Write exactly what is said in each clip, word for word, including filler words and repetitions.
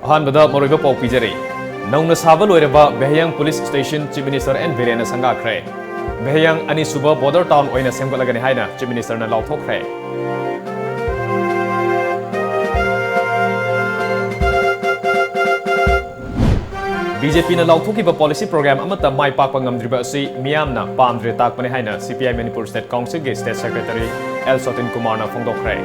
ꯑꯍꯥꯟꯕꯗ ꯃꯔꯨꯑꯣꯏꯕ ꯄꯥꯎ ꯄꯤꯖꯔꯤ꯫ ꯅꯧꯅ ꯁꯥꯕ ꯂꯣꯏꯔꯕ ꯚꯦꯍꯌꯥꯡ police station chief minister N ꯕꯤꯔꯦꯟꯅ ꯁꯪꯒꯥꯈ꯭ꯔꯦ꯫ ꯚꯦꯍꯌꯥꯡ ꯑꯅꯤꯁꯨꯕ ꯕꯣꯔꯗꯔ ꯇꯥꯎꯟ ꯑꯣꯏꯅ ꯁꯦꯝꯒꯠꯂꯒꯅꯤ ꯍꯥꯏꯅ ꯆꯤꯐ ꯃꯤꯅꯤꯁꯇꯔꯅ ꯂꯥꯎꯊꯣꯛꯈ꯭ꯔꯦ꯫ ꯕꯤ ꯖꯦ ꯄꯤꯅ ꯂꯥꯎꯊꯣꯛꯈꯤꯕ ꯄꯣꯂꯤꯁꯤ ꯄ꯭ꯔꯣꯒ꯭ꯔꯥꯝ ꯑꯃꯠꯇ ꯃꯥꯏ ꯄꯥꯛꯄ ꯉꯝꯗ꯭ꯔꯤꯕ ꯑꯁꯤ ꯃꯤꯌꯥꯝꯅ ꯄꯥꯝꯗ꯭ꯔꯦ ꯇꯥꯛꯄꯅꯤ ꯍꯥꯏꯅ ꯁꯤ ꯄꯤ ꯑꯥꯏ ꯃꯅꯤꯄꯨꯔ ꯁ꯭ꯇꯦꯠ ꯀꯥꯎꯟꯁꯤꯜꯒꯤ ꯁ꯭ꯇꯦꯠ ꯁꯦꯀ꯭ꯔꯦꯇꯔꯤ ꯑꯦꯜ ꯁꯣꯇꯤꯟ ꯀꯨꯃꯥꯔꯅ ꯐꯣꯡꯗꯣꯛꯈ꯭ꯔꯦ꯫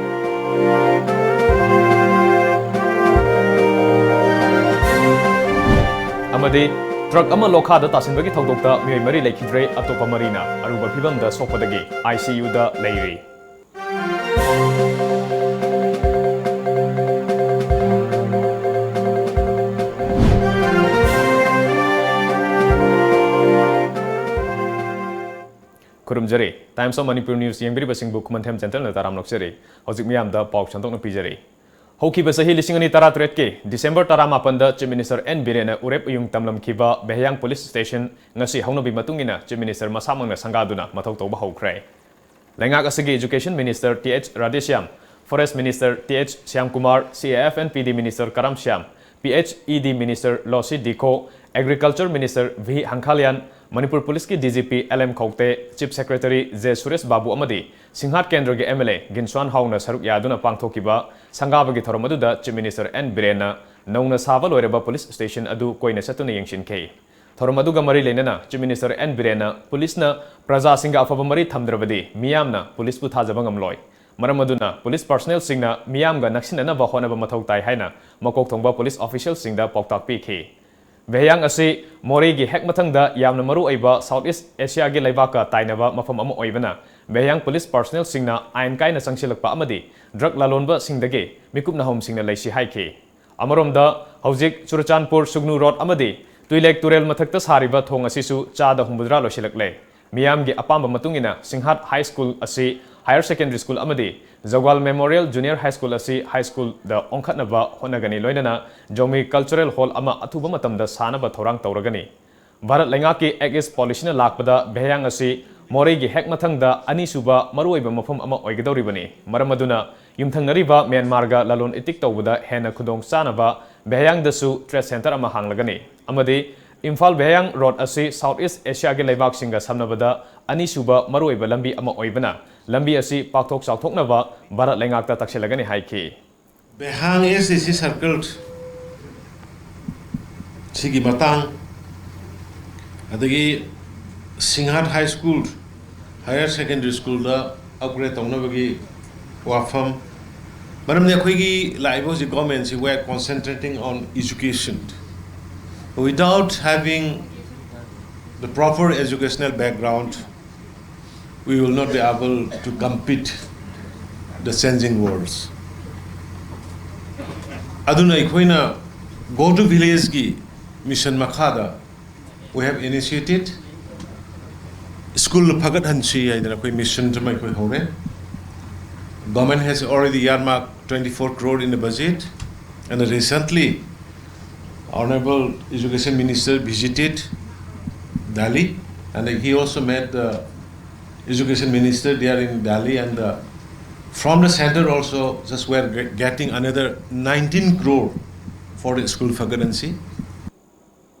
ꯑꯃꯗꯤ ꯇ꯭ꯔꯛ ꯑꯃ ꯂꯣꯈꯥꯗ ꯇꯥꯁꯤꯟꯕꯒꯤ ꯊꯧꯗꯣꯛꯇ ꯃꯤꯑꯣꯏ ꯃꯔꯤ ꯂꯩꯈꯤꯗ꯭ꯔꯦ, ꯑꯇꯣꯞꯄ ꯃꯔꯤꯅ ꯑꯔꯨꯕ ꯐꯤꯚꯝꯗ ꯁꯣꯛꯄꯗꯒꯤ ꯑꯥꯏ ꯁꯤ ꯌꯨꯗ ꯂꯩꯔꯤ꯫ ꯈꯨꯔꯨꯝꯖꯔꯤ꯫ Times of Manipur News ꯌꯦꯡꯕꯤꯔꯤꯕꯁꯤꯡꯕꯨ ꯈꯨꯃꯟꯊꯦꯝ ꯖꯦꯟꯇꯜꯅ ꯇꯔꯥꯝ ꯅꯣꯛꯆꯔꯤ꯫ ꯍꯧꯖꯤꯛ ꯃꯤꯌꯥꯝꯗ ꯄꯥꯎ ꯁꯟꯗꯣꯛꯅ ꯄꯤꯖꯔꯤ꯫ ꯍꯧꯈꯤꯕ ꯆꯍꯤ ꯂꯤꯁꯤꯡ ꯑꯅꯤ ꯇꯔꯥꯇꯔꯦꯠꯀꯤ ꯗꯤꯁꯦꯝꯕꯔ ꯇꯔꯥꯃꯥꯄꯟꯗ ꯆꯤꯐ ꯃꯤꯅꯤꯁꯇꯔ ꯑꯦꯟ ꯕꯤꯔꯦꯟꯅ ꯎꯔꯦꯞ ꯎꯌꯨꯡ ꯇꯝꯂꯝꯈꯤꯕ ꯚꯦꯍꯌꯥꯡ ꯄꯨꯂꯤꯁ ꯁ꯭ꯇꯦꯁꯟ ꯉꯁꯤ ꯍꯧꯅꯕꯤ ꯃꯇꯨꯡ ꯏꯟꯅ ꯆꯤꯐ ꯃꯤꯅꯤꯁꯇꯔ ꯃꯁꯥꯃꯛꯅ ꯁꯪꯒꯥꯗꯨꯅ ꯃꯊꯧ ꯇꯧꯕ ꯍꯧꯈ꯭ꯔꯦ꯫ ꯂꯩꯉꯥꯛ ꯑꯁꯤꯒꯤ education minister T H Radheshyam, forest minister T H Shyamkumar, C A F N P D minister Karam Shyam, P H E D minister Losii Dikho, agriculture minister V Hangkhalian, Manipur ꯄꯨꯂꯤꯁꯀꯤ D G P L M Khaute, chief secretary J Suresh Babu ꯑꯃꯗꯤ ꯁꯤꯡꯍꯥꯠ ꯀꯦꯟꯗ꯭ꯔꯒꯤ M L A ꯒꯤꯟꯁ꯭ꯋꯥꯟ ꯍꯥꯎꯅ ꯁꯔꯨꯛ ꯌꯥꯗꯨꯅ ꯄꯥꯡꯊꯣꯛꯈꯤꯕ ꯁꯪꯒꯥꯕꯒꯤ ꯊꯧꯔꯝ ꯑꯗꯨꯗ chief minister N ꯕꯤꯔꯦꯟꯅ ꯅꯧꯅ ꯁꯥꯕ ꯂꯣꯏꯔꯕ ꯄꯨꯂꯤꯁ ꯁ꯭ꯇꯦꯁꯟ ꯑꯗꯨ ꯀꯣꯏꯅ ꯆꯠꯇꯨꯅ ꯌꯦꯡꯁꯤꯟꯈꯤ꯫ ꯊꯧꯔꯝ ꯑꯗꯨꯒ ꯃꯔꯤ ꯂꯩꯅꯅ ꯆꯤꯐ ꯃꯤꯅꯤꯁꯇꯔ ꯑꯦꯟ ꯕꯤꯔꯦꯟꯅ ꯄꯨꯂꯤꯁꯅ ꯄ꯭ꯔꯖꯥꯁꯤꯡꯒ ꯑꯐꯕ ꯃꯔꯤ ꯊꯝꯗ꯭ꯔꯕꯗꯤ ꯃꯤꯌꯥꯝꯅ ꯄꯨꯂꯤꯁꯄꯨ ꯊꯥꯖꯕ ꯉꯝꯂꯣꯏ꯫ ꯃꯔꯝ ꯑꯗꯨꯅ ꯄꯨꯂꯤꯁ ꯄꯥꯔꯁꯣꯅꯦꯜꯁꯤꯡꯅ ꯃꯤꯌꯥꯝꯒ ꯅꯛꯁꯤꯟꯅꯅꯕ ꯍꯣꯠꯅꯕ ꯃꯊꯧ ꯇꯥꯏ ꯍꯥꯏꯅ ꯃꯀꯣꯛ ꯊꯣꯡꯕ ꯄꯨꯂꯤꯁ ꯑꯣꯐꯤꯁꯤꯌꯦꯜꯁꯤꯡꯗ ꯄꯥꯎꯇꯥꯛ ꯄꯤꯈꯤ꯫ ꯚꯦꯍꯌꯥꯡ ꯑꯁꯤ ꯃꯣꯔꯦꯒꯤ ꯍꯦꯛ ꯃꯊꯪꯗ ꯌꯥꯝꯅ ꯃꯔꯨꯑꯣꯏꯕ ꯁꯥꯎꯠ ꯏꯁ ꯑꯦꯁꯤꯌꯥꯒꯤ ꯂꯩꯕꯥꯛꯀ ꯇꯥꯏꯅꯕ ꯃꯐꯝ ꯑꯃ ꯑꯣꯏꯕꯅ, ꯚꯦꯍꯌꯥꯡ ꯄꯨꯂꯤꯁ ꯄꯥꯔꯁꯣꯅꯦꯜꯁꯤꯡꯅ ꯑꯥꯏꯟ ꯀꯥꯏꯅ ꯆꯪꯁꯤꯜꯂꯛꯄ ꯑꯃꯗꯤ ꯗ꯭ꯔꯒ ꯂꯂꯣꯟꯕꯁꯤꯡꯗꯒꯤ ꯃꯤꯀꯨꯞ ꯅꯥꯍꯣꯝꯁꯤꯡꯅ ꯂꯩꯁꯤ ꯍꯥꯏꯈꯤ꯫ ꯑꯃꯔꯣꯝꯗ, ꯍꯧꯖꯤꯛ ꯆꯨꯔꯆꯥꯟꯄꯨꯔ ꯁꯨꯒꯅꯨ ꯔꯣꯗ ꯑꯃꯗꯤ ꯇꯨꯏꯂꯦꯛ ꯇꯨꯔꯦꯜ ꯃꯊꯛꯇ ꯁꯥꯔꯤꯕ ꯊꯣꯡ ꯑꯁꯤꯁꯨ ꯆꯥꯗ ꯍꯨꯝꯐꯨꯇꯔꯥ ꯂꯣꯏꯁꯤꯜꯂꯛꯂꯦ꯫ ꯃꯤꯌꯥꯝꯒꯤ ꯑꯄꯥꯝꯕ ꯃꯇꯨꯡ ꯏꯟꯅ ꯁꯤꯡꯍꯥꯠ ꯍꯥꯏ ꯁ꯭ꯀꯨꯜ ꯑꯁꯤ ꯍꯥꯌꯔ ꯁꯦꯀꯦꯟꯗꯔꯤ ꯁ꯭ꯀꯨꯜ ꯑꯃꯗꯤ ꯖꯧꯒꯥꯜ ꯃꯦꯃꯣꯔꯤꯌꯦꯜ ꯖꯨꯅꯤꯌꯔ ꯍꯥꯏ ꯁ꯭ꯀꯨꯜ ꯑꯁꯤ ꯍꯥꯏ ꯁ꯭ꯀꯨꯜꯗ ꯑꯣꯟꯈꯠꯅꯕ ꯍꯣꯠꯅꯒꯅꯤ, ꯂꯣꯏꯅꯅ ꯖꯣꯃꯤ ꯀꯜꯆꯔꯦꯜ ꯍꯣꯜ ꯑꯃ ꯑꯊꯨꯕ ꯃꯇꯝꯗ ꯁꯥꯅꯕ ꯊꯧꯔꯥꯡ ꯇꯧꯔꯒꯅꯤ꯫ ꯚꯥꯔꯠ ꯂꯩꯉꯥꯛꯀꯤ ꯑꯦꯛ ꯏꯁ ꯄꯣꯂꯤꯁꯤꯅ ꯂꯥꯛꯄꯗ ꯚꯦꯍꯌꯥꯡ ꯑꯁꯤ ꯃꯣꯔꯦꯒꯤ ꯍꯦꯛ ꯃꯊꯪꯗ ꯑꯅꯤꯁꯨꯕ ꯃꯔꯨꯑꯣꯏꯕ ꯃꯐꯝ ꯑꯃ ꯑꯣꯏꯒꯗꯧꯔꯤꯕꯅꯤ꯫ ꯃꯔꯝ ꯑꯗꯨꯅ ꯌꯨꯝꯊꯪꯅꯔꯤꯕ ꯃ꯭ꯌꯥꯟꯃꯥꯔꯒ ꯂꯂꯣꯟ ꯏꯇꯤꯛ ꯇꯧꯕꯗ ꯍꯦꯟꯅ ꯈꯨꯗꯣꯡ ꯆꯥꯅꯕ ꯚꯦꯍꯌꯥꯡꯗꯁꯨ trade centre ꯑꯃ ꯍꯥꯡꯂꯒꯅꯤ꯫ ꯑꯃꯗꯤ ꯏꯝꯐꯥꯜ ꯚꯦꯍꯌꯥꯡ ꯔꯣꯗ ꯑꯁꯤ South East Asiaꯒꯤ ꯂꯩꯕꯥꯛꯁꯤꯡꯒ ꯁꯝꯅꯕꯗ ꯑꯅꯤꯁꯨꯕ ꯃꯔꯨꯑꯣꯏꯕ ꯂꯝꯕꯤ ꯑꯃ ꯑꯣꯏꯕꯅ, ꯂꯝꯕꯤ ꯑꯁꯤ ꯄꯥꯛꯊꯣꯛ ꯆꯥꯎꯊꯣꯛꯅꯕ ꯚꯥꯔꯠ ꯂꯩꯉꯥꯛꯇ ꯇꯛꯁꯤꯜꯂꯒꯅꯤ ꯍꯥꯏꯈꯤ꯫ ꯚꯦꯍꯥꯡ S A C circle ꯁꯤꯒꯤ ꯃꯇꯥꯡ, ꯑꯗꯒꯤ ꯁꯤꯡꯍꯥꯠ High School, Higher Secondary Schoolꯗ upgrade ꯇꯧꯅꯕꯒꯤ ꯋꯥꯐꯝ, ꯃꯔꯝꯗꯤ ꯑꯩꯈꯣꯏꯒꯤ ꯂꯥꯛꯏꯕ ꯍꯧꯖꯤꯛ governmentꯁꯤ, we are concentrating on education. Without having the proper educational background, we will not be able to compete the changing worlds. ꯑꯗꯨꯅ ꯑꯩꯈꯣꯏꯅ Go to Villageꯀꯤ mission ꯃꯈꯥꯗ we have initiated school ꯐꯒꯠꯍꯟꯁꯤ ꯍꯥꯏꯗꯅ ꯑꯩꯈꯣꯏ mission ꯑꯃ ꯑꯩꯈꯣꯏ ꯍꯧꯔꯦ꯫ Government has already earmarked twenty-four crore in the budget, and recently Honorable Education Minister visited Delhi, and he also met the Education Minister there in Delhi, and uh, from the center also, just we are ge- getting another nineteen crore for the school Fagadansi.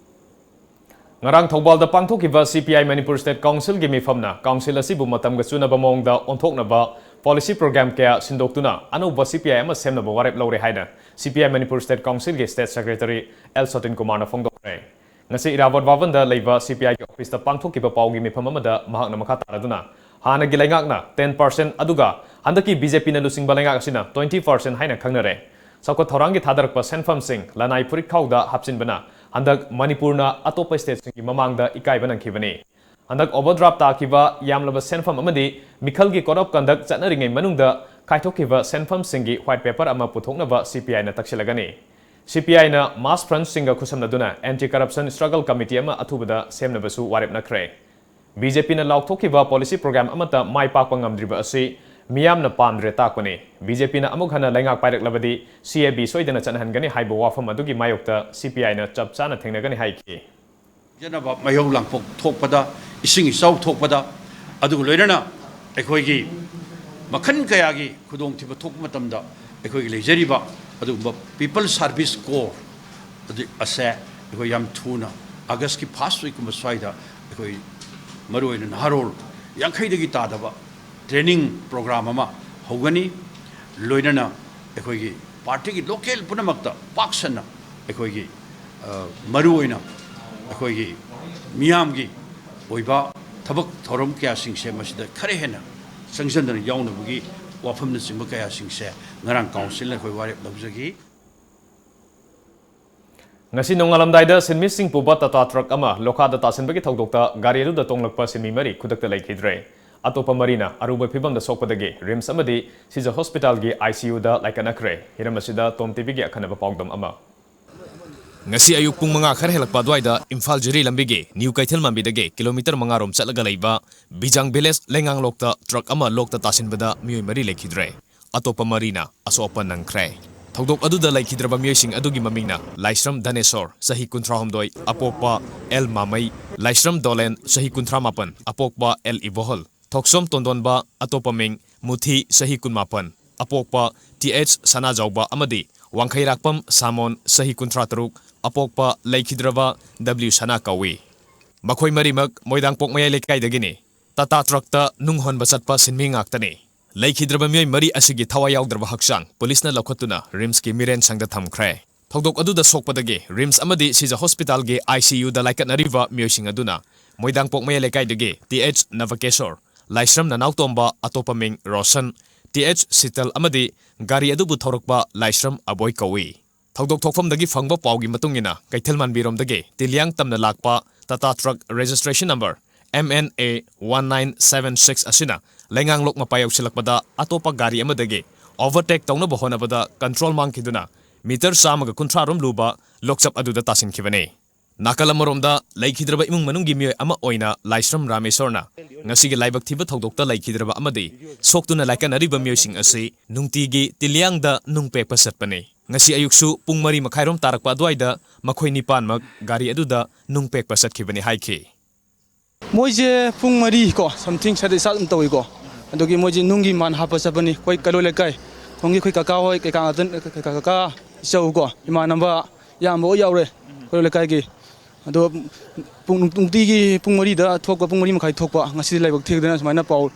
ꯉꯔꯥꯡ ꯊꯧꯕꯥꯜꯗ ꯄꯥꯡꯊꯣꯛꯈꯤꯕ C P I Manipur State Councilꯒꯤ ꯃꯤꯐꯝꯅ council ꯑꯁꯤꯕꯨ ꯃꯇꯝꯒ ꯆꯨꯅꯕ ꯃꯑꯣꯡꯗ ꯑꯣꯟꯊꯣꯛꯅꯕ policy program ꯀꯌꯥ ꯁꯤꯟꯗꯣꯛꯇꯨꯅ ꯑꯅꯧꯕ C P I ꯑꯃ ꯁꯦꯝꯅꯕ ꯋꯥꯔꯦꯞ ꯂꯧꯔꯦ ꯍꯥꯏꯅ C P I Manipur State Councilꯒꯤ State Secretary L Satin Kumarꯅ ꯐꯣꯡꯗꯣꯛꯈ꯭ꯔꯦ꯫ ꯉꯁꯤ ꯏꯔꯥꯕꯣꯠ ꯚꯕꯟꯗ ꯂꯩꯕ C P Iꯒꯤ officeꯇ ꯄꯥꯡꯊꯣꯛꯈꯤꯕ ꯄꯥꯎꯒꯤ ꯃꯤꯐꯝ ꯑꯃꯗ ꯃꯍꯥꯛꯅ ꯃꯈꯥ ꯇꯥꯔꯗꯨꯅ, ꯍꯥꯟꯅꯒꯤ ꯂꯩꯉꯥꯛꯅ ten percent ꯑꯗꯨꯒ ꯍꯟꯗꯛꯀꯤ BJPꯅ ꯂꯨꯆꯤꯡꯕ ꯂꯩꯉꯥꯛ ꯑꯁꯤꯅ twenty percent ꯍꯥꯏꯅ ꯈꯪꯅꯔꯦ꯫ ꯆꯥꯎꯈꯠ ꯊꯧꯔꯥꯡꯒꯤ ꯊꯥꯗꯔꯛꯄ ꯁꯦꯟꯐꯝꯁꯤꯡ ꯂꯅꯥꯏ ꯐꯨꯔꯤꯠꯈꯥꯎꯗ ꯍꯥꯞꯆꯤꯟꯕꯅ ꯍꯟꯗꯛ ꯃꯅꯤꯄꯨꯔꯅ ꯑꯇꯣꯞꯄ stateꯁꯤꯡꯒꯤ ꯃꯃꯥꯡꯗ ꯏꯀꯥꯏꯕ ꯅꯪꯈꯤꯕꯅꯤ꯫ ꯍꯟꯗꯛ overdraft ꯇꯥꯈꯤꯕ ꯌꯥꯝꯂꯕ ꯁꯦꯟꯐꯝ ꯑꯃꯗꯤ ꯃꯤꯈꯜꯒꯤ code of conduct ꯆꯠꯅꯔꯤꯉꯩ ꯃꯅꯨꯡꯗ ꯀꯥꯏꯊꯣꯛꯈꯤꯕ ꯁꯦꯟꯐꯝꯁꯤꯡꯒꯤ white paper ꯑꯃ ꯄꯨꯊꯣꯛꯅꯕ C P Iꯅ ꯇꯛꯁꯤꯜꯂꯒꯅꯤ꯫ C P Iꯅ mass frontsꯁꯤꯡꯒ ꯈꯨꯠꯁꯝꯅꯗꯨꯅ Anti Corruption Struggle Committee ꯑꯃ ꯑꯊꯨꯕꯗ ꯁꯦꯝꯅꯕꯁꯨ ꯋꯥꯔꯦꯞꯅꯈ꯭ꯔꯦ꯫ BJPꯅ ꯂꯥꯎꯊꯣꯛꯈꯤꯕ policy program ꯑꯃꯠꯇ ꯃꯥꯏ ꯄꯥꯛꯄ ꯉꯝꯗ꯭ꯔꯤꯕ ꯑꯁꯤ ꯃꯤꯌꯥꯝꯅ ꯄꯥꯝꯗ꯭ꯔꯦ ꯇꯥꯛꯄꯅꯤ꯫ BJPꯅ ꯑꯃꯨꯛ ꯍꯟꯅ ꯂꯩꯉꯥꯛ ꯄꯥꯏꯔꯛꯂꯕꯗꯤ CAB ꯁꯣꯏꯗꯅ ꯆꯠꯅꯍꯟꯒꯅꯤ ꯍꯥꯏꯕ ꯋꯥꯐꯝ ꯑꯗꯨꯒꯤ ꯃꯥꯌꯣꯛꯇ C P Iꯅ ꯆꯞ ꯆꯥꯅ ꯊꯦꯡꯅꯒꯅꯤ ꯍꯥꯏꯈꯤ꯫ ꯄꯤꯖꯅꯕ ꯃꯩꯍꯧ ꯂꯥꯡꯄꯣꯛ ꯊꯣꯛꯄꯗ, ꯏꯁꯤꯡ ꯏꯆꯥꯎ ꯊꯣꯛꯄꯗ, ꯑꯗꯨꯒ ꯂꯣꯏꯅꯅ ꯑꯩꯈꯣꯏꯒꯤ ꯃꯈꯜ ꯀꯌꯥꯒꯤ ꯈꯨꯗꯣꯡꯊꯤꯕ ꯊꯣꯛꯄ ꯃꯇꯝꯗ ꯑꯩꯈꯣꯏꯒꯤ ꯂꯩꯖꯔꯤꯕ ꯑꯗꯨꯒꯨꯝꯕ ꯄꯤꯄꯜ ꯁꯥꯔꯚꯤꯁ ꯀꯣꯔ ꯑꯗꯨ ꯑꯁꯦ ꯑꯩꯈꯣꯏ ꯌꯥꯝ ꯊꯨꯅ ꯑꯥꯒꯁꯀꯤ ꯐꯥꯔꯁ ꯋꯤꯛꯀꯨꯝꯕ ꯁ꯭ꯋꯥꯏꯗ ꯑꯩꯈꯣꯏ ꯃꯔꯨꯑꯣꯏꯅ ꯅꯍꯥꯔꯣꯜ ꯌꯥꯡꯈꯩꯗꯒꯤ ꯇꯥꯗꯕ ꯇ꯭ꯔꯦꯅꯤꯡ ꯄ꯭ꯔꯣꯒ꯭ꯔꯥꯝ ꯑꯃ ꯍꯧꯒꯅꯤ꯫ ꯂꯣꯏꯅꯅ ꯑꯩꯈꯣꯏꯒꯤ ꯄꯥꯔꯇꯤꯒꯤ ꯂꯣꯀꯦꯜ ꯄꯨꯝꯅꯃꯛꯇ ꯄꯥꯛ ꯁꯟꯅ ꯑꯩꯈꯣꯏꯒꯤ, ꯑ, ꯃꯔꯨꯑꯣꯏꯅ ꯑꯩꯈꯣꯏꯒꯤ ꯃꯤꯌꯥꯝꯒꯤ ꯑꯣꯏꯕ ꯊꯕꯛ ꯊꯧꯔꯝ ꯀꯌꯥꯁꯤꯡꯁꯦ ꯃꯁꯤꯗ ꯈꯔ ꯍꯦꯟꯅ ꯆꯪꯁꯤꯟꯗꯅ ꯌꯥꯎꯅꯕꯒꯤ ꯋꯥꯐꯝꯅꯆꯤꯡꯕ ꯀꯌꯥꯁꯤꯡꯁꯦ ꯉꯔꯥꯡ ꯀꯥꯎꯟꯁꯤꯜꯅ ꯑꯩꯈꯣꯏ ꯋꯥꯔꯦꯞ ꯂꯧꯖꯈꯤ꯫ ꯉꯁꯤ ꯅꯣꯡꯉꯥꯜꯂꯝꯗꯥꯏꯗ ꯁꯤꯟꯃꯤꯁꯤꯡ ꯄꯨꯕ ꯇꯥꯇꯥ ꯇ꯭ꯔꯛ ꯑꯃ ꯂꯣꯈꯥꯗ ꯇꯥꯁꯤꯟꯕꯒꯤ ꯊꯧꯗꯣꯛꯇ ꯒꯥꯔꯤ ꯑꯗꯨꯗ ꯇꯣꯡꯂꯛꯄ ꯁꯤꯟꯃꯤ ꯃꯔꯤ ꯈꯨꯗꯛꯇ ꯂꯩꯈꯤꯗ꯭ꯔꯦ꯫ ꯑꯇꯣꯞꯄ ꯃꯔꯤꯅ ꯑꯔꯨꯕ ꯐꯤꯚꯝꯗ ꯁꯣꯛꯄꯗꯒꯤ ꯔꯤꯝꯁ ꯑꯃꯗꯤ ꯁꯤꯖ ꯍꯣꯁꯄꯤꯇꯥꯜꯒꯤ ꯑꯥꯏ ꯁꯤ ꯌꯨꯗ ꯂꯥꯏꯀꯠꯅꯈ꯭ꯔꯦ꯫ ꯍꯤꯔꯝ ꯑꯁꯤꯗ ꯇꯣꯝ ꯇꯤꯚꯤꯒꯤ ꯑꯈꯟꯅꯕ ꯄꯥꯎꯗꯝ ꯑꯃ꯫ ꯉꯁꯤ ꯑꯌꯨꯛ ꯄꯨꯡ ꯃꯉꯥ ꯈꯔ ꯍꯦꯜꯂꯛꯄ ꯑꯗꯨꯋꯥꯏꯗ ꯏꯝꯐꯥꯜ ꯖꯤꯔꯤ ꯂꯝꯕꯤꯒꯤ ꯅ꯭ꯌꯨ ꯀꯩꯊꯦꯜ ꯃꯥꯟꯕꯤꯗꯒꯤ ꯀꯤꯂꯣꯃꯤꯇꯔ ꯃꯉꯥ ꯔꯣꯝ ꯆꯠꯂꯒ ꯂꯩꯕ ꯕꯤꯖꯥꯡ ꯚꯤꯂꯦꯖ ꯂꯩꯉꯥꯡꯂꯣꯛꯇ ꯇ꯭ꯔꯛ ꯑꯃ ꯂꯣꯛꯇ ꯇꯥꯁꯤꯟꯕꯗ ꯃꯤꯑꯣꯏ ꯃꯔꯤ ꯂꯩꯈꯤꯗ꯭ꯔꯦ꯫ ꯑꯇꯣꯞꯄ ꯃꯔꯤꯅ ꯑꯁꯣꯛ ꯑꯄꯟ ꯅꯪꯈ꯭ꯔꯦ꯫ ꯊꯧꯗꯣꯛ ꯑꯗꯨꯗ ꯂꯩꯈꯤꯗ꯭ꯔꯕ ꯃꯤꯑꯣꯏꯁꯤꯡ ꯑꯗꯨꯒꯤ ꯃꯃꯤꯡꯅ ꯂꯥꯏꯁ꯭ꯔꯝ ꯙꯅꯦꯁꯣꯔ, ꯆꯍꯤ ꯀꯨꯟꯊ꯭ꯔꯥ ꯍꯨꯝꯗꯣꯏ, ꯑꯄꯣꯛꯄ ꯑꯦꯜ ꯃꯥꯃꯩ, ꯂꯥꯏꯁ꯭ꯔꯝ ꯗꯣꯂꯦꯟ, ꯆꯍꯤ ꯀꯨꯟꯊ꯭ꯔꯥ ꯃꯥꯄꯟ, ꯑꯄꯣꯛꯄ ꯑꯦꯜ ꯏꯕꯣꯍꯜ, ꯊꯣꯛꯁꯣꯝ ꯇꯣꯟꯗꯣꯟꯕ, ꯑꯇꯣꯞꯄ ꯃꯤꯡ ꯃꯨꯊꯤ, ꯆꯍꯤ ꯀꯨꯟꯃꯥꯄꯟ, ꯑꯄꯣꯛꯄ ꯇꯤ ꯑꯩꯆ ꯁꯅꯥꯖꯥꯎꯕ ꯑꯃꯗꯤ ꯋꯥꯡꯈꯩꯔꯥꯛꯄꯝ ꯁꯥꯃꯣꯟ, ꯆꯍꯤ ꯀꯨꯟꯊ꯭ꯔꯥ ꯇꯔꯨꯛ, ꯑꯄꯣꯛꯄ ꯂꯩꯈꯤꯗ꯭ꯔꯕ ꯗꯕ꯭ꯂꯤꯎ ꯁꯅꯥ ꯀꯧꯏ꯫ ꯃꯈꯣꯏ ꯃꯔꯤꯃꯛ ꯃꯣꯏꯗꯥꯡꯄꯣꯛ ꯃꯌꯥꯏ ꯂꯩꯀꯥꯏꯗꯒꯤꯅꯤ꯫ ꯇꯥꯇꯥ ꯇ꯭ꯔꯛꯇ ꯅꯨꯡ ꯍꯣꯟꯕ ꯆꯠꯄ ꯁꯤꯟꯃꯤ ꯉꯥꯛꯇꯅꯤ꯫ ꯂꯩꯈꯤꯗ꯭ꯔꯕ ꯃꯤꯑꯣꯏ ꯃꯔꯤ ꯑꯁꯤꯒꯤ ꯊꯋꯥꯏ ꯌꯥꯎꯗ꯭ꯔꯕ ꯍꯛꯆꯥꯡ ꯄꯨꯂꯤꯁꯅ ꯂꯧꯈꯠꯇꯨꯅ ꯔꯤꯝꯁꯀꯤ ꯃꯤꯔꯦꯟꯁꯪꯗ ꯊꯝꯈ꯭ꯔꯦ꯫ ꯊꯧꯗꯣꯛ ꯑꯗꯨꯗ ꯁꯣꯛꯄꯗꯒꯤ ꯔꯤꯝꯁ ꯑꯃꯗꯤ ꯁꯤꯖ ꯍꯣꯁꯄꯤꯇꯥꯜꯒꯤ ꯑꯥꯏ ꯁꯤ ꯌꯨꯗ ꯂꯥꯏꯀꯠꯅꯔꯤꯕ ꯃꯤꯑꯣꯏꯁꯤꯡ ꯑꯗꯨꯅ ꯃꯣꯏꯗꯥꯡꯄꯣꯛ ꯃꯌꯥꯏ ꯂꯩꯀꯥꯏꯗꯒꯤ ꯇꯤ ꯑꯩꯆ ꯅꯕꯀꯦꯁꯣꯔ, ꯂꯥꯏꯁ꯭ꯔꯝ ꯅꯅꯥꯎꯇꯣꯝꯕ, ꯑꯇꯣꯞꯄ ꯃꯤꯡ ꯔꯣꯁꯟ, ꯇꯤ ꯑꯩꯆ ꯁꯤꯇꯜ ꯑꯃꯗꯤ ꯒꯥꯔꯤ ꯑꯗꯨꯕꯨ ꯊꯧꯔꯛꯄ ꯂꯥꯏꯁ꯭ꯔꯝ ꯑꯕꯣꯏ ꯀꯧꯏ꯫ ꯊꯧꯗꯣꯛ ꯊꯣꯛꯐꯝꯗꯒꯤ ꯐꯪꯕ ꯄꯥꯎꯒꯤ ꯃꯇꯨꯡ ꯏꯟꯅ, ꯀꯩꯊꯦꯜ ꯃꯥꯟꯕꯤꯔꯣꯝꯗꯒꯤ ꯇꯤꯂꯤꯌꯥꯡ ꯇꯝꯅ ꯂꯥꯛꯄ Tata truck registration number M N A one nine seven six ꯑꯁꯤꯅ ꯂꯩꯉꯥꯡꯂꯣꯛ ꯃꯄꯥ ꯌꯧꯁꯤꯜꯂꯛꯄꯗ ꯑꯇꯣꯞꯄ ꯒꯥꯔꯤ ꯑꯃꯗꯒꯤ ꯑꯣꯚꯔꯇꯦꯛ ꯇꯧꯅꯕ ꯍꯣꯠꯅꯕꯗ ꯀꯟꯇ꯭ꯔꯣꯜ ꯃꯥꯡꯈꯤꯗꯨꯅ ꯃꯤꯇꯔ ꯆꯥꯝꯃꯒ ꯀꯨꯟꯊ꯭ꯔꯥ ꯔꯣꯝ ꯂꯨꯕ ꯂꯣꯛꯆꯞ ꯑꯗꯨꯗ ꯇꯥꯁꯤꯟꯈꯤꯕꯅꯤ꯫ ꯅꯥꯀꯜ ꯑꯃꯔꯣꯝꯗ, ꯂꯩꯈꯤꯗ꯭ꯔꯕ ꯏꯃꯨꯡ ꯃꯅꯨꯡꯒꯤ ꯃꯤꯑꯣꯏ ꯑꯃ ꯑꯣꯏꯅ ꯂꯥꯏꯁ꯭ꯔꯝ ꯔꯥꯃꯦꯁꯣꯔꯅ ꯉꯁꯤꯒꯤ ꯂꯥꯏꯕꯛ ꯊꯤꯕ ꯊꯧꯗꯣꯛꯇ ꯂꯩꯈꯤꯗ꯭ꯔꯕ ꯑꯃꯗꯤ ꯁꯣꯛꯇꯨꯅ ꯂꯥꯏꯀꯠꯅꯔꯤꯕ ꯃꯤꯑꯣꯏꯁꯤꯡ ꯑꯁꯤ ꯅꯨꯡꯇꯤꯒꯤ ꯇꯤꯂꯤꯌꯥꯡꯗ ꯅꯨꯡ ꯄꯦꯛꯄ ꯆꯠꯄꯅꯤ꯫ ꯉꯁꯤ ꯑꯌꯨꯛꯁꯨ ꯄꯨꯡ ꯃꯔꯤ ꯃꯈꯥꯏꯔꯣꯝ ꯇꯥꯔꯛꯄ ꯑꯗꯨꯋꯥꯏꯗ ꯃꯈꯣꯏ ꯅꯤꯄꯥꯟꯃꯛ ꯒꯥꯔꯤ ꯑꯗꯨꯗ ꯅꯨꯡ ꯄꯦꯛꯄ ꯆꯠꯈꯤꯕꯅꯤ ꯍꯥꯏꯈꯤ꯫ ꯃꯣꯏꯁꯦ ꯄꯨꯡ ꯃꯔꯤ ꯀꯣ, something ꯁ꯭ꯋꯥꯏꯗ start ꯑꯗꯨꯝ ꯇꯧꯏꯀꯣ꯫ ꯑꯗꯨꯒꯤ ꯃꯣꯏꯁꯦ ꯅꯨꯡꯒꯤ ꯃꯥꯟ ꯍꯥꯞꯄ ꯆꯠꯄꯅꯤ꯫ ꯑꯩꯈꯣꯏ ꯀꯩꯔꯣꯏ ꯂꯩꯀꯥꯏ, ꯁꯣꯝꯒꯤ ꯑꯩꯈꯣꯏ ꯀꯀꯥ ꯍꯣꯏ, ꯀꯩꯀꯥ ꯉꯥꯛꯇ, ꯀꯀꯥ, ꯀꯀꯥ, ꯏꯆꯧ ꯀꯣ, ꯏꯃꯥꯟꯅꯕ, ꯏꯌꯥꯝꯕ ꯍꯣꯏ ꯌꯥꯎꯔꯦ ꯑꯩꯈꯣꯏ ꯂꯩꯀꯥꯏꯒꯤ꯫ ꯑꯗꯣ ꯄꯨꯡ, ꯅꯨꯡꯇꯤꯒꯤ ꯄꯨꯡ ꯃꯔꯤꯗ ꯊꯣꯛꯄ, ꯄꯨꯡ ꯃꯔꯤ ꯃꯈꯥꯏ ꯊꯣꯛꯄ, ꯉꯁꯤꯗꯤ ꯂꯥꯏꯕꯛ ꯊꯤꯗꯅ ꯁꯨꯃꯥꯏꯅ ꯄꯥꯎ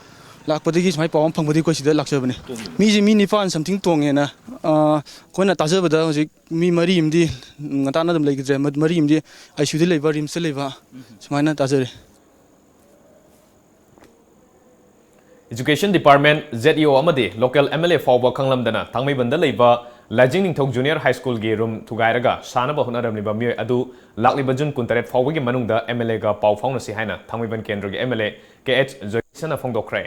ꯂꯥꯛꯄꯗꯒꯤ, ꯁꯨꯃꯥꯏꯅ ꯄꯥꯎ ꯑꯃ ꯐꯪꯕꯗꯒꯤ ꯑꯩꯈꯣꯏ ꯁꯤꯗ ꯂꯥꯛꯆꯕꯅꯤ꯫ ꯃꯤꯁꯦ ꯃꯤ ꯅꯤꯄꯥꯟ something ꯇꯣꯡꯉꯦꯅ, ꯑ, ꯑꯩꯈꯣꯏꯅ ꯇꯥꯖꯕꯗ ꯍꯧꯖꯤꯛ ꯃꯤ ꯃꯔꯤ ꯑꯃꯗꯤ ꯉꯟꯇꯥꯅ ꯑꯗꯨꯝ ꯂꯩꯈꯤꯗ꯭ꯔꯦ, ꯃ-, ꯃꯔꯤ ꯑꯃꯗꯤ ICU ꯗ ꯂꯩꯕ, RIMS ꯇ ꯂꯩꯕ, ꯁꯨꯃꯥꯏꯅ ꯇꯥꯖꯔꯦ꯫ Education Department, ZEO ꯑꯃꯗꯤ local MLA ꯐꯥꯎꯕ ꯈꯪꯂꯝꯗꯅ ꯊꯥꯡꯃꯩꯕꯟꯗ ꯂꯩꯕ ꯂꯥꯏꯖꯤꯡ ꯅꯤꯡꯊꯧ Junior High School ꯒꯤ room ꯊꯨꯒꯥꯏꯔꯒ ꯁꯥꯅꯕ ꯍꯣꯠꯅꯔꯝꯂꯤꯕ ꯃꯤꯑꯣꯏ ꯑꯗꯨ ꯂꯥꯛꯂꯤꯕ June ꯀꯨꯟꯇꯔꯦꯠ ꯐꯥꯎꯕꯒꯤ ꯃꯅꯨꯡꯗ MLA ꯒ ꯄꯥꯎ ꯐꯥꯎꯅꯁꯤ ꯍꯥꯏꯅ ꯊꯥꯡꯃꯩꯕꯟ ꯀꯦꯟꯗ꯭ꯔꯒꯤ MLA KH ꯖꯣꯏꯀꯤꯁꯟꯅ ꯐꯣꯡꯗꯣꯛꯈ꯭ꯔꯦ꯫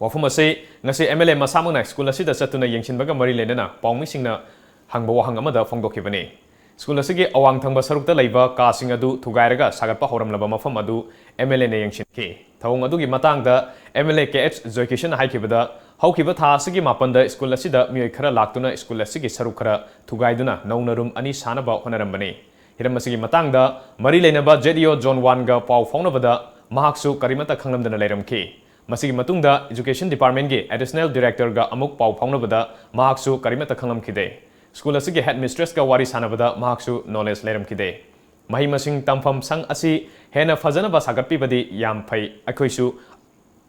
ꯋꯥꯐꯝ ꯑꯁꯤ ꯉꯁꯤ MLA ꯃꯁꯥꯃꯛꯅ school ꯑꯁꯤꯗ ꯆꯠꯇꯨꯅ ꯌꯦꯡꯁꯤꯟꯕꯒ ꯃꯔꯤ ꯂꯩꯅꯅ ꯄꯥꯎꯃꯤꯁꯤꯡꯅ ꯍꯪꯕ ꯋꯥꯍꯪ ꯑꯃꯗ ꯐꯣꯡꯗꯣꯛꯈꯤꯕꯅꯤ꯫ School ꯑꯁꯤꯒꯤ ꯑꯋꯥꯡ ꯊꯪꯕ ꯁꯔꯨꯛꯇ ꯂꯩꯕ ꯀꯥꯁꯤꯡ ꯑꯗꯨ ꯊꯨꯒꯥꯏꯔꯒ ꯁꯥꯒꯠꯄ ꯍꯧꯔꯝꯂꯕ ꯃꯐꯝ ꯑꯗꯨ MLA ꯅ ꯌꯦꯡꯁꯤꯟꯈꯤ꯫ ꯊꯧꯑꯣꯡ ꯑꯗꯨꯒꯤ ꯃꯇꯥꯡꯗ MLA KH ꯖꯣꯏꯀꯤꯁꯟꯅ ꯍꯥꯏꯈꯤꯕꯗ, ꯍꯧꯈꯤꯕ ꯊꯥ ꯑꯁꯤꯒꯤ ꯃꯥꯄꯟꯗ school ꯑꯁꯤꯗ ꯃꯤꯑꯣꯏ ꯈꯔ ꯂꯥꯛꯇꯨꯅ school ꯑꯁꯤꯒꯤ ꯁꯔꯨꯛ ꯈꯔ ꯊꯨꯒꯥꯏꯗꯨꯅ ꯅꯧꯅ room ꯑꯅꯤ ꯁꯥꯅꯕ ꯍꯣꯠꯅꯔꯝꯕꯅꯤ꯫ ꯍꯤꯔꯝ ꯑꯁꯤꯒꯤ ꯃꯇꯥꯡꯗ ꯃꯔꯤ ꯂꯩꯅꯕ ZEO Zone one ꯒ ꯄꯥꯎ ꯐꯥꯎꯅꯕꯗ ꯃꯍꯥꯛꯁꯨ ꯀꯔꯤꯃꯠꯇ ꯈꯪꯂꯝꯗꯅ ꯂꯩꯔꯝꯈꯤ꯫ ꯃꯁꯤꯒꯤ ꯃꯇꯨꯡꯗ Education Department ꯒꯤ Additional Director ꯒ ꯑꯃꯨꯛ ꯄꯥꯎ ꯐꯥꯎꯅꯕꯗ ꯃꯍꯥꯛꯁꯨ ꯀꯔꯤꯃꯠꯇ ꯈꯪꯂꯝꯈꯤꯗꯦ꯫ School ꯑꯁꯤꯒꯤ headmistress ꯀ ꯋꯥꯔꯤ ꯁꯥꯅꯕꯗ ꯃꯍꯥꯛꯁꯨ knowledge ꯂꯩꯔꯝꯈꯤꯗꯦ꯫ ꯃꯍꯩ ꯃꯁꯤꯡ ꯇꯝꯐꯝ ꯁꯪ ꯑꯁꯤ ꯍꯦꯟꯅ ꯐꯖꯅꯕ ꯁꯥꯒꯠꯄꯤꯕꯗꯤ ꯌꯥꯝ ꯐꯩ, ꯑꯩꯈꯣꯏꯁꯨ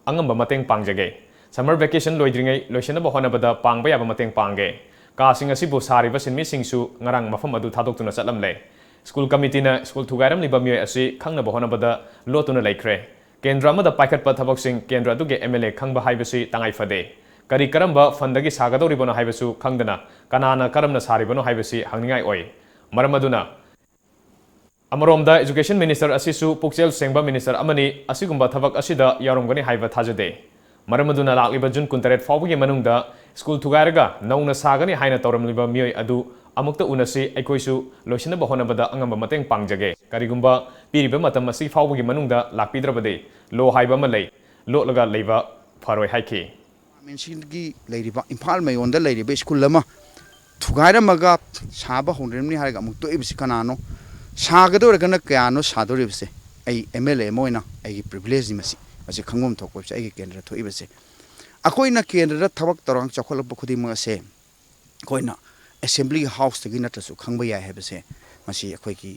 ꯑꯉꯝꯕ ꯃꯇꯦꯡ ꯄꯥꯡꯖꯒꯦ꯫ Summer vacation ꯂꯣꯏꯗ꯭ꯔꯤꯉꯩ ꯂꯣꯏꯁꯤꯟꯅꯕ ꯍꯣꯠꯅꯕꯗ ꯄꯥꯡꯕ ꯌꯥꯕ ꯃꯇꯦꯡ ꯄꯥꯡꯒꯦ꯫ ꯀꯥꯁꯤꯡ ꯑꯁꯤꯕꯨ ꯁꯥꯔꯤꯕ ꯁꯤꯟꯃꯤꯁꯤꯡꯁꯨ ꯉꯔꯥꯡ ꯃꯐꯝ ꯑꯗꯨ ꯊꯥꯗꯣꯛꯇꯨꯅ ꯆꯠꯂꯝꯂꯦ꯫ School committee ꯅ school ꯊꯨꯒꯥꯏꯔꯝꯂꯤꯕ ꯃꯤꯑꯣꯏ ꯑꯁꯤ ꯈꯪꯅꯕ ꯍꯣꯠꯅꯕꯗ ꯂꯣꯠꯇꯨꯅ ꯂꯩꯈ꯭ꯔꯦ꯫ ꯀꯦꯟꯗ꯭ꯔ ꯑꯃꯗ ꯄꯥꯏꯈꯠꯄ ꯊꯕꯛꯁꯤꯡ ꯀꯦꯟꯗ꯭ꯔ ꯑꯗꯨꯒꯤ MLA ꯈꯪꯕ ꯍꯥꯏꯕꯁꯤ ꯇꯉꯥꯏ ꯐꯗꯦ꯫ ꯀꯔꯤ ꯀꯔꯝꯕ fund ꯗꯒꯤ ꯁꯥꯒꯗꯧꯔꯤꯕꯅꯣ ꯍꯥꯏꯕꯁꯨ ꯈꯪꯗꯅ ꯀꯅꯥꯅ ꯀꯔꯝꯅ ꯁꯥꯔꯤꯕꯅꯣ ꯍꯥꯏꯕꯁꯤ ꯍꯪꯅꯤꯡꯉꯥꯏ ꯑꯣꯏ꯫ ꯃꯔꯝ ꯑꯗꯨꯅ ꯑꯃꯔꯣꯝꯗ Education Minister ꯑꯁꯤꯁꯨ ꯄꯨꯛꯆꯦꯜ ꯁꯦꯡꯕ minister ꯑꯃꯅꯤ, ꯑꯁꯤꯒꯨꯝꯕ ꯊꯕꯛ ꯑꯁꯤꯗ ꯌꯥꯎꯔꯝꯒꯅꯤ ꯍꯥꯏꯕ ꯊꯥꯖꯗꯦ꯫ ꯃꯔꯝ ꯑꯗꯨꯅ ꯂꯥꯛꯂꯤꯕ June ꯀꯨꯟꯇꯔꯦꯠ ꯐꯥꯎꯕꯒꯤ ꯃꯅꯨꯡꯗ school ꯊꯨꯒꯥꯏꯔꯒ ꯅꯧꯅ ꯁꯥꯒꯅꯤ ꯍꯥꯏꯅ ꯇꯧꯔꯝꯂꯤꯕ ꯃꯤꯑꯣꯏ ꯑꯗꯨ ꯑꯃꯨꯛꯇ ꯎꯅꯁꯤ, ꯑꯩꯈꯣꯏꯁꯨ ꯂꯣꯏꯁꯤꯟꯅꯕ ꯍꯣꯠꯅꯕꯗ ꯑꯉꯝꯕ ꯃꯇꯦꯡ ꯄꯥꯡꯖꯒꯦ꯫ ꯀꯔꯤꯒꯨꯝꯕ ꯄꯤꯔꯤꯕ ꯃꯇꯝ ꯑꯁꯤ ꯐꯥꯎꯕꯒꯤ ꯃꯅꯨꯡꯗ ꯂꯥꯛꯄꯤꯗ꯭ꯔꯕꯗꯤ law ꯍꯥꯏꯕ ꯑꯃ ꯂꯩ, ꯂꯣꯠꯂꯒ ꯂꯩꯕ ꯐꯔꯣꯏ ꯍꯥꯏꯈꯤ꯫ ꯗꯤꯄꯥꯔꯠꯃꯦꯟꯁꯤꯒꯤ ꯂꯩꯔꯤꯕ, ꯏꯝꯐꯥꯜ ꯃꯌꯣꯟꯗ ꯂꯩꯔꯤꯕ school ꯑꯃ ꯊꯨꯒꯥꯏꯔꯝꯃꯒ ꯁꯥꯕ ꯍꯧꯅꯔꯝꯅꯤ ꯍꯥꯏꯔꯒ ꯑꯃꯨꯛ ꯇꯣꯛꯏꯕꯁꯤ ꯀꯅꯥꯅꯣ? ꯁꯥꯒꯗꯧꯔꯒꯅ ꯀꯌꯥꯅꯣ ꯁꯥꯗꯧꯔꯤꯕꯁꯦ? ꯑꯩ MLA ꯑꯃ ꯑꯣꯏꯅ ꯑꯩꯒꯤ privilege ꯅꯤ ꯃꯁꯤ꯫ ꯃꯁꯤ ꯈꯪꯐꯝ ꯊꯣꯛꯄꯁꯦ ꯑꯩꯒꯤ ꯀꯦꯟꯗ꯭ꯔ ꯊꯣꯛꯏꯕꯁꯦ꯫ ꯑꯩꯈꯣꯏꯅ ꯀꯦꯟꯗ꯭ꯔꯗ ꯊꯕꯛ ꯊꯧꯔꯥꯡ ꯆꯥꯎꯈꯠꯂꯛꯄ ꯈꯨꯗꯤꯡꯃꯛ ꯑꯁꯦ ꯑꯩꯈꯣꯏꯅ Assembly Houseꯇꯒꯤ ꯅꯠꯇ꯭ꯔꯁꯨ ꯈꯪꯕ ꯌꯥꯏ ꯍꯥꯏꯕꯁꯦ ꯃꯁꯤ ꯑꯩꯈꯣꯏꯒꯤ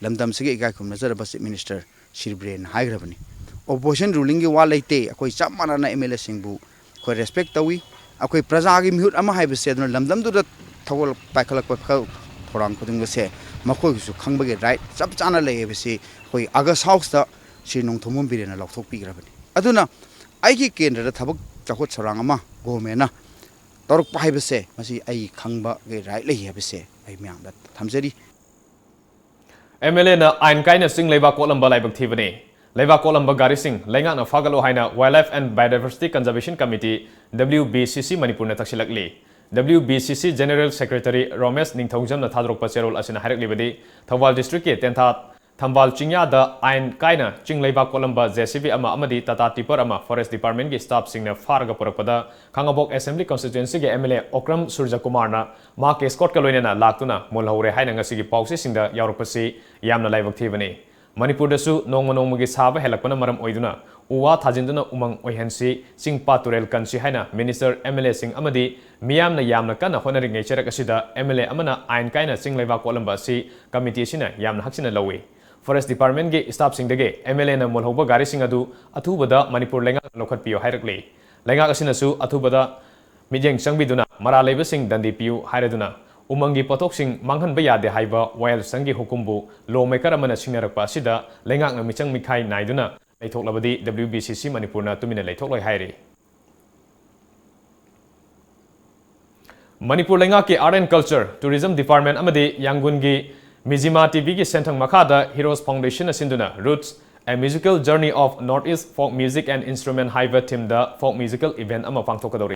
ꯂꯝꯗꯝꯁꯤꯒꯤ ꯏꯀꯥꯏ ꯈꯨꯝꯅꯖꯔꯕ Chief Minister ꯁ꯭ꯔꯤ ꯕꯤꯔꯦꯟꯅ ꯍꯥꯏꯈ꯭ꯔꯕꯅꯤ꯫ Opposition rulingꯒꯤ ꯋꯥ ꯂꯩꯇꯦ, ꯑꯩꯈꯣꯏ ꯆꯞ ꯃꯥꯟꯅꯅ MLAꯁꯤꯡꯕꯨ ꯑꯩꯈꯣꯏ respect ꯇꯧꯏ꯫ ꯑꯩꯈꯣꯏ ꯄ꯭ꯔꯖꯥꯒꯤ ꯃꯤꯍꯨꯠ ꯑꯃ ꯍꯥꯏꯕꯁꯦ ꯑꯗꯨꯅ ꯂꯝꯗꯝꯗꯨꯗ ꯊꯧꯒꯠ ꯄꯥꯏꯈꯠꯂꯛꯄ ꯈ-, ꯊꯧꯔꯥꯡ ꯈꯨꯗꯤꯡꯃꯛꯁꯦ ꯃꯈꯣꯏꯒꯤꯁꯨ ꯈꯪꯕꯒꯤ right ꯆꯞ ꯆꯥꯅ ꯂꯩ ꯍꯥꯏꯕꯁꯤ ꯑꯩꯈꯣꯏ August Houseꯇ ꯁ꯭ꯔꯤ ꯅꯣꯡꯊꯣꯝꯕꯝ ꯕꯤꯔꯦꯟꯅ ꯂꯥꯎꯊꯣꯛꯄꯤꯈ꯭ꯔꯕꯅꯤ꯫ ꯑꯗꯨꯅ ꯑꯩꯒꯤ ꯀꯦꯟꯗ꯭ꯔꯗ ꯊꯕꯛ ꯆꯥꯎꯈꯠ ꯊꯧꯔꯥꯡ ꯑꯃ governmentꯅ ꯇꯧꯔꯛꯄ ꯍꯥꯏꯕꯁꯦ ꯃꯁꯤ ꯑꯩ ꯈꯪꯕꯒꯤ right ꯂꯩ ꯍꯥꯏꯕꯁꯦ ꯑꯩ ꯃꯌꯥꯝꯗ ꯊꯝꯖꯔꯤ꯫ MLAꯅ ꯑꯥꯏꯟ ꯀꯥꯏꯅ ꯆꯤꯡ ꯂꯩꯕꯥꯛ ꯀꯣꯠꯂꯝꯕ ꯂꯥꯏꯕꯛ ꯊꯤꯕꯅꯤ꯫ ꯂꯩꯕꯥꯛ ꯀꯣꯠꯂꯝꯕ ꯒꯥꯔꯤꯁꯤꯡ ꯂꯩꯉꯥꯛꯅ ꯐꯥꯒꯠꯂꯣ ꯍꯥꯏꯅ Wildlife and Biodiversity Conservation Committee, WBCC, ꯃꯅꯤꯄꯨꯔꯅ ꯇꯛꯁꯤꯜꯂꯛꯂꯤ꯫ WBCC General Secretary ꯔꯣꯃꯦꯁ ꯅꯤꯡꯊꯧꯖꯝꯅ ꯊꯥꯗꯣꯔꯛꯄ ꯆꯦꯔꯣꯜ ꯑꯁꯤꯅ ꯍꯥꯏꯔꯛꯂꯤꯕꯗꯤ, ꯊꯧꯕꯥꯜ districtꯀꯤ ꯇꯦꯟꯊꯥ ꯊꯝꯕꯥꯜ ꯆꯤꯡꯌꯥꯗ ꯑꯥꯏꯟ ꯀꯥꯏꯅ ꯆꯤꯡ ꯂꯩꯕꯥꯛ ꯀꯣꯠꯂꯝꯕ JCB ꯑꯃ ꯑꯃꯗꯤ Tata Tipper ꯑꯃ Forest Departmentꯀꯤ staffꯁꯤꯡꯅ ꯐꯥꯔꯒ ꯄꯨꯔꯛꯄꯗ ꯈꯥꯉꯕꯣꯛ Assembly Constituencyꯒꯤ MLA ꯑꯣꯀ꯭ꯔꯝ ꯁꯨꯔꯖꯀꯨꯃꯥꯔꯅ ꯃꯍꯥꯛꯀꯤ escortꯀ ꯂꯣꯏꯅꯅ ꯂꯥꯛꯇꯨꯅ ꯃꯨꯜꯍꯧꯔꯦ ꯍꯥꯏꯅ ꯉꯁꯤꯒꯤ ꯄꯥꯎꯆꯦꯁꯤꯡꯗ ꯌꯥꯎꯔꯛꯄꯁꯤ ꯌꯥꯝꯅ ꯂꯥꯏꯕꯛ ꯊꯤꯕꯅꯤ꯫ ꯃꯅꯤꯄꯨꯔꯗꯁꯨ ꯅꯣꯡꯃ ꯅꯣꯡꯃꯒꯤ ꯁꯥꯕ ꯍꯦꯜꯂꯛꯄꯅ ꯃꯔꯝ ꯑꯣꯏꯗꯨꯅ ꯎ ꯋꯥ ꯊꯥꯖꯤꯟꯗꯨꯅ ꯎꯃꯪ ꯑꯣꯏꯍꯟꯁꯤ, ꯆꯤꯡ ꯄꯥꯠ ꯇꯨꯔꯦꯜ ꯀꯟꯁꯤ ꯍꯥꯏꯅ Minister, MLAꯁꯤꯡ ꯑꯃꯗꯤ ꯃꯤꯌꯥꯝꯅ ꯌꯥꯝꯅ ꯀꯟꯅ ꯍꯣꯠꯅꯔꯤꯉꯩ ꯆꯩꯔꯛ ꯑꯁꯤꯗ MLA ꯑꯃꯅ ꯑꯥꯏꯟ ꯀꯥꯏꯅ ꯆꯤꯡ ꯂꯩꯕꯥꯛ ꯀꯣꯠꯂꯝꯕ ꯑꯁꯤ committee ꯑꯁꯤꯅ ꯌꯥꯝꯅ ꯍꯛꯆꯤꯟꯅ ꯂꯧꯏ꯫ Forest Departmentꯀꯤ staffꯁꯤꯡꯗꯒꯤ MLAꯅ ꯃꯨꯜꯍꯧꯕ ꯒꯥꯔꯤꯁꯤꯡ ꯑꯗꯨ ꯑꯊꯨꯕꯗ ꯃꯅꯤꯄꯨꯔ ꯂꯩꯉꯥꯛꯅ ꯂꯧꯈꯠꯄꯤꯌꯨ ꯍꯥꯏꯔꯛꯂꯤ꯫ ꯂꯩꯉꯥꯛ ꯑꯁꯤꯅꯁꯨ ꯑꯊꯨꯕꯗ ꯃꯤꯠꯌꯦꯡ ꯆꯪꯕꯤꯗꯨꯅ ꯃꯔꯥꯜ ꯂꯩꯕꯁꯤꯡ ꯗꯟꯗꯤ ꯄꯤꯌꯨ ꯍꯥꯏꯔꯗꯨꯅ ꯎꯃꯪꯒꯤ ꯄꯣꯠꯊꯣꯛꯁꯤꯡ ꯃꯥꯡꯍꯟꯕ ꯌꯥꯗꯦ ꯍꯥꯏꯕ ꯋꯥꯌꯦꯜꯁꯪꯒꯤ ꯍꯨꯀꯨꯝꯕꯨ lawmaker ꯑꯃꯅ ꯁꯤꯡꯅꯔꯛꯄ ꯑꯁꯤꯗ ꯂꯩꯉꯥꯛꯅ ꯃꯤꯆꯪ ꯃꯤꯈꯥꯏ ꯅꯥꯏꯗꯨꯅ ꯂꯩꯊꯣꯛꯂꯕꯗꯤ WBCC ꯃꯅꯤꯄꯨꯔꯅ ꯇꯨꯃꯤꯟꯅ ꯂꯩꯊꯣꯛꯂꯣꯏ ꯍꯥꯏꯔꯤ꯫ ꯃꯅꯤꯄꯨꯔ ꯂꯩꯉꯥꯛꯀꯤ Art and Culture, Tourism Department ꯑꯃꯗꯤ ꯌꯥꯡꯒꯨꯟꯒꯤ Mizzima TVꯒꯤ ꯁꯦꯟꯊꯪ ꯃꯈꯥꯗ Heroes Foundation ꯁꯤꯟꯗꯨꯅ Roots, A Musical Journey of North East Folk Music and Instrument ꯍꯥꯏꯕ themeꯗ folk musical event ꯑꯃ ꯄꯥꯡꯊꯣꯛꯀꯗꯧꯔꯤ꯫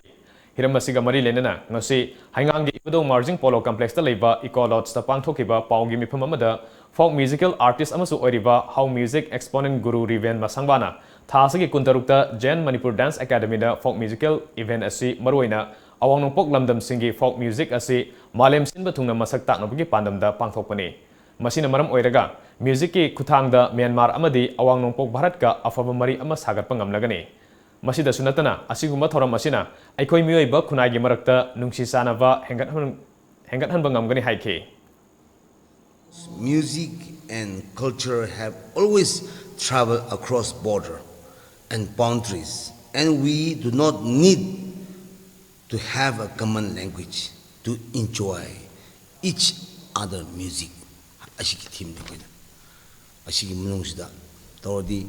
ꯍꯤꯔꯝ ꯑꯁꯤꯒ ꯃꯔꯤ ꯂꯩꯅꯅ ꯉꯁꯤ ꯍꯩꯉꯥꯡꯒꯤ ꯏꯕꯨꯙꯧ ꯃꯥꯔꯖꯤꯡ ꯄꯣꯂꯣ complexꯇ ꯂꯩꯕ Eco Lodgeꯇ ꯄꯥꯡꯊꯣꯛꯈꯤꯕ ꯄꯥꯎꯒꯤ ꯃꯤꯐꯝ ꯑꯃꯗ folk musical artist ꯑꯃꯁꯨ ꯑꯣꯏꯔꯤꯕ How Music exponent Guru ꯔꯤꯕꯦꯟ ꯃꯁꯥꯡꯕꯥꯅ ꯊꯥ ꯑꯁꯤꯒꯤ ꯀꯨꯟꯇꯔꯨꯛꯇ Zen Manipur Dance Academyꯗ folk musical event ꯑꯁꯤ ꯃꯔꯨꯑꯣꯏꯅ ꯑꯋꯥꯡ ꯅꯣꯡꯄꯣꯛ ꯂꯝꯗꯝꯁꯤꯡꯒꯤ folk music ꯑꯁꯤ ꯃꯥꯂꯦꯝ ꯁꯤꯟꯕ ꯊꯨꯡꯅ ꯃꯁꯛ ꯇꯥꯛꯅꯕꯒꯤ ꯄꯥꯟꯗꯝꯗ ꯄꯥꯡꯊꯣꯛꯄꯅꯤ꯫ ꯃꯁꯤꯅ ꯃꯔꯝ ꯑꯣꯏꯔꯒ musicꯀꯤ ꯈꯨꯠꯊꯥꯡꯗ ꯃ꯭ꯌꯥꯟꯃꯥꯔ ꯑꯃꯗꯤ ꯑꯋꯥꯡ ꯅꯣꯡꯄꯣꯛ ꯚꯥꯔꯠꯀ ꯑꯐꯕ ꯃꯔꯤ ꯑꯃ ꯁꯥꯒꯠꯄ ꯉꯝꯂꯒꯅꯤ꯫ ꯃꯁꯤꯗꯁꯨ ꯅꯠꯇꯅ, ꯑꯁꯤꯒꯨꯝꯕ ꯊꯧꯔꯝ ꯑꯁꯤꯅ ꯑꯩꯈꯣꯏ ꯃꯤꯑꯣꯏꯕ ꯈꯨꯟꯅꯥꯏꯒꯤ ꯃꯔꯛꯇ ꯅꯨꯡꯁꯤ ꯆꯥꯟꯅꯕ ꯍꯦꯟꯒꯠꯍꯟ-, ꯍꯦꯟꯒꯠꯍꯟꯕ ꯉꯝꯒꯅꯤ ꯍꯥꯏꯈꯤ꯫ Music and culture have always traveled across border and boundaries, and we do not need to have a common language to enjoy each other music. ꯑꯁꯤꯒꯤ ꯊꯤꯝꯅꯤ ꯑꯩꯈꯣꯏꯅ ꯑꯁꯤꯒꯤ ꯃꯅꯨꯡꯁꯤꯗ ꯇꯧꯔꯗꯤ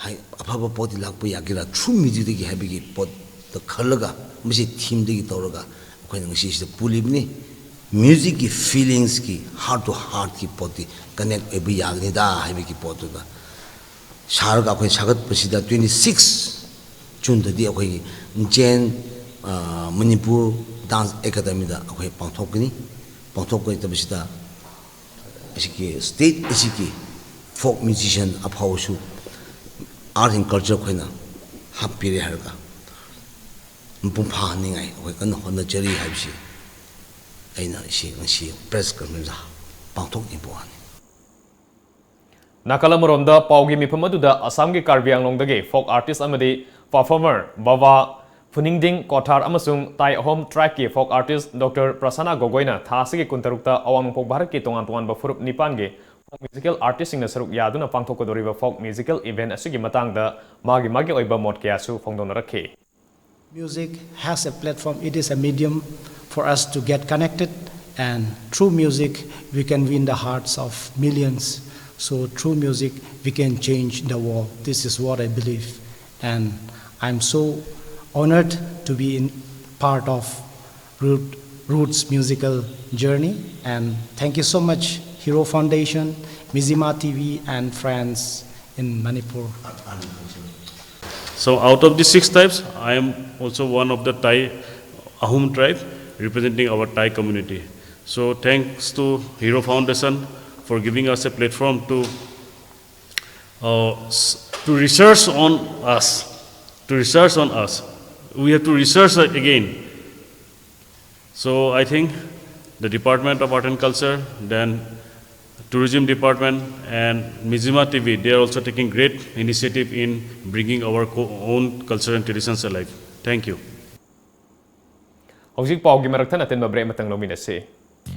ꯍꯥꯏ, ꯑꯐꯕ ꯄꯣꯠꯇꯤ ꯂꯥꯛꯄ ꯌꯥꯒꯦꯔꯥ, through musicꯗꯒꯤ ꯍꯥꯏꯕꯒꯤ ꯄꯣꯠꯇ ꯈꯜꯂꯒ, ꯃꯁꯤ ꯊꯤꯝꯗꯒꯤ ꯇꯧꯔꯒ ꯑꯩꯈꯣꯏꯅ ꯉꯁꯤꯁꯤꯗ ꯄꯨꯜꯂꯤꯕꯅꯤ꯫ Musicꯀꯤ feelingsꯀꯤ, heart to heartꯀꯤ ꯄꯣꯠꯇꯤ connect ꯑꯣꯏꯕ ꯌꯥꯒꯅꯤꯗ ꯍꯥꯏꯕꯒꯤ ꯄꯣꯠꯇꯨꯗ ꯁꯥꯔꯒ ꯑꯩꯈꯣꯏ ꯁꯥꯒꯠꯄꯁꯤꯗ twenty six Juneꯗꯗꯤ ꯑꯩꯈꯣꯏꯒꯤ Jain, ꯑ, Manipur Dance Academyꯗ ꯑꯩꯈꯣꯏ ꯄꯥꯡꯊꯣꯛꯀꯅꯤ꯫ ꯄꯥꯡꯊꯣꯛꯀꯗꯕꯁꯤꯗ ꯑꯁꯤꯒꯤ state ꯑꯁꯤꯒꯤ folk musician ꯑꯐꯥꯎꯕꯁꯨ art and culture ꯑꯩꯈꯣꯏꯅ ꯍꯥꯞꯄꯤꯔꯦ ꯍꯥꯏꯔꯒ ꯃꯄꯨꯡ ꯐꯥꯍꯟꯅꯤꯡꯉꯥꯏ ꯑꯩꯈꯣꯏ ꯀꯟꯅ ꯍꯣꯠꯅꯖꯔꯤ ꯍꯥꯏꯕꯁꯤ ꯑꯩꯅ ꯁꯤ ꯉꯁꯤ press conference ꯄꯥꯡꯊꯣꯛꯅꯤꯡꯕ ꯋꯥꯅꯤ꯫ ꯅꯥꯀꯜ ꯑꯃꯔꯣꯝꯗ, ꯄꯥꯎꯒꯤ ꯃꯤꯐꯝ ꯑꯗꯨꯗ ꯑꯁꯥꯝꯒꯤ ꯀꯥꯔꯕꯤ ꯑꯪꯂꯣꯡꯗꯒꯤ folk artist ꯑꯃꯗꯤ performer ꯕꯕꯥ ꯐꯨꯅꯤꯡꯗꯤꯡ ꯀꯣꯊꯥꯔ ꯑꯃꯁꯨꯡ ꯇꯥꯏ ꯑꯍꯣꯝ tribeꯀꯤ folk artist Doctor ꯄ꯭ꯔꯁꯥꯅꯥ ꯒꯣꯒꯣꯏꯅ ꯊꯥ ꯑꯁꯤꯒꯤ ꯀꯨꯟꯇꯔꯨꯛꯇ ꯑꯋꯥꯡ ꯅꯣꯡꯄꯣꯛ ꯚꯥꯔꯠꯀꯤ ꯇꯣꯉꯥꯟ ꯇꯣꯉꯥꯟꯕ ꯐꯨꯔꯨꯞ ꯅꯤꯄꯥꯟꯒꯤ folk musical artistꯁꯤꯡꯅ ꯁꯔꯨꯛ ꯌꯥꯗꯨꯅ ꯄꯥꯡꯊꯣꯛꯀꯗꯧꯔꯤꯕ folk musical event ꯑꯁꯤꯒꯤ ꯃꯇꯥꯡꯗ ꯃꯥꯒꯤ ꯃꯥꯒꯤ ꯑꯣꯏꯕ ꯃꯣꯠ ꯀꯌꯥꯁꯨ ꯐꯣꯡꯗꯣꯛꯅꯔꯛꯈꯤ꯫ Music has a platform, it is a medium for us to get connected, and through music, we can win the hearts of millions. So, through music, we can change the world. This is what I believe, and I'm so honored to be in part of Root, Roots musical journey. And thank you so much, Hero Foundation, Mizzima T V, and friends in Manipur. So out of the six tribes, I am also one of the Thai Ahom tribe representing our Thai community. So thanks to Hero Foundation for giving us a platform to uh, s- to research on us, to research on us. We have to research again. So I think the Department of Art and Culture, then Tourism Department and Mizzima T V, they are also taking great initiative in bringing our co- own culture and traditions alive. Thank you. ꯍꯧꯖꯤꯛ ꯄꯥꯎꯒꯤ ꯃꯔꯛ ꯊꯠꯅ ꯇꯤꯟꯕ break ꯑꯃꯇꯪ ꯂꯧꯃꯤꯟꯅꯁꯤ꯫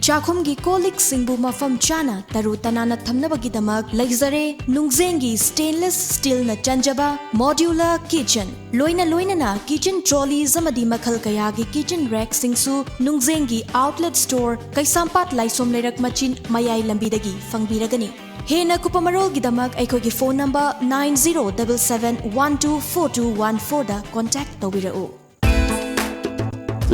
ꯆꯥꯛꯈꯨꯝꯒꯤ call ꯂꯤꯛꯁꯤꯡꯕꯨ ꯃꯐꯝ ꯆꯥꯅ ꯇꯔꯨ ꯇꯅꯥꯟꯅ ꯊꯝꯅꯕꯒꯤꯗꯃꯛ ꯂꯩꯖꯔꯦ ꯅꯨꯡꯖꯦꯡꯒꯤ ꯁ꯭ꯇꯦꯟꯂꯦꯁ ꯁ꯭ꯇꯤꯜꯅ ꯆꯟꯖꯕ ꯃꯣꯗ꯭ꯌꯨꯂꯔ ꯀꯤꯆꯟ꯫ ꯂꯣꯏꯅ ꯂꯣꯏꯅꯅ ꯀꯤꯆꯟ ꯇ꯭ꯔꯣꯂꯤꯁ ꯑꯃꯗꯤ ꯃꯈꯜ ꯀꯌꯥꯒꯤ ꯀꯤꯆꯟ ꯔꯦꯛꯁꯤꯡꯁꯨ ꯅꯨꯡꯖꯦꯡꯒꯤ ꯑꯥꯎꯠꯂꯦꯠ ꯁ꯭ꯇꯣꯔ, ꯀꯩꯁꯥꯝꯄꯥꯠ ꯂꯥꯏꯁꯣꯝ ꯂꯩꯔꯛ ꯃꯆꯤꯟ ꯃꯌꯥꯏ ꯂꯝꯕꯤꯗꯒꯤ ꯐꯪꯕꯤꯔꯒꯅꯤ꯫ ꯍꯦꯟꯅ ꯀꯨꯞꯄ ꯃꯔꯣꯜꯒꯤꯗꯃꯛ ꯑꯩꯈꯣꯏꯒꯤ phone number nine zero double seven one two four two one four ꯗ ꯀꯣꯟꯇꯦꯛ ꯇꯧꯕꯤꯔꯛꯎ꯫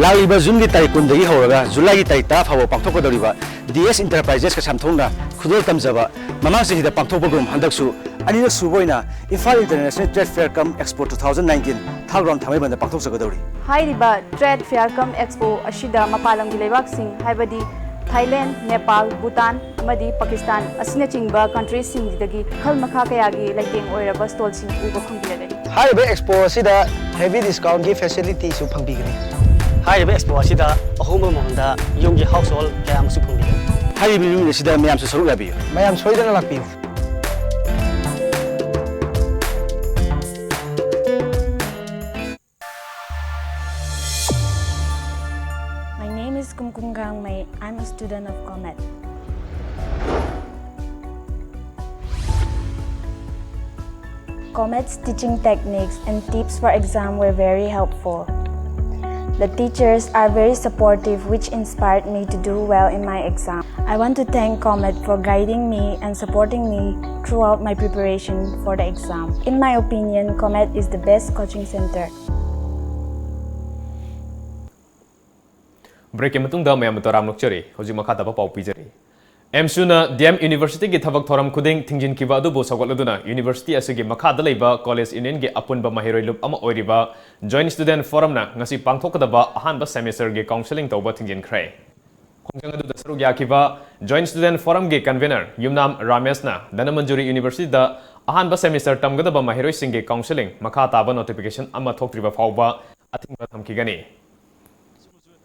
ꯂꯥꯛꯂꯤꯕ ꯖꯨꯟꯒꯤ ꯇꯥꯔꯤꯛ ꯀꯨꯟꯗꯒꯤ ꯍꯧꯔꯒ ꯖꯨꯂꯥꯏꯒꯤ ꯇꯥꯔꯤꯛ ꯇꯔꯥ ꯐꯥꯎꯕ ꯄꯥꯡꯊꯣꯛꯀꯗꯧꯔꯤꯕ ꯗꯤ ꯑꯦꯁ ꯏꯟꯇꯔꯄ꯭ꯔꯥꯏꯖꯦꯁ ꯀꯩꯁꯥꯝꯊꯣꯡꯅ ꯈꯨꯗꯣꯜ ꯇꯝꯖꯕ ꯃꯃꯥꯡ ꯆꯍꯤꯗ ꯄꯥꯡꯊꯣꯛꯄꯒꯨꯝ ꯍꯟꯗꯛꯁꯨ ꯑꯅꯤꯔꯛ ꯁꯨꯕ ꯑꯣꯏꯅ ꯏꯝꯐꯥꯜ ꯏꯟꯇꯔꯅꯦꯁꯅꯦꯜ ꯇ꯭ꯔꯦꯗ ꯐꯦꯌꯔ ꯀꯝ ꯑꯦꯛꯁꯄꯣ ꯇꯨ ꯊꯥꯎꯖꯟ ꯅꯥꯏꯟꯇꯤꯟ ꯊꯥꯒ꯭ꯔꯥꯎꯟ ꯊꯥꯡꯃꯩꯕꯟꯗ ꯄꯥꯡꯊꯣꯛꯆꯒꯗꯧꯔꯤ꯫ ꯍꯥꯏꯔꯤꯕ ꯇ꯭ꯔꯦꯗ ꯐꯦꯌꯔ ꯀꯝ ꯑꯦꯛꯁꯄꯣ ꯑꯁꯤꯗ ꯃꯄꯥꯟ ꯂꯝꯒꯤ ꯂꯩꯕꯥꯛꯁꯤꯡ ꯍꯥꯏꯕꯗꯤ ꯊꯥꯏꯂꯦꯟ, ꯅꯦꯄꯥꯜ, ꯚꯨꯇꯥꯟ ꯑꯃꯗꯤ ꯄꯥꯀꯤꯁꯇꯥꯟ ꯑꯁꯤꯅꯆꯤꯡꯕ ꯀꯟꯇ꯭ꯔꯤꯁꯤꯡꯁꯤꯗꯒꯤ ꯃꯈꯜ ꯃꯈꯥ ꯀꯌꯥꯒꯤ ꯂꯩꯇꯦꯡ ꯑꯣꯏꯔꯕ ꯁ꯭ꯇꯣꯜꯁꯤꯡ ꯎꯕ ꯐꯪꯕꯤꯔꯒꯅꯤ꯫ ꯍꯥꯏꯔꯤꯕ ꯑꯦꯛꯁꯄꯣ ꯑꯁꯤꯗ ꯍꯦꯚꯤ ꯗꯤꯁꯀꯥꯎꯟꯒꯤ ꯐꯦꯁꯤꯂꯤꯇꯤꯁꯨ ꯐꯪꯕꯤꯒꯅꯤ꯫ ꯍꯥꯏꯔꯤꯕ ꯑꯦꯛꯁꯄꯣ ꯑꯁꯤꯗ ꯑꯍꯣꯡꯕ ꯃꯃꯜꯗ ꯌꯨꯝꯒꯤ ꯍꯥꯎꯁ ꯍꯣꯜ ꯀꯌꯥ ꯑꯃꯁꯨ ꯐꯪꯕꯤꯒꯅꯤ꯫ ꯍꯥꯏꯔꯤꯕ ꯏꯚꯦꯟꯠ ꯑꯁꯤꯗ ꯃꯌꯥꯝꯁꯨ ꯁꯔꯨꯛ ꯌꯥꯕꯤꯌꯨ꯫ ꯃꯌꯥꯝ ꯁꯣꯏꯗꯅ ꯂꯥꯛꯄꯤꯌꯨ꯫ My name is Kumkum Gangmei. I'm a student of COMET. COMET's teaching techniques and tips for exam were very helpful. The teachers are very supportive, which inspired me to do well in my exam. I want to thank COMET for guiding me and supporting me throughout my preparation for the exam. In my opinion, COMET is the best coaching center. ꯕ꯭ꯔꯦꯛꯀꯤ ꯃꯇꯨꯡꯗ ꯃꯌꯥꯝꯕꯨ ꯇꯔꯥꯝꯅ ꯑꯣꯛꯆꯔꯤ꯫ ꯍꯧꯖꯤꯛ ꯃꯈꯥ ꯇꯥꯕ ꯄꯥꯎ ꯄꯤꯖꯔꯤ꯫ ꯑꯦꯝꯁꯨꯅ D M ꯌꯨꯅꯤꯚꯔꯁꯤꯇꯤꯒꯤ ꯊꯕꯛ ꯊꯧꯔꯝ ꯈꯨꯗꯤꯡ ꯊꯤꯡꯖꯤꯟꯈꯤꯕ ꯑꯗꯨꯕꯨ ꯁꯧꯒꯠꯂꯗꯨꯅ ꯌꯨꯅꯤꯚꯔꯁꯤꯇꯤ ꯑꯁꯤꯒꯤ ꯃꯈꯥꯗ ꯂꯩꯕ ꯀꯣꯂꯦꯖ ꯌꯨꯅꯤꯌꯟꯒꯤ ꯑꯄꯨꯟꯕ ꯃꯍꯩꯔꯣꯏ ꯂꯨꯞ ꯑꯃ ꯑꯣꯏꯔꯤꯕ ꯖꯣꯏꯟꯠ ꯁ꯭ꯇꯨꯗꯦꯟꯠ ꯐꯣꯔꯝꯅ ꯉꯁꯤ ꯄꯥꯡꯊꯣꯛꯀꯗꯕ ꯑꯍꯥꯟꯕ ꯁꯦꯃꯤꯁꯇꯔꯒꯤ ꯀꯥꯎꯟꯁꯦꯂꯤꯡ ꯇꯧꯕ ꯊꯤꯡꯖꯤꯟꯈ꯭ꯔꯦ꯫ ꯈꯣꯡꯖꯪ ꯑꯗꯨꯗ ꯁꯔꯨꯛ ꯌꯥꯈꯤꯕ ꯖꯣꯏꯟꯠ ꯁ꯭ꯇꯨꯗꯦꯟꯠ ꯐꯣꯔꯝꯒꯤ ꯀꯟꯚꯤꯅꯔ ꯌꯨꯝꯅꯥꯝ ꯔꯥꯃꯦꯁꯅ ꯙꯅꯃꯟꯖꯨꯔꯤ ꯌꯨꯅꯤꯚꯔꯁꯤꯇꯤꯗ ꯑꯍꯥꯟꯕ ꯁꯦꯃꯤꯁꯇꯔ ꯇꯝꯒꯗꯕ ꯃꯍꯩꯔꯣꯏꯁꯤꯡꯒꯤ ꯀꯥꯎꯟꯁꯦꯂꯤꯡ ꯃꯈꯥ ꯇꯥꯕ ꯅꯣꯇꯤꯐꯤꯀꯦꯁꯟ ꯑꯃ ꯊꯣꯛꯇ꯭ꯔꯤꯕ ꯐꯥꯎꯕ ꯑꯊꯤꯡꯕ ꯊꯝꯈꯤꯒꯅꯤ꯫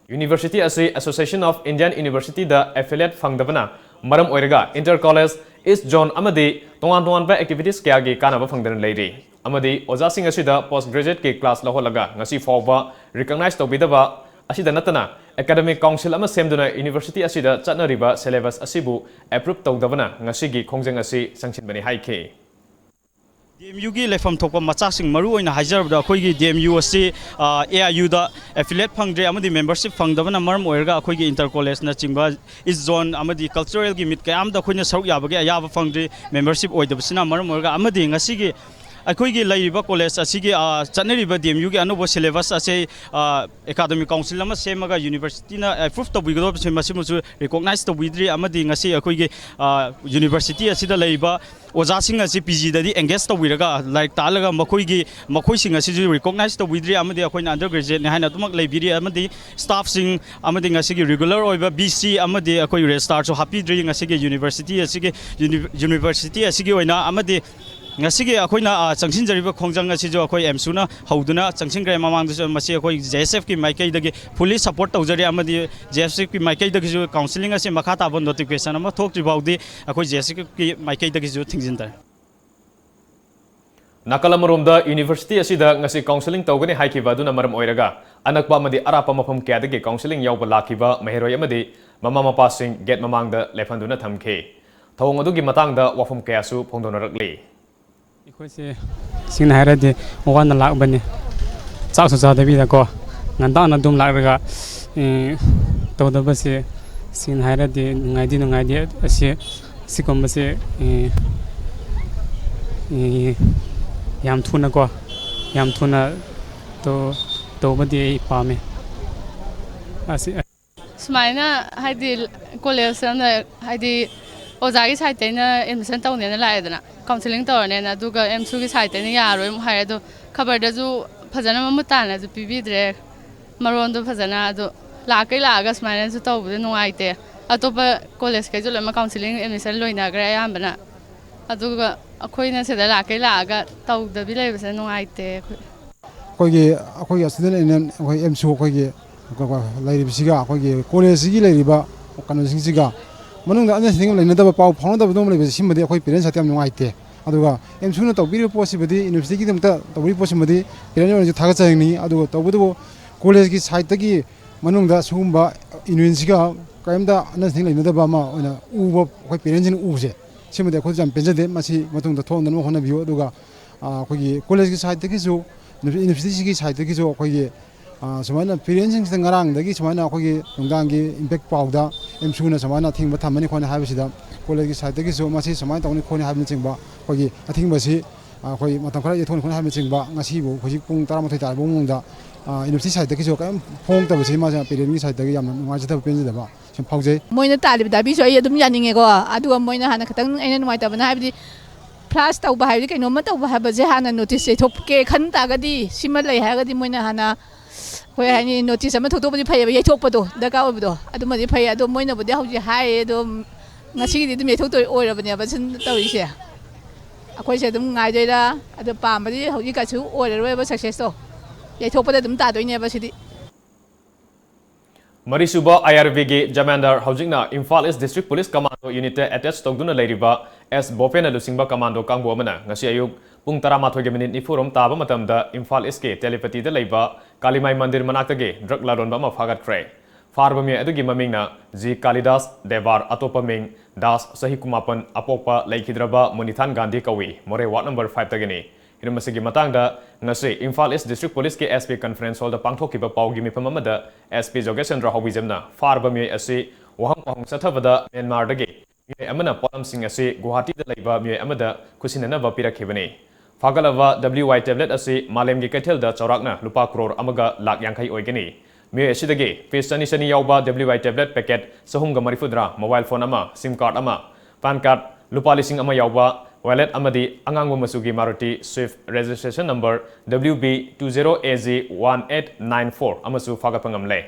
ꯌꯨꯅꯤꯚꯔꯁꯤꯇꯤ ꯑꯁꯤ Association of Indian Universityꯗ ꯑꯦꯐꯤꯂꯤꯌꯦꯠ ꯐꯪꯗꯕꯅ ꯃꯔꯝ ꯑꯣꯏꯔꯒ Inter College, East Zone ꯑꯃꯗꯤ ꯇꯣꯉꯥꯟ ꯇꯣꯉꯥꯟꯕ activities ꯀꯌꯥꯒꯤ ꯀꯥꯟꯅꯕ ꯐꯪꯗꯨꯅ ꯂꯩꯔꯤ꯫ ꯑꯃꯗꯤ ꯑꯣꯖꯥꯁꯤꯡ ꯑꯁꯤꯗ post graduateꯀꯤ class ꯂꯧꯍꯜꯂꯒ ꯉꯁꯤ ꯐꯥꯎꯕ recognize ꯇꯧꯕꯤꯗꯕ ꯑꯁꯤꯗ ꯅꯠꯇꯅ, academic council ꯑꯃ ꯁꯦꯝꯗꯨꯅ university ꯑꯁꯤꯗ ꯆꯠꯅꯔꯤꯕ syllabus ꯑꯁꯤꯕꯨ approve ꯇꯧꯗꯕꯅ ꯉꯁꯤꯒꯤ ꯈꯣꯡꯖꯪ ꯑꯁꯤ ꯆꯪꯁꯤꯟꯕꯅꯤ ꯍꯥꯏꯈꯤ꯫ ꯗꯤ ꯑꯦꯝ ꯌꯨꯒꯤ ꯂꯩꯐꯝ ꯊꯣꯛꯄ ꯃꯆꯥꯁꯤꯡ, ꯃꯔꯨ ꯑꯣꯏꯅ ꯍꯥꯏꯖꯔꯕꯗ, ꯑꯩꯈꯣꯏꯒꯤ ꯗꯤ ꯑꯦꯝ ꯌꯨ ꯑꯁꯤ ꯑꯦ ꯑꯥꯏ ꯌꯨꯗ affiliate ꯐꯪꯗ꯭ꯔꯦ ꯑꯃꯗꯤ membership ꯐꯪꯗꯕꯅ ꯃꯔꯝ ꯑꯣꯏꯔꯒ ꯑꯩꯈꯣꯏꯒꯤ Inter Collegeꯅꯆꯤꯡꯕ, East Zone ꯑꯃꯗꯤ culturalꯒꯤ meet ꯀꯌꯥ ꯑꯃꯗ ꯑꯩꯈꯣꯏꯅ ꯁꯔꯨꯛ ꯌꯥꯕꯒꯤ ꯑꯌꯥꯕ ꯐꯪꯗ꯭ꯔꯤ, membership ꯑꯣꯏꯗꯕꯁꯤꯅ ꯃꯔꯝ ꯑꯣꯏꯔꯒ꯫ ꯑꯃꯗꯤ ꯉꯁꯤꯒꯤ ꯑꯩꯈꯣꯏꯒꯤ ꯂꯩꯔꯤꯕ college ꯑꯁꯤꯒꯤ, ꯑ, ꯆꯠꯅꯔꯤꯕ ꯗꯤ ꯑꯦꯝ ꯌꯨꯒꯤ ꯑꯅꯧꯕ syllabus ꯑꯁꯤ, ꯑ, academic council ꯑꯃ ꯁꯦꯝꯃꯒ universityꯅ approve ꯇꯧꯕꯤꯒꯗꯧꯕꯁꯦ, ꯃꯁꯤꯃꯁꯨ recognize ꯇꯧꯕꯤꯗ꯭ꯔꯤ꯫ ꯑꯃꯗꯤ ꯉꯁꯤ ꯑꯩꯈꯣꯏꯒꯤ, ꯑ, university ꯑꯁꯤꯗ ꯂꯩꯔꯤꯕ ꯑꯣꯖꯥꯁꯤꯡ ꯑꯁꯤ ꯄꯤ ꯖꯤꯗꯗꯤ engage ꯇꯧꯕꯤꯔꯒ, ꯂꯥꯏꯔꯤꯛ ꯇꯥꯛꯍꯜꯂꯒ ꯃꯈꯣꯏꯒꯤ, ꯃꯈꯣꯏꯁꯤꯡ ꯑꯁꯤꯁꯨ recognize ꯇꯧꯕꯤꯗ꯭ꯔꯤ꯫ ꯑꯃꯗꯤ ꯑꯩꯈꯣꯏꯅ undergraduateꯅꯤ ꯍꯥꯏꯅ ꯑꯗꯨꯃꯛ ꯂꯩꯕꯤꯔꯤ꯫ ꯑꯃꯗꯤ staffꯁꯤꯡ, ꯑꯃꯗꯤ ꯉꯁꯤꯒꯤ regular ꯑꯣꯏꯕ ꯕꯤ ꯁꯤ ꯑꯃꯗꯤ ꯑꯩꯈꯣꯏ registrarꯁꯨ ꯍꯥꯞꯄꯤꯗ꯭ꯔꯤ ꯉꯁꯤꯒꯤ university ꯑꯁꯤꯒꯤ, uni-, university ꯑꯁꯤꯒꯤ ꯑꯣꯏꯅ꯫ ꯑꯃꯗꯤ ꯉꯁꯤꯒꯤ ꯑꯩꯈꯣꯏꯅ, ꯑ, ꯆꯪꯁꯤꯟꯖꯔꯤꯕ ꯈꯣꯡꯖꯪ ꯑꯁꯤꯁꯨ ꯑꯩꯈꯣꯏ ꯑꯦꯝꯁꯨꯅ ꯍꯧꯗꯨꯅ ꯆꯪꯁꯤꯟꯈ꯭ꯔꯦ꯫ ꯃꯃꯥꯡꯗꯁꯨ ꯃꯁꯤ ꯑꯩꯈꯣꯏ ꯖꯦ ꯑꯦꯁ ꯑꯦꯐꯀꯤ ꯃꯥꯏꯀꯩꯗꯒꯤ fully support ꯇꯧꯖꯔꯤ꯫ ꯑꯃꯗꯤ ꯖꯦ ꯑꯦꯁ ꯑꯦꯐꯀꯤ ꯃꯥꯏꯀꯩꯗꯒꯤꯁꯨ counselling ꯑꯁꯤ ꯃꯈꯥ ꯇꯥꯕ notification ꯑꯃ ꯊꯣꯛꯇ꯭ꯔꯤ ꯐꯥꯎꯗꯤ ꯑꯩꯈꯣꯏ ꯖꯦ ꯑꯦꯁ ꯑꯦꯐꯀꯤ ꯃꯥꯏꯀꯩꯗꯒꯤꯁꯨ ꯊꯤꯡꯖꯤꯟꯗꯔꯦ꯫ ꯅꯥꯀꯜ ꯑꯃꯔꯣꯝꯗ, university ꯑꯁꯤꯗ ꯉꯁꯤ counselling ꯇꯧꯒꯅꯤ ꯍꯥꯏꯈꯤꯕ ꯑꯗꯨꯅ ꯃꯔꯝ ꯑꯣꯏꯔꯒ, ꯑꯅꯛꯄ ꯑꯃꯗꯤ ꯑꯔꯥꯞꯄ ꯃꯐꯝ ꯀꯌꯥꯗꯒꯤ counselling ꯌꯥꯎꯕ ꯂꯥꯛꯈꯤꯕ ꯃꯍꯩꯔꯣꯏ ꯑꯃꯗꯤ ꯃꯃꯥ ꯃꯄꯥꯁꯤꯡ gate ꯃꯃꯥꯡꯗ ꯂꯦꯞꯍꯟꯗꯨꯅ ꯊꯝꯈꯤ꯫ ꯊꯧꯑꯣꯡ ꯑꯗꯨꯒꯤ ꯃꯇꯥꯡꯗ ꯋꯥꯐꯝ ꯀꯌꯥꯁꯨ ꯐꯣꯡꯗꯣꯛꯅꯔꯛꯂꯤ꯫ ꯑꯩꯈꯣꯏꯁꯦ, ꯁꯦꯡꯅ ꯍꯥꯏꯔꯗꯤ, ꯋꯥꯅ ꯂꯥꯛꯄꯅꯦ꯫ ꯆꯥꯛꯁꯨ ꯆꯥꯗꯕꯤꯗꯀꯣ, ꯉꯟꯇꯥꯅ ꯑꯗꯨꯝ ꯂꯥꯛꯂꯒ, ꯑꯦ, ꯇꯧꯗꯕꯁꯦ, ꯁꯦꯡꯅ ꯍꯥꯏꯔꯗꯤ, ꯅꯨꯡꯉꯥꯏꯗꯤ ꯅꯨꯡꯉꯥꯏꯗꯦ꯫ ꯑꯁꯤ, ꯁꯤꯒꯨꯝꯕꯁꯦ, ꯑꯦ, ꯑꯦ, ꯌꯥꯝ ꯊꯨꯅꯀꯣ, ꯌꯥꯝ ꯊꯨꯅ ꯇꯧ-, ꯇꯧꯕꯗꯤ ꯑꯩ ꯄꯥꯝꯃꯦ꯫ ꯑꯁꯤ, ꯁꯨꯃꯥꯏꯅ, ꯍꯥꯏꯗꯤ, college ꯑꯃꯗ, ꯍꯥꯏꯗꯤ, ꯑꯣꯖꯥꯒꯤ sideꯇꯩꯅ admission ꯇꯧꯅꯦꯅ ꯂꯥꯛꯑꯦꯗꯅ, counselling ꯇꯧꯔꯅꯦꯅ, ꯑꯗꯨꯒ ꯑꯦꯝꯁꯨꯒꯤ sideꯇꯩꯅ ꯌꯥꯔꯣꯏ ꯑꯃꯨꯛ ꯍꯥꯏꯔꯦ꯫ ꯑꯗꯣ ꯈꯕꯔꯗꯁꯨ ꯐꯖꯅ ꯃꯃꯨꯠ ꯇꯥꯅꯁꯨ ꯄꯤꯕꯤꯗ꯭ꯔꯦ, ꯃꯔꯣꯟꯗꯣ ꯐꯖꯅ꯫ ꯑꯗꯣ ꯂꯥꯛꯀꯩ ꯂꯥꯛꯑꯒ ꯁꯨꯃꯥꯏꯅꯁꯨ ꯇꯧꯕꯗꯣ ꯅꯨꯡꯉꯥꯏꯇꯦ꯫ ꯑꯇꯣꯞꯄ collegeꯈꯩꯁꯨ ꯂꯣꯏꯅꯃꯛ counselling admission ꯂꯣꯏꯅꯈ꯭ꯔꯦ ꯑꯌꯥꯝꯕꯅ, ꯑꯗꯨꯒ ꯑꯩꯈꯣꯏꯅ ꯁꯤꯗ ꯂꯥꯛꯀꯩ ꯂꯥꯛꯑꯒ ꯇꯧꯗꯕꯤ ꯂꯩꯕꯁꯦ ꯅꯨꯡꯉꯥꯏꯇꯦ ꯑꯩꯈꯣꯏ꯫ ꯑꯩꯈꯣꯏꯒꯤ, ꯑꯩꯈꯣꯏꯒꯤ student union, ꯑꯩꯈꯣꯏ ꯑꯦꯝꯁꯨ, ꯑꯩꯈꯣꯏꯒꯤ ꯂꯩꯔꯤꯕꯁꯤꯒ, ꯑꯩꯈꯣꯏꯒꯤ collegeꯁꯤꯒꯤ ꯂꯩꯔꯤꯕ ꯀꯩꯅꯣꯁꯤꯡꯁꯤꯒ ꯃꯅꯨꯡꯗ ꯑꯟꯗꯔꯁ꯭ꯇꯦꯟꯗꯤꯡ ꯂꯩꯅꯗꯕ, ꯄꯥꯎ ꯐꯥꯎꯅꯗꯕ ꯑꯗꯨꯒꯨꯝꯕ ꯂꯩꯕꯁꯦ, ꯁꯤꯃꯗꯤ ꯑꯩꯈꯣꯏ ꯄꯦꯔꯦꯟꯁ ꯁꯥꯏꯠꯇ ꯌꯥꯝ ꯅꯨꯡꯉꯥꯏꯇꯦ꯫ ꯑꯗꯨꯒ ꯑꯦꯝꯁꯨꯅ ꯇꯧꯕꯤꯔꯤꯕ ꯄꯣꯠꯁꯤꯃꯗꯤ, ꯌꯨꯅꯤꯚꯔꯁꯤꯇꯤꯒꯤꯗꯃꯛꯇ ꯇꯧꯕꯤꯔꯤꯕ ꯄꯣꯠꯁꯤꯃꯗꯤ ꯄꯦꯔꯦꯟꯁ ꯑꯣꯏꯅꯁꯨ ꯊꯥꯒꯠꯆꯅꯤꯡꯏ꯫ ꯑꯗꯨꯒ ꯇꯧꯕꯇꯕꯨ ꯀꯣꯂꯦꯖꯀꯤ ꯁꯥꯏꯠꯇꯒꯤ ꯃꯅꯨꯡꯗ ꯁꯤꯒꯨꯝꯕ ꯌꯨꯅꯤꯌꯟꯁꯤꯒ ꯀꯔꯤꯝꯇ ꯑꯟꯗꯔꯁ꯭ꯇꯦꯟꯗꯤꯡ ꯂꯩꯅꯗꯕ ꯑꯃ ꯑꯣꯏꯅ ꯎꯕ, ꯑꯩꯈꯣꯏ ꯄꯦꯔꯦꯟꯁꯁꯤꯡꯅ ꯎꯕꯁꯦ, ꯁꯤꯃꯗꯤ ꯑꯩꯈꯣꯏꯁꯨ ꯌꯥꯝ ꯄꯦꯟꯖꯗꯦ꯫ ꯃꯁꯤ ꯃꯇꯨꯡꯗ ꯊꯣꯛꯍꯟꯗꯅꯕ ꯍꯣꯠꯅꯕꯤꯌꯨ꯫ ꯑꯗꯨꯒ, ꯑ, ꯑꯩꯈꯣꯏꯒꯤ ꯀꯣꯂꯦꯖꯀꯤ ꯁꯥꯏꯠꯇꯒꯤꯁꯨ, ꯌꯨꯅꯤꯚꯔꯁꯤꯇꯤꯁꯤꯒꯤ ꯁꯥꯏꯠꯇꯒꯤꯁꯨ ꯑꯩꯈꯣꯏꯒꯤ, ꯑ, ꯁꯨꯃꯥꯏꯅ ꯄꯦꯔꯦꯟꯁꯁꯤꯡꯁꯤꯗ ꯉꯔꯥꯡꯗꯒꯤ ꯁꯨꯃꯥꯏꯅ ꯑꯩꯈꯣꯏꯒꯤ ꯅꯨꯡꯗꯥꯡꯒꯤ ꯏꯝꯄꯦꯛ ꯄꯥꯎꯗ ꯑꯦꯝꯁꯨꯅ ꯁꯨꯃꯥꯏꯅ ꯑꯊꯤꯡꯕ ꯊꯝꯃꯅꯤ ꯈꯣꯠꯅꯤ ꯍꯥꯏꯕꯁꯤꯗ, ꯀꯣꯂꯦꯖꯀꯤ ꯁꯥꯏꯠꯇꯒꯤꯁꯨ ꯃꯁꯤ ꯁꯨꯃꯥꯏꯅ ꯇꯧꯅꯤ ꯈꯣꯠꯅꯤ ꯍꯥꯏꯕꯅꯆꯤꯡꯕ, ꯑꯩꯈꯣꯏꯒꯤ ꯑꯊꯤꯡꯕꯁꯤ, ꯑ, ꯑꯩꯈꯣꯏ ꯃꯇꯝ ꯈꯔ ꯌꯩꯊꯣꯛꯅꯤ ꯈꯣꯠꯅꯤ ꯍꯥꯏꯕꯅꯆꯤꯡꯕ, ꯉꯁꯤꯕꯨ ꯍꯧꯖꯤꯛ ꯄꯨꯡ ꯇꯔꯥꯃꯥꯊꯣꯏ ꯇꯥꯔꯕ ꯃꯑꯣꯡꯗ, ꯑ, ꯌꯨꯅꯤꯚꯔꯁꯤꯇꯤ ꯁꯥꯏꯠꯇꯒꯤꯁꯨ ꯀꯔꯤꯝ ꯐꯣꯡꯉꯛꯇꯕꯁꯤ ꯃꯥꯁꯦ ꯄꯦꯔꯦꯟꯁꯀꯤ ꯁꯥꯏꯠꯇꯒꯤ ꯌꯥꯝꯅ ꯅꯨꯡꯉꯥꯏꯖꯗꯕ, ꯄꯦꯟꯖꯗꯕ ꯁꯨꯝ ꯐꯥꯎꯖꯩ꯫ ꯃꯣꯏꯅ ꯇꯥꯜꯂꯤꯕ ꯗꯥꯕꯤꯁꯨ ꯑꯩ ꯑꯗꯨꯝ ꯌꯥꯅꯤꯡꯉꯦꯀꯣ꯫ ꯑꯗꯨꯒ ꯃꯣꯏꯅ ꯍꯥꯟꯅ ꯈꯤꯇꯪ ꯑꯩꯅ ꯅꯨꯡꯉꯥꯏꯇꯕꯅ ꯍꯥꯏꯕꯗꯤ, ꯐ꯭ꯂꯥꯁ ꯇꯧꯕ ꯍꯥꯏꯕꯗꯤ ꯀꯩꯅꯣꯝꯃ ꯇꯧꯕ ꯍꯥꯏꯕꯁꯦ ꯍꯥꯟꯅ ꯅꯣꯇꯤꯁ ꯌꯩꯊꯣꯛꯀꯦ ꯈꯟ ꯇꯥꯔꯒꯗꯤ, ꯁꯤꯃ ꯂꯩ ꯍꯥꯏꯔꯒꯗꯤ ꯃꯣꯏꯅ ꯍꯥꯟꯅ, ꯑꯩꯈꯣꯏ ꯍꯥꯏꯅꯤ, ꯅꯣꯇꯤꯁ ꯑꯃ ꯊꯣꯛꯇꯣꯛꯄꯗꯤ ꯐꯩꯌꯦꯕ, ꯌꯩꯊꯣꯛꯄꯗꯣ ꯗꯔꯀꯥꯔ ꯑꯣꯏꯕꯗꯣ ꯑꯗꯨꯃꯗꯤ ꯐꯩ꯫ ꯑꯗꯣ ꯃꯣꯏꯅꯕꯨꯗꯤ ꯍꯧꯖꯤꯛ ꯍꯥꯏꯌꯦ, ꯑꯗꯣ ꯉꯁꯤꯒꯤꯗꯤ ꯑꯗꯨꯝ ꯌꯩꯊꯣꯛꯇꯣꯏ ꯑꯣꯏꯔꯕꯅꯦꯕ ꯁꯤꯅ ꯇꯧꯔꯤꯁꯦ꯫ ꯑꯩꯈꯣꯏꯁꯦ ꯑꯗꯨꯝ ꯉꯥꯏꯗꯣꯏꯔꯥ? ꯑꯗꯣ ꯄꯥꯝꯕꯗꯤ ꯍꯧꯖꯤꯛ ꯀꯩꯁꯨ ꯑꯣꯏꯔꯔꯣꯏꯕ ꯁꯛꯁꯦꯁꯇꯣ, ꯌꯩꯊꯣꯛꯄꯗ ꯑꯗꯨꯝ ꯇꯥꯗꯣꯏꯅꯦꯕ ꯁꯤꯗꯤ꯫ ꯃꯔꯤꯁꯨꯕ ꯑꯥꯏ ꯑꯥꯔ ꯕꯤꯒꯤ ꯖꯃꯥꯟꯗꯥꯔ, ꯍꯧꯖꯤꯛꯅ ꯏꯝꯐꯥꯜ ꯏꯁ ꯗꯤꯁꯇ꯭ꯔꯤꯛ ꯄꯨꯂꯤꯁ ꯀꯃꯥꯟꯗꯣ ꯌꯨꯅꯤꯠꯇ ꯑꯦꯇꯦꯆ ꯇꯧꯗꯨꯅ ꯂꯩꯔꯤꯕ ꯑꯦꯁ ꯕꯣꯄꯦꯟꯅ ꯂꯨꯆꯤꯡꯕ ꯀꯃꯥꯟꯗꯣ ꯀꯥꯡꯕꯨ ꯑꯃꯅ ꯉꯁꯤ ꯑꯌꯨꯛ ꯄꯨꯡ ꯇꯔꯥꯃꯥꯊꯣꯏꯒꯤ ꯃꯤꯅꯤꯠ ꯅꯤꯐꯨꯔꯣꯝ ꯇꯥꯕ ꯃꯇꯝꯗ ꯏꯝꯐꯥꯜ ꯏꯁꯀꯤ ꯇꯦꯂꯤꯄꯇꯤꯗ ꯂꯩꯕ ꯀꯥꯂꯤꯃꯥꯏ ꯃꯟꯗꯤꯔ ꯃꯅꯥꯛꯇꯒꯤ ꯗ꯭ꯔꯒ ꯂꯂꯣꯟꯕ ꯑꯃ ꯐꯥꯒꯠꯈ꯭ꯔꯦ꯫ ꯐꯥꯔꯕ ꯃꯤꯑꯣꯏ ꯑꯗꯨꯒꯤ ꯃꯃꯤꯡꯅ ꯖꯤ ꯀꯥꯂꯤꯗꯥꯁ ꯗꯦꯕꯥꯔ, ꯑꯇꯣꯞꯄ ꯃꯤꯡ ꯗꯥꯁ, ꯆꯍꯤ ꯀꯨꯟꯃꯥꯄꯟ, ꯑꯄꯣꯛꯄ ꯂꯩꯈꯤꯗ꯭ꯔꯕ ꯃꯣꯅꯤꯊꯥꯟ ꯒꯥꯟꯙꯤ ꯀꯧꯏ, ꯃꯣꯔꯦ ꯋꯥꯔꯗ ꯅꯝꯕꯔ ꯐꯥꯏꯚꯇꯒꯤꯅꯤ꯫ ꯍꯤꯔꯝ ꯑꯁꯤꯒꯤ ꯃꯇꯥꯡꯗ ꯉꯁꯤ ꯏꯝꯐꯥꯜ ꯏꯁ ꯗꯤꯁꯇ꯭ꯔꯤꯛ ꯄꯨꯂꯤꯁꯀꯤ ꯑꯦꯁ ꯄꯤ ꯀꯟꯐꯔꯦꯟꯁ ꯍꯣꯜꯗ ꯄꯥꯡꯊꯣꯛꯈꯤꯕ ꯄꯥꯎꯒꯤ ꯃꯤꯐꯝ ꯑꯃꯗ ꯑꯦꯁ ꯄꯤ ꯖꯣꯒꯦꯁ ꯆꯟꯗ꯭ꯔ ꯍꯧꯕꯤꯖꯝꯅ ꯐꯥꯔꯕ ꯃꯤꯑꯣꯏ ꯑꯁꯤ ꯋꯥꯍꯪ ꯋꯥꯍꯪ ꯆꯠꯊꯕꯗ ꯃ꯭ꯌꯥꯟꯃꯥꯔꯗꯒꯤ ꯃꯤꯑꯣꯏ ꯑꯃꯅ ꯄꯣꯠꯂꯝꯁꯤꯡ ꯑꯁꯤ ꯒꯨꯋꯥꯍꯥꯇꯤꯗ ꯂꯩꯕ ꯃꯤꯑꯣꯏ ꯑꯃꯗ ꯈꯨꯠꯁꯤꯟꯅꯅꯕ ꯄꯤꯔꯛꯈꯤꯕꯅꯤ꯫ ꯐꯥꯒꯠꯂꯕ ꯗꯕ꯭ꯂꯤꯌꯨ ꯑꯥꯏ ꯇꯦꯕ꯭ꯂꯦꯠ ꯑꯁꯤ ꯃꯥꯂꯦꯝꯒꯤ ꯀꯩꯊꯦꯜꯗ ꯆꯥꯎꯔꯥꯛꯅ ꯂꯨꯄꯥ ꯀ꯭ꯔꯣꯔ ꯑꯃꯒ ꯂꯥꯈ ꯌꯥꯡꯈꯩ ꯑꯣꯏꯒꯅꯤ꯫ ꯃꯤꯑꯣꯏ ꯑꯁꯤꯗꯒꯤ ꯄꯤꯁ ꯆꯅꯤ ꯆꯅꯤ ꯌꯥꯎꯕ ꯗꯕ꯭ꯂꯤꯌꯨ ꯑꯥꯏ ꯇꯦꯕ꯭ꯂꯦꯠ ꯄꯦꯀꯦꯠ ꯆꯍꯨꯝꯒ ꯃꯔꯤꯐꯨꯇꯔꯥ, ꯃꯣꯕꯥꯏꯜ ꯐꯣꯟ ꯑꯃ, ꯁꯤꯝ ꯀꯥꯔꯗ ꯑꯃ, ꯄꯥꯟ ꯀꯥꯔꯗ, ꯂꯨꯄꯥ ꯂꯤꯁꯤꯡ ꯑꯃ ꯌꯥꯎꯕ ꯋꯥꯂꯦꯠ ꯑꯃꯗꯤ ꯑꯉꯥꯡꯕ ꯃꯆꯨꯒꯤ Maruti Swift registration number W B two zero A G one eight nine four ꯑꯃꯁꯨ ꯐꯥꯒꯠꯄ ꯉꯝꯂꯦ꯫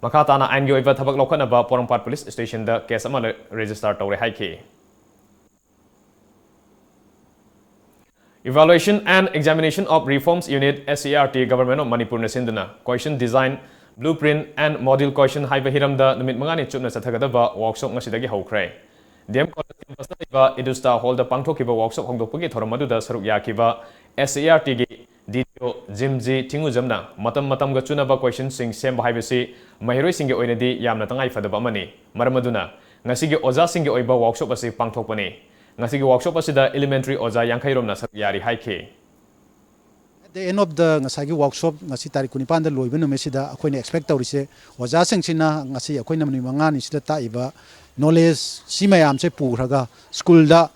ꯃꯈꯥ ꯇꯥꯅ ꯑꯥꯏꯟꯒꯤ ꯑꯣꯏꯕ ꯊꯕꯛ ꯂꯧꯈꯠꯅꯕ ꯄꯣꯔꯣꯝꯄꯥꯠ ꯄꯨꯂꯤꯁ ꯁ꯭ꯇꯦꯁꯟꯗ ꯀꯦꯁ ꯑꯃ ꯔꯦꯖꯤꯁꯇꯔ ꯇꯧꯔꯦ ꯍꯥꯏꯈꯤ꯫ Evaluation and Examination of Reforms Unit, S E R T, Government of ꯃꯅꯤꯄꯨꯔꯅ ꯁꯤꯟꯗꯨꯅ question design Blueprint and Model Question ꯍꯥꯏꯕ ꯍꯤꯔꯝꯗ ꯅꯨꯃꯤꯠ ꯃꯉꯥꯅꯤ ꯆꯨꯞꯅ ꯆꯠꯊꯒꯗꯕ workshop ꯉꯁꯤꯗꯒꯤ ꯍꯧꯈ꯭ꯔꯦ꯫ D M College campus ꯇ ꯂꯩꯕ Edusta Hall ꯗ ꯄꯥꯡꯊꯣꯛꯈꯤꯕ workshop ꯍꯧꯗꯣꯛꯄꯒꯤ ꯊꯧꯔꯝ ꯑꯗꯨꯗ ꯁꯔꯨꯛ ꯌꯥꯈꯤꯕ S C E R T ꯒꯤ D D O ꯖꯤꯝꯖꯤ ꯊꯤꯡꯉꯨꯖꯝꯅ ꯃꯇꯝ ꯃꯇꯝꯒ ꯆꯨꯅꯕ question ꯁꯤꯡ ꯁꯦꯝꯕ ꯍꯥꯏꯕꯁꯤ ꯃꯍꯩꯔꯣꯏꯁꯤꯡꯒꯤ ꯑꯣꯏꯅꯗꯤ ꯌꯥꯝꯅ ꯇꯉꯥꯏ ꯐꯗꯕ ꯑꯃꯅꯤ꯫ ꯃꯔꯝ ꯑꯗꯨꯅ ꯉꯁꯤꯒꯤ ꯑꯣꯖꯥꯁꯤꯡꯒꯤ ꯑꯣꯏꯕ workshop ꯑꯁꯤ ꯄꯥꯡꯊꯣꯛꯄꯅꯤ꯫ ꯉꯁꯤꯒꯤ workshop ꯑꯁꯤꯗ elementary ꯑꯣꯖꯥ ꯌꯥꯡꯈꯩ ꯔꯣꯝꯅ ꯁꯔꯨꯛ ꯌꯥꯔꯤ ꯍꯥꯏꯈꯤ꯫ At the end of the ꯉꯁꯥꯏꯒꯤ workshop ꯉꯁꯤ ꯇꯥꯔꯤꯛ ꯀꯨꯟꯅꯤꯄꯥꯟꯗ ꯂꯣꯏꯕ ꯅꯨꯃꯤꯠꯁꯤꯗ ꯑꯩꯈꯣꯏꯅ expect ꯇꯧꯔꯤꯁꯦ, ꯑꯣꯖꯥꯁꯤꯡꯁꯤꯅ ꯉꯁꯤ ꯑꯩꯈꯣꯏꯅ ꯅꯨꯃꯤꯠ ꯃꯉꯥꯅꯤꯁꯤꯗ ꯇꯥꯛꯏꯕ knowledge ꯁꯤ ꯃꯌꯥꯝꯁꯦ ꯄꯨꯈ꯭ꯔꯒ school ꯗ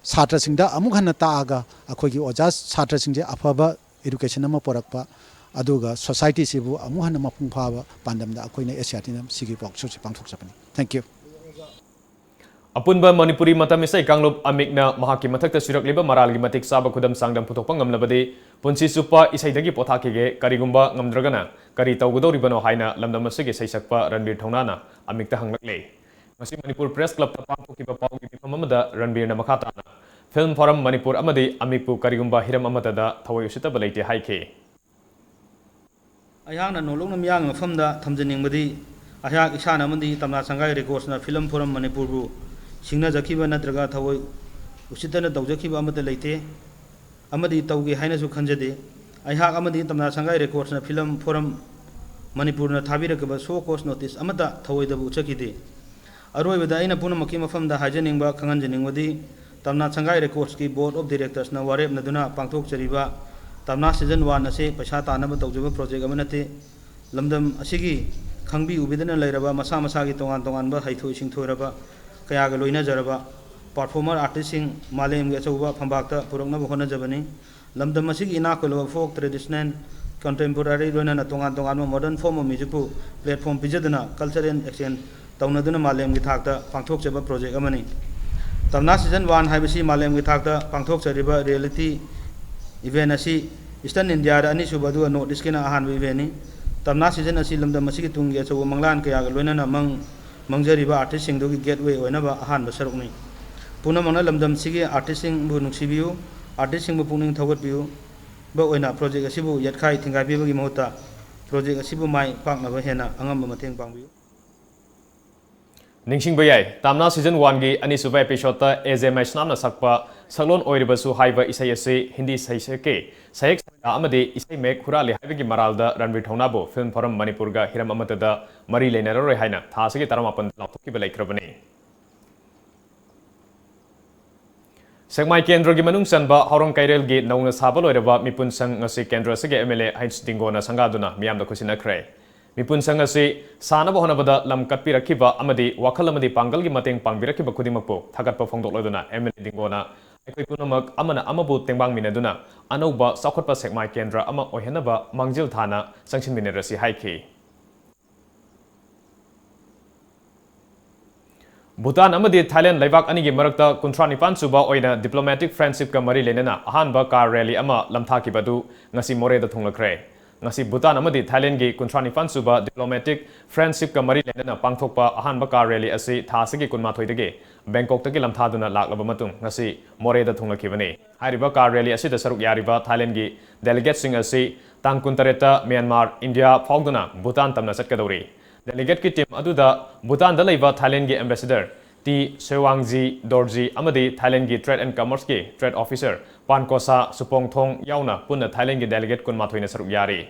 ꯁꯥꯇ꯭ꯔꯁꯤꯡꯗ ꯑꯃꯨꯛ ꯍꯟꯅ ꯇꯥꯛꯑꯒ ꯑꯩꯈꯣꯏꯒꯤ ꯑꯣꯖꯥ ꯁꯥꯇ꯭ꯔꯁꯤꯡꯁꯦ ꯑꯐꯕ education ꯑꯃ ꯄꯨꯔꯛꯄ, ꯑꯗꯨꯒ society ꯁꯤꯕꯨ ꯑꯃꯨꯛ ꯍꯟꯅ ꯃꯄꯨꯡ ꯐꯥꯕ ꯄꯥꯟꯗꯝꯗ ꯑꯩꯈꯣꯏꯅ S C E R T ꯅ ꯁꯤꯒꯤ workshop ꯁꯤ ꯄꯥꯡꯊꯣꯛꯆꯕꯅꯤ꯫ Thank you꯫ ꯑꯄꯨꯟꯕ ꯃꯅꯤꯄꯨꯔꯤ ꯃꯇꯝ ꯏꯁꯩ ꯀꯥꯡꯂꯨꯞ ꯑꯃꯤꯛꯅ ꯃꯍꯥꯛꯀꯤ ꯃꯊꯛꯇ ꯁꯨꯔꯛꯂꯤꯕ ꯃꯔꯥꯜꯒꯤ ꯃꯇꯤꯛ ꯆꯥꯕ ꯈꯨꯗꯝ ꯆꯥꯡꯗꯝ ꯄꯨꯊꯣꯛꯄ ꯉꯝꯂꯕꯗꯤ ꯄꯨꯟꯁꯤ ꯆꯨꯞꯄ ꯏꯁꯩꯗꯒꯤ ꯄꯣꯊꯥꯈꯤꯒꯦ, ꯀꯔꯤꯒꯨꯝꯕ ꯉꯝꯗ꯭ꯔꯒꯅ ꯀꯔꯤ ꯇꯧꯒꯗꯧꯔꯤꯕꯅꯣ ꯍꯥꯏꯅ ꯂꯝꯗꯝ ꯑꯁꯤꯒꯤ ꯁꯩꯁꯛꯄ ꯔꯟꯕꯤꯔ ꯊꯧꯅꯥꯅ ꯑꯃꯤꯛꯇ ꯍꯪꯂꯛꯂꯦ꯫ ꯉꯁꯤ ꯃꯅꯤꯄꯨꯔ Press Club ꯇ ꯄꯥꯡꯊꯣꯛꯈꯤꯕ ꯄꯥꯎꯒꯤ ꯃꯤꯐꯝ ꯑꯃꯗ ꯔꯟꯕꯤꯔꯅ ꯃꯈꯥ ꯇꯥꯅ Film Forum ꯃꯅꯤꯄꯨꯔ ꯑꯃꯗꯤ ꯑꯃꯤꯛꯄꯨ ꯀꯔꯤꯒꯨꯝꯕ ꯍꯤꯔꯝ ꯑꯃꯠꯇꯗ ꯊꯋꯥꯏ ꯎꯁꯤꯠꯇꯕ ꯂꯩꯇꯦ ꯍꯥꯏꯈꯤ꯫ ꯑꯩꯍꯥꯛꯅ ꯅꯣꯂꯨꯛꯅ ꯃꯤꯌꯥꯝꯒꯤ ꯃꯐꯝꯗ ꯊꯝꯖꯅꯤꯡꯕꯗꯤ, ꯑꯩꯍꯥꯛ ꯏꯁꯥꯅ ꯑꯃꯗꯤ ꯇꯝꯅꯥ ꯁꯪꯒꯥꯏ Records ꯅ Film Forum ꯃꯅꯤꯄꯨꯔ ꯕꯨ ꯁꯤꯡꯅꯖꯈꯤꯕ ꯅꯠꯇ꯭ꯔꯒ ꯊꯑꯣꯏ ꯎꯁꯤꯠꯇꯅ ꯇꯧꯖꯈꯤꯕ ꯑꯃꯠꯇ ꯂꯩꯇꯦ ꯑꯃꯗꯤ ꯇꯧꯒꯦ ꯍꯥꯏꯅꯁꯨ ꯈꯟꯖꯗꯦ꯫ ꯑꯩꯍꯥꯛ ꯑꯃꯗꯤ ꯇꯝꯅꯥ ꯁꯪꯒꯥꯏ Records ꯅ Film Forum ꯃꯅꯤꯄꯨꯔꯅ ꯊꯥꯕꯤꯔꯛꯈꯤꯕ show cause notice ꯑꯃꯠꯇ ꯊꯑꯣꯏꯗꯕ ꯎꯠꯆꯈꯤꯗꯦ꯫ ꯑꯔꯣꯏꯕꯗ ꯑꯩꯅ ꯄꯨꯝꯅꯃꯛꯀꯤ ꯃꯐꯝꯗ ꯍꯥꯏꯖꯅꯤꯡꯕ, ꯈꯪꯍꯟꯖꯅꯤꯡꯕꯗꯤ, ꯇꯝꯅꯥ ꯁꯪꯒꯥꯏ Records ꯀꯤ Board of Directors ꯅ ꯋꯥꯔꯦꯞꯅꯗꯨꯅ ꯄꯥꯡꯊꯣꯛꯆꯔꯤꯕ ꯇꯝꯅꯥ Season One ꯑꯁꯤ ꯄꯩꯁꯥ ꯇꯥꯟꯅꯕ ꯇꯧꯖꯕ project ꯑꯃ ꯅꯠꯇꯦ꯫ ꯂꯝꯗꯝ ꯑꯁꯤꯒꯤ ꯈꯪꯕꯤ ꯎꯕꯤꯗꯅ ꯂꯩꯔꯕ ꯃꯁꯥ ꯃꯁꯥꯒꯤ ꯇꯣꯉꯥꯟ ꯇꯣꯉꯥꯟꯕ ꯍꯩꯊꯣꯏ ꯁꯤꯡꯊꯣꯏꯔꯕ ꯀꯌꯥꯒ ꯂꯣꯏꯅꯖꯔꯕ performer artist ꯁꯤꯡ ꯃꯥꯂꯦꯝꯒꯤ ꯑꯆꯧꯕ ꯐꯝꯕꯥꯛꯇ ꯄꯨꯔꯛꯅꯕ ꯍꯣꯠꯅꯖꯕꯅꯤ꯫ ꯂꯝꯗꯝ ꯑꯁꯤꯒꯤ ꯏꯅꯥꯛ ꯈꯨꯜꯂꯕ folk, traditional, contemporary ꯂꯣꯏꯅꯅ ꯇꯣꯉꯥꯟ ꯇꯣꯉꯥꯟꯕ modern form of music ꯄꯨ platform ꯄꯤꯖꯗꯨꯅ cultural exchange ꯇꯧꯅꯗꯨꯅ ꯃꯥꯂꯦꯝꯒꯤ ꯊꯥꯛꯇ ꯄꯥꯡꯊꯣꯛꯆꯕ project ꯑꯃꯅꯤ꯫ ꯇꯝꯅꯥ Season One ꯍꯥꯏꯕꯁꯤ ꯃꯥꯂꯦꯝꯒꯤ ꯊꯥꯛꯇ ꯄꯥꯡꯊꯣꯛꯆꯔꯤꯕ reality event ꯑꯁꯤ Eastern India ꯗ ꯑꯅꯤꯁꯨꯕ ꯑꯗꯨꯒ North East ꯀꯤꯅ ꯑꯍꯥꯟꯕ event ꯅꯤ꯫ ꯇꯝꯅꯥ season ꯑꯁꯤ ꯂꯝꯗꯝ ꯑꯁꯤꯒꯤ ꯇꯨꯡꯒꯤ ꯑꯆꯧꯕ ꯃꯪꯂꯥꯟ ꯀꯌꯥꯒ ꯂꯣꯏꯅꯅ ꯃꯪ ꯃꯪꯖꯔꯤꯕ artist ꯁꯤꯡꯗꯨꯒꯤ gateway ꯑꯣꯏꯅꯕ ꯑꯍꯥꯟꯕ ꯁꯔꯨꯛꯅꯤ꯫ ꯄꯨꯝꯅꯃꯛꯅ ꯂꯝꯗꯝꯁꯤꯒꯤ artist ꯁꯤꯡꯕꯨ ꯅꯨꯡꯁꯤꯕꯤꯌꯨ, artist ꯁꯤꯡꯕꯨ ꯄꯨꯛꯅꯤꯡ ꯊꯧꯒꯠꯄꯤꯌꯨꯕ ꯑꯣꯏꯅ project ꯑꯁꯤꯕꯨ ꯌꯦꯠꯈꯥꯏ ꯊꯤꯡꯒꯥꯏꯕꯤꯕꯒꯤ ꯃꯍꯨꯠꯇ ꯄ꯭ꯔꯣꯖꯦꯛ ꯑꯁꯤꯕꯨ ꯃꯥꯏ ꯄꯥꯛꯅꯕ ꯍꯦꯟꯅ ꯑꯉꯝꯕ ꯃꯇꯦꯡ ꯄꯥꯡꯕꯤꯌꯨ꯫ ꯅꯤꯡꯁꯤꯡꯕ ꯌꯥꯏ, ꯇꯥꯝꯅꯥ ꯁꯤꯖꯟ ꯋꯥꯟꯒꯤ ꯑꯅꯤꯁꯨꯕ ꯑꯦꯄꯤꯁꯣꯗꯇ ꯑꯦ ꯖꯦ ꯃꯩꯁꯅꯥꯝꯅ ꯁꯛꯄ ꯁꯛꯂꯣꯟ ꯑꯣꯏꯔꯤꯕꯁꯨ ꯍꯥꯏꯕ ꯏꯁꯩ ꯑꯁꯤ ꯍꯤꯟꯗꯤ ꯁꯩꯁꯛꯀꯤ ꯁꯩꯍꯦꯛ ꯁꯩꯗꯥ ꯑꯃꯗꯤ ꯏꯁꯩ ꯃꯌꯦꯛ ꯍꯨꯔꯥꯜꯂꯤ ꯍꯥꯏꯕꯒꯤ ꯃꯔꯥꯜꯗ ꯔꯟꯕꯤꯔ ꯊꯧꯅꯥꯕꯨ ꯐꯤꯜꯝ ꯐꯣꯔꯝ ꯃꯅꯤꯄꯨꯔꯒ ꯍꯤꯔꯝ ꯑꯃꯠꯇꯗ ꯃꯔꯤ ꯂꯩꯅꯔꯔꯣꯏ ꯍꯥꯏꯅ ꯊꯥ ꯑꯁꯤꯒꯤ ꯇꯔꯥꯃꯥꯄꯟꯗ ꯂꯥꯎꯊꯣꯛꯈꯤꯕ ꯂꯩꯈ꯭ꯔꯕꯅꯤ꯫ ꯁꯦꯛꯃꯥꯏ ꯀꯦꯟꯗ꯭ꯔꯒꯤ ꯃꯅꯨꯡ ꯆꯟꯕ ꯍꯥꯎꯔꯪ ꯀꯩꯔꯦꯜꯒꯤ ꯅꯧꯅ ꯁꯥꯕ ꯂꯣꯏꯔꯕ ꯃꯤꯄꯨꯟ ꯁꯪ ꯉꯁꯤ ꯀꯦꯟꯗ꯭ꯔ ꯑꯁꯤꯒꯤ ꯑꯦꯝ ꯑꯦꯜ ꯑꯦ ꯍꯩꯟꯁ ꯗꯤꯡꯒꯣꯅ ꯁꯪꯒꯥꯗꯨꯅ ꯃꯤꯌꯥꯝꯗ ꯈꯨꯠꯁꯤꯟꯅꯈ꯭ꯔꯦ꯫ ꯃꯤꯄꯨꯟ ꯁꯪ ꯑꯁꯤ ꯁꯥꯅꯕ ꯍꯣꯠꯅꯕꯗ ꯂꯝ ꯀꯠꯄꯤꯔꯛꯈꯤꯕ ꯑꯃꯗꯤ ꯋꯥꯈꯜ ꯑꯃꯗꯤ ꯄꯥꯡꯒꯜꯒꯤ ꯃꯇꯦꯡ ꯄꯥꯡꯕꯤꯔꯛꯈꯤꯕ ꯈꯨꯗꯤꯡꯃꯛꯄꯨ ꯊꯥꯒꯠꯄ ꯐꯣꯡꯗꯣꯛꯂꯗꯨꯅ ꯑꯦꯝ ꯑꯦꯜ ꯑꯦ ꯗꯤꯡꯒꯣꯅ ꯑꯩꯈꯣꯏ ꯄꯨꯝꯅꯃꯛ ꯑꯃꯅ ꯑꯃꯕꯨ ꯇꯦꯡꯕꯥꯡꯃꯤꯟꯅꯗꯨꯅ ꯑꯅꯧꯕ ꯆꯥꯎꯈꯠꯄ ꯁꯦꯛꯃꯥꯏ ꯀꯦꯟꯗ꯭ꯔ ꯑꯃ ꯑꯣꯏꯍꯟꯅꯕ ꯃꯥꯡꯖꯤꯜ ꯊꯥꯅ ꯆꯪꯁꯤꯟꯃꯤꯟꯅꯔꯁꯤ ꯍꯥꯏꯈꯤ꯫ ꯚꯨꯇꯥꯟ ꯑꯃꯗꯤ ꯊꯥꯏꯂꯦꯟ ꯂꯩꯕꯥꯛ ꯑꯅꯤꯒꯤ ꯃꯔꯛꯇ ꯀꯨꯟꯊ꯭ꯔꯥ ꯅꯤꯄꯥꯟ ꯁꯨꯕ ꯑꯣꯏꯅ ꯗꯤꯄ꯭ꯂꯣꯃꯦꯇꯤꯛ ꯐ꯭ꯔꯦꯟꯁꯤꯞꯀ ꯃꯔꯤ ꯂꯩꯅꯅ ꯑꯍꯥꯟꯕ ꯀꯥꯔ ꯔꯦꯂꯤ ꯑꯃ ꯂꯝꯊꯥꯈꯤꯕ ꯑꯗꯨ ꯉꯁꯤ ꯃꯣꯔꯦꯗ ꯊꯨꯡꯂꯈ꯭ꯔꯦ꯫ ꯉꯁꯤ ꯚꯨꯇꯥꯟ ꯑꯃꯗꯤ ꯊꯥꯏꯂꯦꯟꯒꯤ ꯀꯨꯟꯊ꯭ꯔꯥ ꯅꯤꯄꯥꯟ ꯁꯨꯕ ꯗꯤꯄ꯭ꯂꯣꯃꯦꯇꯤꯛ ꯐ꯭ꯔꯦꯟꯁꯤꯞꯀ ꯃꯔꯤ ꯂꯩꯅꯅ ꯄꯥꯡꯊꯣꯛꯄ ꯑꯍꯥꯟꯕ ꯀꯥꯔ ꯔꯦꯂꯤ ꯑꯁꯤ ꯊꯥ ꯑꯁꯤꯒꯤ ꯀꯨꯟꯃꯥꯊꯣꯏꯗꯒꯤ ꯕꯦꯡꯀꯣꯛꯇꯒꯤ ꯂꯝꯊꯥꯗꯨꯅ ꯂꯥꯛꯂꯕ ꯃꯇꯨꯡ ꯉꯁꯤ ꯃꯣꯔꯦꯗ ꯊꯨꯡꯂꯈꯤꯕꯅꯤ꯫ ꯍꯥꯏꯔꯤꯕ ꯀꯥꯔ ꯔꯦꯂꯤ ꯑꯁꯤꯗ ꯁꯔꯨꯛ ꯌꯥꯔꯤꯕ ꯊꯥꯏꯂꯦꯟꯒꯤ ꯗꯦꯂꯤꯒꯦꯠꯁꯤꯡ ꯑꯁꯤ ꯇꯥꯡ ꯀꯨꯟꯇꯔꯦꯠꯇ ꯃ꯭ꯌꯥꯟꯃꯥꯔ, ꯏꯟꯗꯤꯌꯥ ꯐꯥꯎꯗꯨꯅ ꯚꯨꯇꯥꯟ ꯇꯝꯅ ꯆꯠꯀꯗꯧꯔꯤ꯫ ꯗꯦꯂꯤꯒꯦꯠꯀꯤ ꯇꯤꯝ ꯑꯗꯨꯗ ꯚꯨꯇꯥꯟꯗ ꯂꯩꯕ ꯊꯥꯏꯂꯦꯟꯒꯤ ꯑꯦꯝꯕꯦꯁꯦꯗꯔ ꯇꯤ ꯁꯦꯋꯥꯡꯖꯤ ꯗꯣꯔꯖꯤ ꯑꯃꯗꯤ ꯊꯥꯏꯂꯦꯟꯒꯤ ꯇ꯭ꯔꯦꯗ ꯑꯦꯟ ꯀꯃꯔꯁꯀꯤ ꯇ꯭ꯔꯦꯗ ꯑꯣꯐꯤꯁꯔ ꯄꯥꯟꯀꯣꯁꯥ ꯁꯨꯄꯣꯡꯊꯣꯡ ꯌꯥꯎꯅ ꯄꯨꯟꯅ ꯊꯥꯏꯂꯦꯟꯒꯤ ꯗꯦꯂꯤꯒꯦꯠ ꯀꯨꯟꯃꯥꯊꯣꯏꯅ ꯁꯔꯨꯛ ꯌꯥꯔꯤ꯫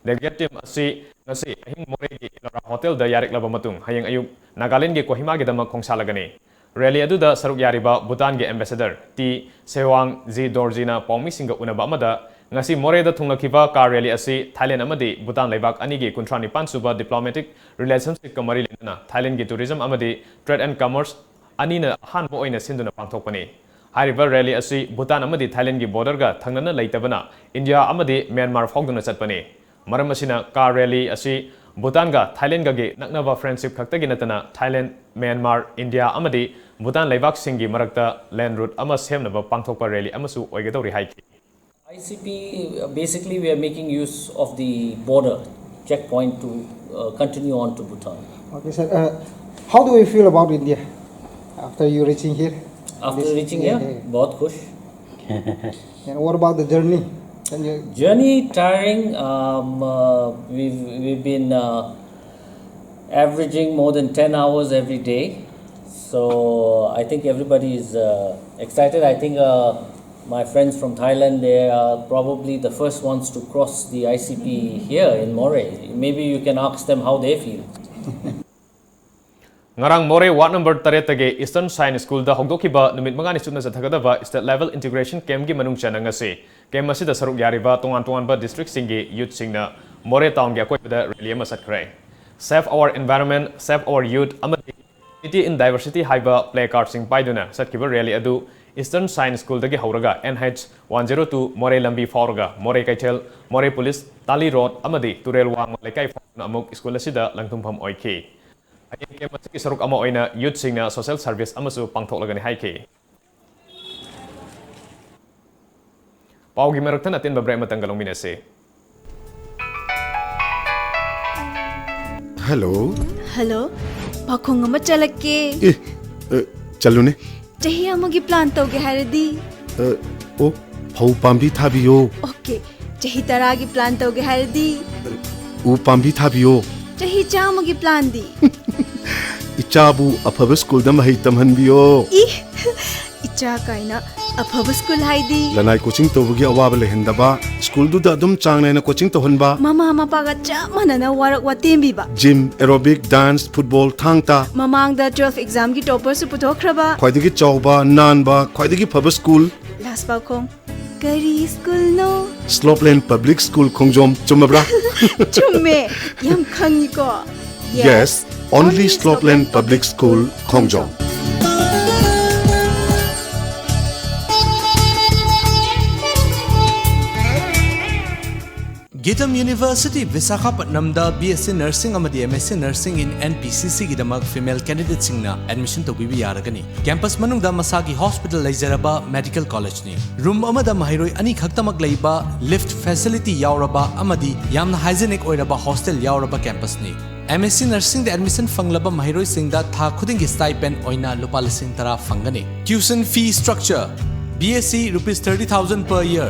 ꯗꯦꯂꯤꯒꯦꯠ ꯇꯤꯝ ꯑꯁꯤ ꯉꯁꯤ ꯑꯍꯤꯡ ꯃꯣꯔꯦꯒꯤ ꯏꯂꯣꯔꯥ ꯍꯣꯇꯦꯜꯗ ꯌꯥꯔꯛꯂꯕ ꯃꯇꯨꯡ ꯍꯌꯦꯡ ꯑꯌꯨꯛ ꯅꯥꯒꯥꯂꯦꯟꯗꯒꯤ ꯀꯣꯍꯤꯃꯥꯒꯤꯗꯃꯛ ꯈꯣꯡꯁꯥꯜꯂꯒꯅꯤ꯫ ꯔꯦꯂꯤ ꯑꯗꯨꯗ ꯁꯔꯨꯛ ꯌꯥꯔꯤꯕ ꯚꯨꯇꯥꯟꯒꯤ ꯑꯦꯝꯕꯦꯁꯦꯗꯔ ꯇꯤ ꯁꯦꯋꯥꯡ ꯖꯤ ꯗꯣꯔꯖꯤꯅ ꯄꯥꯎꯃꯤꯁꯤꯡꯒ ꯎꯅꯕ ꯑꯃꯗ ꯉꯁꯤ ꯃꯣꯔꯦꯗ ꯊꯨꯡꯂꯈꯤꯕ ꯀꯥꯔ ꯔꯦꯂꯤ ꯑꯁꯤ ꯊꯥꯏꯂꯦꯟ ꯑꯃꯗꯤ ꯚꯨꯇꯥꯟ ꯂꯩꯕꯥꯛ ꯑꯅꯤꯒꯤ ꯀꯨꯟꯊ꯭ꯔꯥ ꯅꯤꯄꯥꯟ ꯁꯨꯕ ꯗꯤꯄ꯭ꯂꯣꯃꯦꯇꯤꯛ ꯔꯤꯂꯦꯁꯟꯁꯤꯞꯀ ꯃꯔꯤ ꯂꯩꯅꯅ ꯊꯥꯏꯂꯦꯟꯒꯤ ꯇꯨꯔꯤꯖꯝ ꯑꯃꯗꯤ ꯇ꯭ꯔꯦꯗ ꯑꯦꯟ ꯀꯃꯔꯁ ꯑꯅꯤꯅ ꯑꯍꯥꯟꯕ ꯑꯣꯏꯅ ꯁꯤꯟꯗꯨꯅ ꯄꯥꯡꯊꯣꯛꯄꯅꯤ꯫ ꯍꯥꯏꯔꯤꯕ ꯔꯦꯂꯤ ꯑꯁꯤ ꯚꯨꯇꯥꯟ ꯑꯃꯗꯤ ꯊꯥꯏꯂꯦꯟꯒꯤ ꯕꯣꯔꯗꯔꯒ ꯊꯪꯅꯅ ꯂꯩꯇꯕꯅ ꯏꯟꯗꯤꯌꯥ ꯑꯃꯗꯤ ꯃ꯭ꯌꯥꯟꯃꯥꯔ ꯐꯥꯎꯗꯨꯅ ꯆꯠꯄꯅꯤ꯫ ꯃꯔꯝ ꯑꯁꯤꯅ ꯀꯥꯔ ꯔꯦꯂꯤ ꯑꯁꯤ ꯚꯨꯇꯥꯟꯒ ꯊꯥꯏꯂꯦꯟꯒꯒꯤ ꯅꯛꯅꯕ ꯐ꯭ꯔꯦꯟꯁꯤꯞ ꯈꯛꯇꯒꯤ ꯅꯠꯇꯅ ꯊꯥꯏꯂꯦꯟ, ꯃ꯭ꯌꯥꯟꯃꯥꯔ, ꯏꯟꯗꯤꯌꯥ ꯑꯃꯗꯤ ꯚꯨꯇꯥꯟ ꯂꯩꯕꯥꯛꯁꯤꯡꯒꯤ ꯃꯔꯛꯇ ꯂꯦꯟ ꯔꯨꯠ ꯑꯃ ꯁꯦꯝꯅꯕ ꯄꯥꯡꯊꯣꯛꯄ ꯔꯦꯂꯤ ꯑꯃꯁꯨ ꯑꯣꯏꯒꯗꯧꯔꯤ ꯍꯥꯏꯈꯤ꯫ I C P, uh, basically, we are making use of the border checkpoint to uh, continue on to Bhutan. Okay, sir. Uh, how do you feel about India after you reaching here? After This- reaching yeah, here, yeah. बहुत खुश. And what about the journey? Journey tiring. Um, uh, we've, we've been uh, averaging more than ten hours every day. So I think everybody is uh, excited. I think uh, my friends from Thailand, they are probably the first ones to cross the I C P here in Moreh. Maybe you can ask them how they feel. ꯉꯔꯥꯡ ꯃꯣꯔꯦ ward number ꯇꯔꯦꯠꯇꯒꯤ Eastern Science Schoolꯗ ꯍꯧꯗꯣꯛꯈꯤꯕ ꯅꯨꯃꯤꯠ ꯃꯉꯥꯅꯤ ꯆꯨꯞꯅ ꯆꯠꯊꯒꯗꯕ State Level Integration Campꯀꯤ ꯃꯅꯨꯡ ꯆꯟꯅ ꯉꯁꯤ camp ꯑꯁꯤꯗ ꯁꯔꯨꯛ ꯌꯥꯔꯤꯕ ꯇꯣꯉꯥꯟ ꯇꯣꯉꯥꯟꯕ districtꯁꯤꯡꯒꯤ youthꯁꯤꯡꯅ ꯃꯣꯔꯦ townꯒꯤ ꯑꯀꯣꯏꯕꯗ rally ꯑꯃ ꯆꯠꯈ꯭ꯔꯦ꯫ Save our environment, save our youth ꯑꯃꯗꯤ Unity in Diversity ꯍꯥꯏꯕ placardꯁꯤꯡ ꯄꯥꯏꯗꯨꯅ ꯆꯠꯈꯤꯕ rally ꯑꯗꯨ Eastern Science Schoolꯗꯒꯤ ꯍꯧꯔꯒ N H one zero two ꯃꯣꯔꯦ ꯂꯝꯕꯤ ꯐꯥꯎꯔꯒ ꯃꯣꯔꯦ ꯀꯩꯊꯦꯜ, ꯃꯣꯔꯦ police, ꯇꯥꯂꯤ road ꯑꯃꯗꯤ ꯇꯨꯔꯦꯜ ꯋꯥꯡꯃ ꯂꯩꯀꯥꯏ ꯐꯥꯎꯗꯨꯅ ꯑꯃꯨꯛ school ꯑꯁꯤꯗ ꯂꯪꯊꯨꯝꯐꯝ ꯑꯣꯏꯈꯤ꯫ ꯍꯌꯦꯡ camp ꯑꯁꯤꯒꯤ ꯁꯔꯨꯛ ꯑꯃ ꯑꯣꯏꯅ youthꯁꯤꯡꯅ social service ꯑꯃꯁꯨ ꯄꯥꯡꯊꯣꯛꯂꯒꯅꯤ ꯍꯥꯏꯈꯤ꯫ ꯄꯥꯎꯒꯤ ꯃꯔꯛꯇ ꯑꯇꯦꯟꯕ break ꯑꯃꯇꯪꯒ ꯂꯧꯃꯤꯟꯅꯁꯤ꯫ Hello꯫ Hello꯫ ꯄꯥꯈꯣꯡ ꯑꯃ ꯆꯠꯂꯛꯀꯦ꯫ ꯑꯦ, ꯑ, ꯆꯠꯂꯨꯅꯦ꯫ ꯆꯍꯤ ꯑꯃꯒꯤ plan ꯇꯧꯒꯦ ꯍꯥꯏꯔꯗꯤ? ꯑ, ꯑꯣ, ꯐꯧ ꯄꯥꯝꯕꯤ ꯊꯥꯕꯤꯌꯣ꯫ Okay꯫ ꯆꯍꯤ ꯇꯔꯥꯒꯤ plan ꯇꯧꯒꯦ ꯍꯥꯏꯔꯗꯤ? ꯎ ꯄꯥꯝꯕꯤ ꯊꯥꯕꯤꯌꯣ꯫ ꯆꯍꯤ ꯆꯥꯝꯃꯒꯤ planꯗꯤ? ꯏꯆꯥꯕꯨ ꯑꯐꯕ schoolꯗ ꯃꯍꯩ ꯇꯝꯍꯟꯕꯤꯌꯣ꯫ ꯏ! ꯏꯆꯥ ꯀꯥꯏꯅ꯫ ꯑꯐꯕ school ꯍꯥꯏꯗꯤ? ꯂꯅꯥꯏ coaching ꯇꯧꯕꯒꯤ ꯑꯋꯥꯕ ꯂꯩꯍꯟꯗꯕ, schoolꯗꯨꯗ ꯑꯗꯨꯝ ꯆꯥꯡ ꯅꯥꯏꯅ coaching ꯇꯧꯍꯟꯕ, ꯃꯃꯥ ꯃꯄꯥꯒ ꯆꯞ ꯃꯥꯟꯅꯅ work ꯋꯥꯇꯦꯝꯕꯤꯕ꯫ Gym, aerobic, dance, football, ꯊꯥꯡ ꯇꯥ꯫ ꯃꯃꯥꯡꯗ twelve examꯒꯤ topperꯁꯨ ꯄꯨꯊꯣꯛꯈ꯭ꯔꯕ꯫ ꯈ꯭ꯋꯥꯏꯗꯒꯤ ꯆꯥꯎꯕ, ꯅꯥꯟꯕ, ꯈ꯭ꯋꯥꯏꯗꯒꯤ ꯐꯕ school꯫ Last ꯄꯥꯎꯈꯣꯡ꯫ ꯀꯔꯤ schoolꯅꯣ? Slopeland Public School ꯈꯣꯡꯖꯣꯝ, ꯆꯨꯝꯃꯕ꯭ꯔꯥ? ꯆꯨꯝꯃꯦ꯫ ꯌꯥꯝ ꯈꯪꯉꯤꯀꯣ꯫ Yes, only Slopeland Public School Khongjom. GITAM university ꯕꯤꯁꯥꯈꯥꯄꯠꯅꯝꯗ B S C Nursing ꯑꯃꯗꯤ M S C Nursing in N P C C ꯒꯤꯗꯃꯛ female candidateꯁꯤꯡꯅ admission ꯇꯧꯕꯤꯕ ꯌꯥꯔꯒꯅꯤ꯫ Campus ꯃꯅꯨꯡꯗ ꯃꯁꯥꯒꯤ hospital ꯂꯩꯖꯔꯕ medical collegeꯅꯤ꯫ Room ꯑꯃꯗ ꯃꯍꯩꯔꯣꯏ ꯑꯅꯤꯈꯛꯇꯃꯛ ꯂꯩꯕ, lift facility ꯌꯥꯎꯔꯕ ꯑꯃꯗꯤ ꯌꯥꯝꯅ hygienic ꯑꯣꯏꯔꯕ hostel ꯌꯥꯎꯔꯕ campusꯅꯤ꯫ M S C Nursingꯗ admission ꯐꯪꯂꯕ ꯃꯍꯩꯔꯣꯏꯁꯤꯡꯗ ꯊꯥ ꯈꯨꯗꯤꯡꯒꯤ stipend ꯑꯣꯏꯅ ꯂꯨꯄꯥ ꯂꯤꯁꯤꯡ ꯇꯔꯥ ꯐꯪꯒꯅꯤ꯫ Tuition fee structure: B S C rupees thirty thousand per year,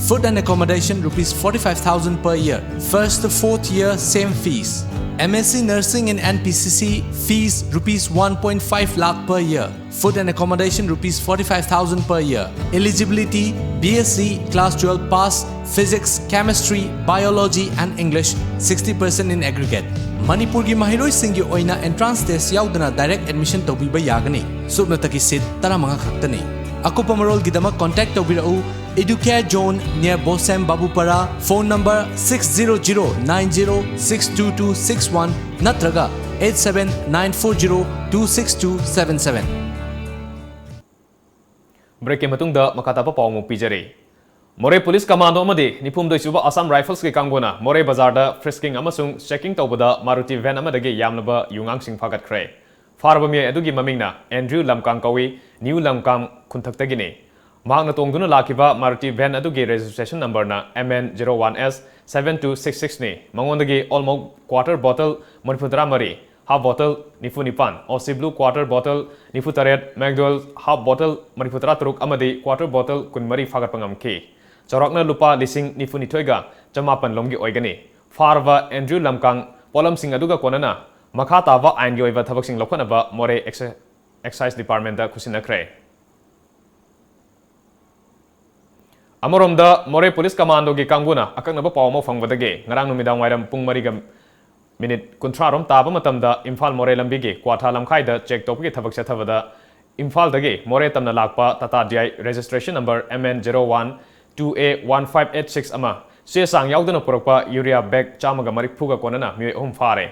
Food and accommodation rupees forty-five thousand per year. First to fourth year, same fees. M S C Nursing in N P C C, fees rupees one point five lakh per year. Food and accommodation rupees forty-five thousand per year. Eligibility: B S C, class twelve pass, physics, chemistry, biology and English, sixty percent in aggregate. ꯃꯅꯤꯄꯨꯔꯒꯤ ꯃꯍꯩꯔꯣꯏꯁꯤꯡꯒꯤ ꯑꯣꯏꯅ entrance test ꯌꯥꯎꯗꯅ direct admission ꯇꯧꯕꯤꯕ ꯌꯥꯒꯅꯤ꯫ ꯁꯨꯞꯅꯇꯒꯤ seat ꯇꯔꯥꯃꯉꯥ ꯈꯛꯇꯅꯤ꯫ ꯑꯀꯨꯞꯄ ꯃꯔꯣꯜꯒꯤꯗꯃꯛ contact ꯇꯧꯕꯤꯔꯛꯎ Educare Zone, near Bosem Babupara, phone number six zero zero nine zero six two two six one ꯅꯠꯇ꯭ꯔꯒ eight seven nine four zero two six two seven seven꯫ Breakꯀꯤ ꯃꯇꯨꯡꯗ ꯃꯈꯥ ꯇꯥꯕ ꯄꯥꯎ ꯑꯃꯨꯛ ꯄꯤꯖꯔꯤ꯫ ꯃꯣꯔꯦ Police Commando ꯑꯃꯗꯤ ꯅꯤꯐꯨꯍꯨꯝꯗꯣꯏ ꯁꯨꯕ Assam Riflesꯀꯤ ꯀꯥꯡꯕꯨꯅ ꯃꯣꯔꯦ ꯕꯖꯥꯔꯗ frisking ꯑꯃꯁꯨꯡ checking ꯇꯧꯕꯗ Maruti van ꯑꯃꯗꯒꯤ ꯌꯥꯝꯂꯕ ꯌꯨꯉꯥꯡꯁꯤꯡ ꯐꯥꯒꯠꯈ꯭ꯔꯦ꯫ ꯐꯥꯔꯕ ꯃꯤꯑꯣꯏ ꯑꯗꯨꯒꯤ ꯃꯃꯤꯡꯅ Andrew Lamkang ꯀꯧꯏ, New Lamkang ꯈꯨꯟꯊꯛꯇꯒꯤꯅꯤ꯫ ꯃꯍꯥꯛꯅ ꯇꯣꯡꯗꯨꯅ ꯂꯥꯛꯈꯤꯕ Maruti van ꯑꯗꯨꯒꯤ registration numberꯅ M N zero one S seven two six sixꯅꯤ꯫ ꯃꯉꯣꯟꯗꯒꯤ Olmouc quarter bottle ꯃꯔꯤꯐꯨꯇꯔꯥ ꯃꯔꯤ, half bottle ꯅꯤꯐꯨ ꯅꯤꯄꯥꯟ, Aussie Blue quarter bottle ꯅꯤꯐꯨꯇꯔꯦꯠ, McDowell's half bottle ꯃꯔꯤꯐꯨꯇꯔꯥ ꯇꯔꯨꯛ ꯑꯃꯗꯤ quarter bottle ꯀꯨꯟꯃꯔꯤ ꯐꯥꯒꯠꯄ ꯉꯝꯈꯤ꯫ ꯆꯥꯎꯔꯥꯛꯅ ꯂꯨꯄꯥ ꯂꯤꯁꯤꯡ ꯅꯤꯐꯨꯅꯤꯊꯣꯏꯒ ꯆꯃꯥꯄꯟ ꯂꯣꯝꯒꯤ ꯑꯣꯏꯒꯅꯤ꯫ ꯐꯥꯔꯕ Andrew Lamkang ꯄꯣꯠꯂꯝꯁꯤꯡ ꯑꯗꯨꯒ ꯀꯣꯟꯅꯅ ꯃꯈꯥ ꯇꯥꯕ ꯑꯥꯏꯟꯒꯤ ꯑꯣꯏꯕ ꯊꯕꯛꯁꯤꯡ ꯂꯧꯈꯠꯅꯕ ꯃꯣꯔꯦ Excise Departmentꯇ ꯈꯨꯠꯁꯤꯟꯅꯈ꯭ꯔꯦ꯫ ꯑꯃꯔꯣꯝꯗ, ꯃꯣꯔꯦ Police Commandoꯒꯤ ꯀꯥꯡꯕꯨꯅ ꯑꯀꯛꯅꯕ ꯄꯥꯎ ꯑꯃ ꯐꯪꯕꯗꯒꯤ ꯉꯔꯥꯡ ꯅꯨꯃꯤꯗꯥꯡ ꯋꯥꯏꯔꯝ ꯄꯨꯡ ꯃꯔꯤꯒ minute ꯀꯨꯟꯊ꯭ꯔꯥ ꯔꯣꯝ ꯇꯥꯕ ꯃꯇꯝꯗ ꯏꯝꯐꯥꯜ ꯃꯣꯔꯦ ꯂꯝꯕꯤꯒꯤ ꯀ꯭ꯋꯥꯊꯥ ꯂꯝꯈꯥꯏꯗ check ꯇꯧꯕꯒꯤ ꯊꯕꯛ ꯆꯠꯊꯕꯗ ꯏꯝꯐꯥꯜꯗꯒꯤ ꯃꯣꯔꯦ ꯇꯝꯅ ꯂꯥꯛꯄ Tata D I registration number M N zero one two A one five eight six ꯑꯃ ꯆꯦ ꯆꯥꯡ ꯌꯥꯎꯗꯅ ꯄꯨꯔꯛꯄ urea bag ꯆꯥꯝꯃꯒ ꯃꯔꯤꯐꯨꯒ ꯀꯣꯟꯅꯅ ꯃꯤꯑꯣꯏ ꯑꯍꯨꯝ ꯐꯥꯔꯦ꯫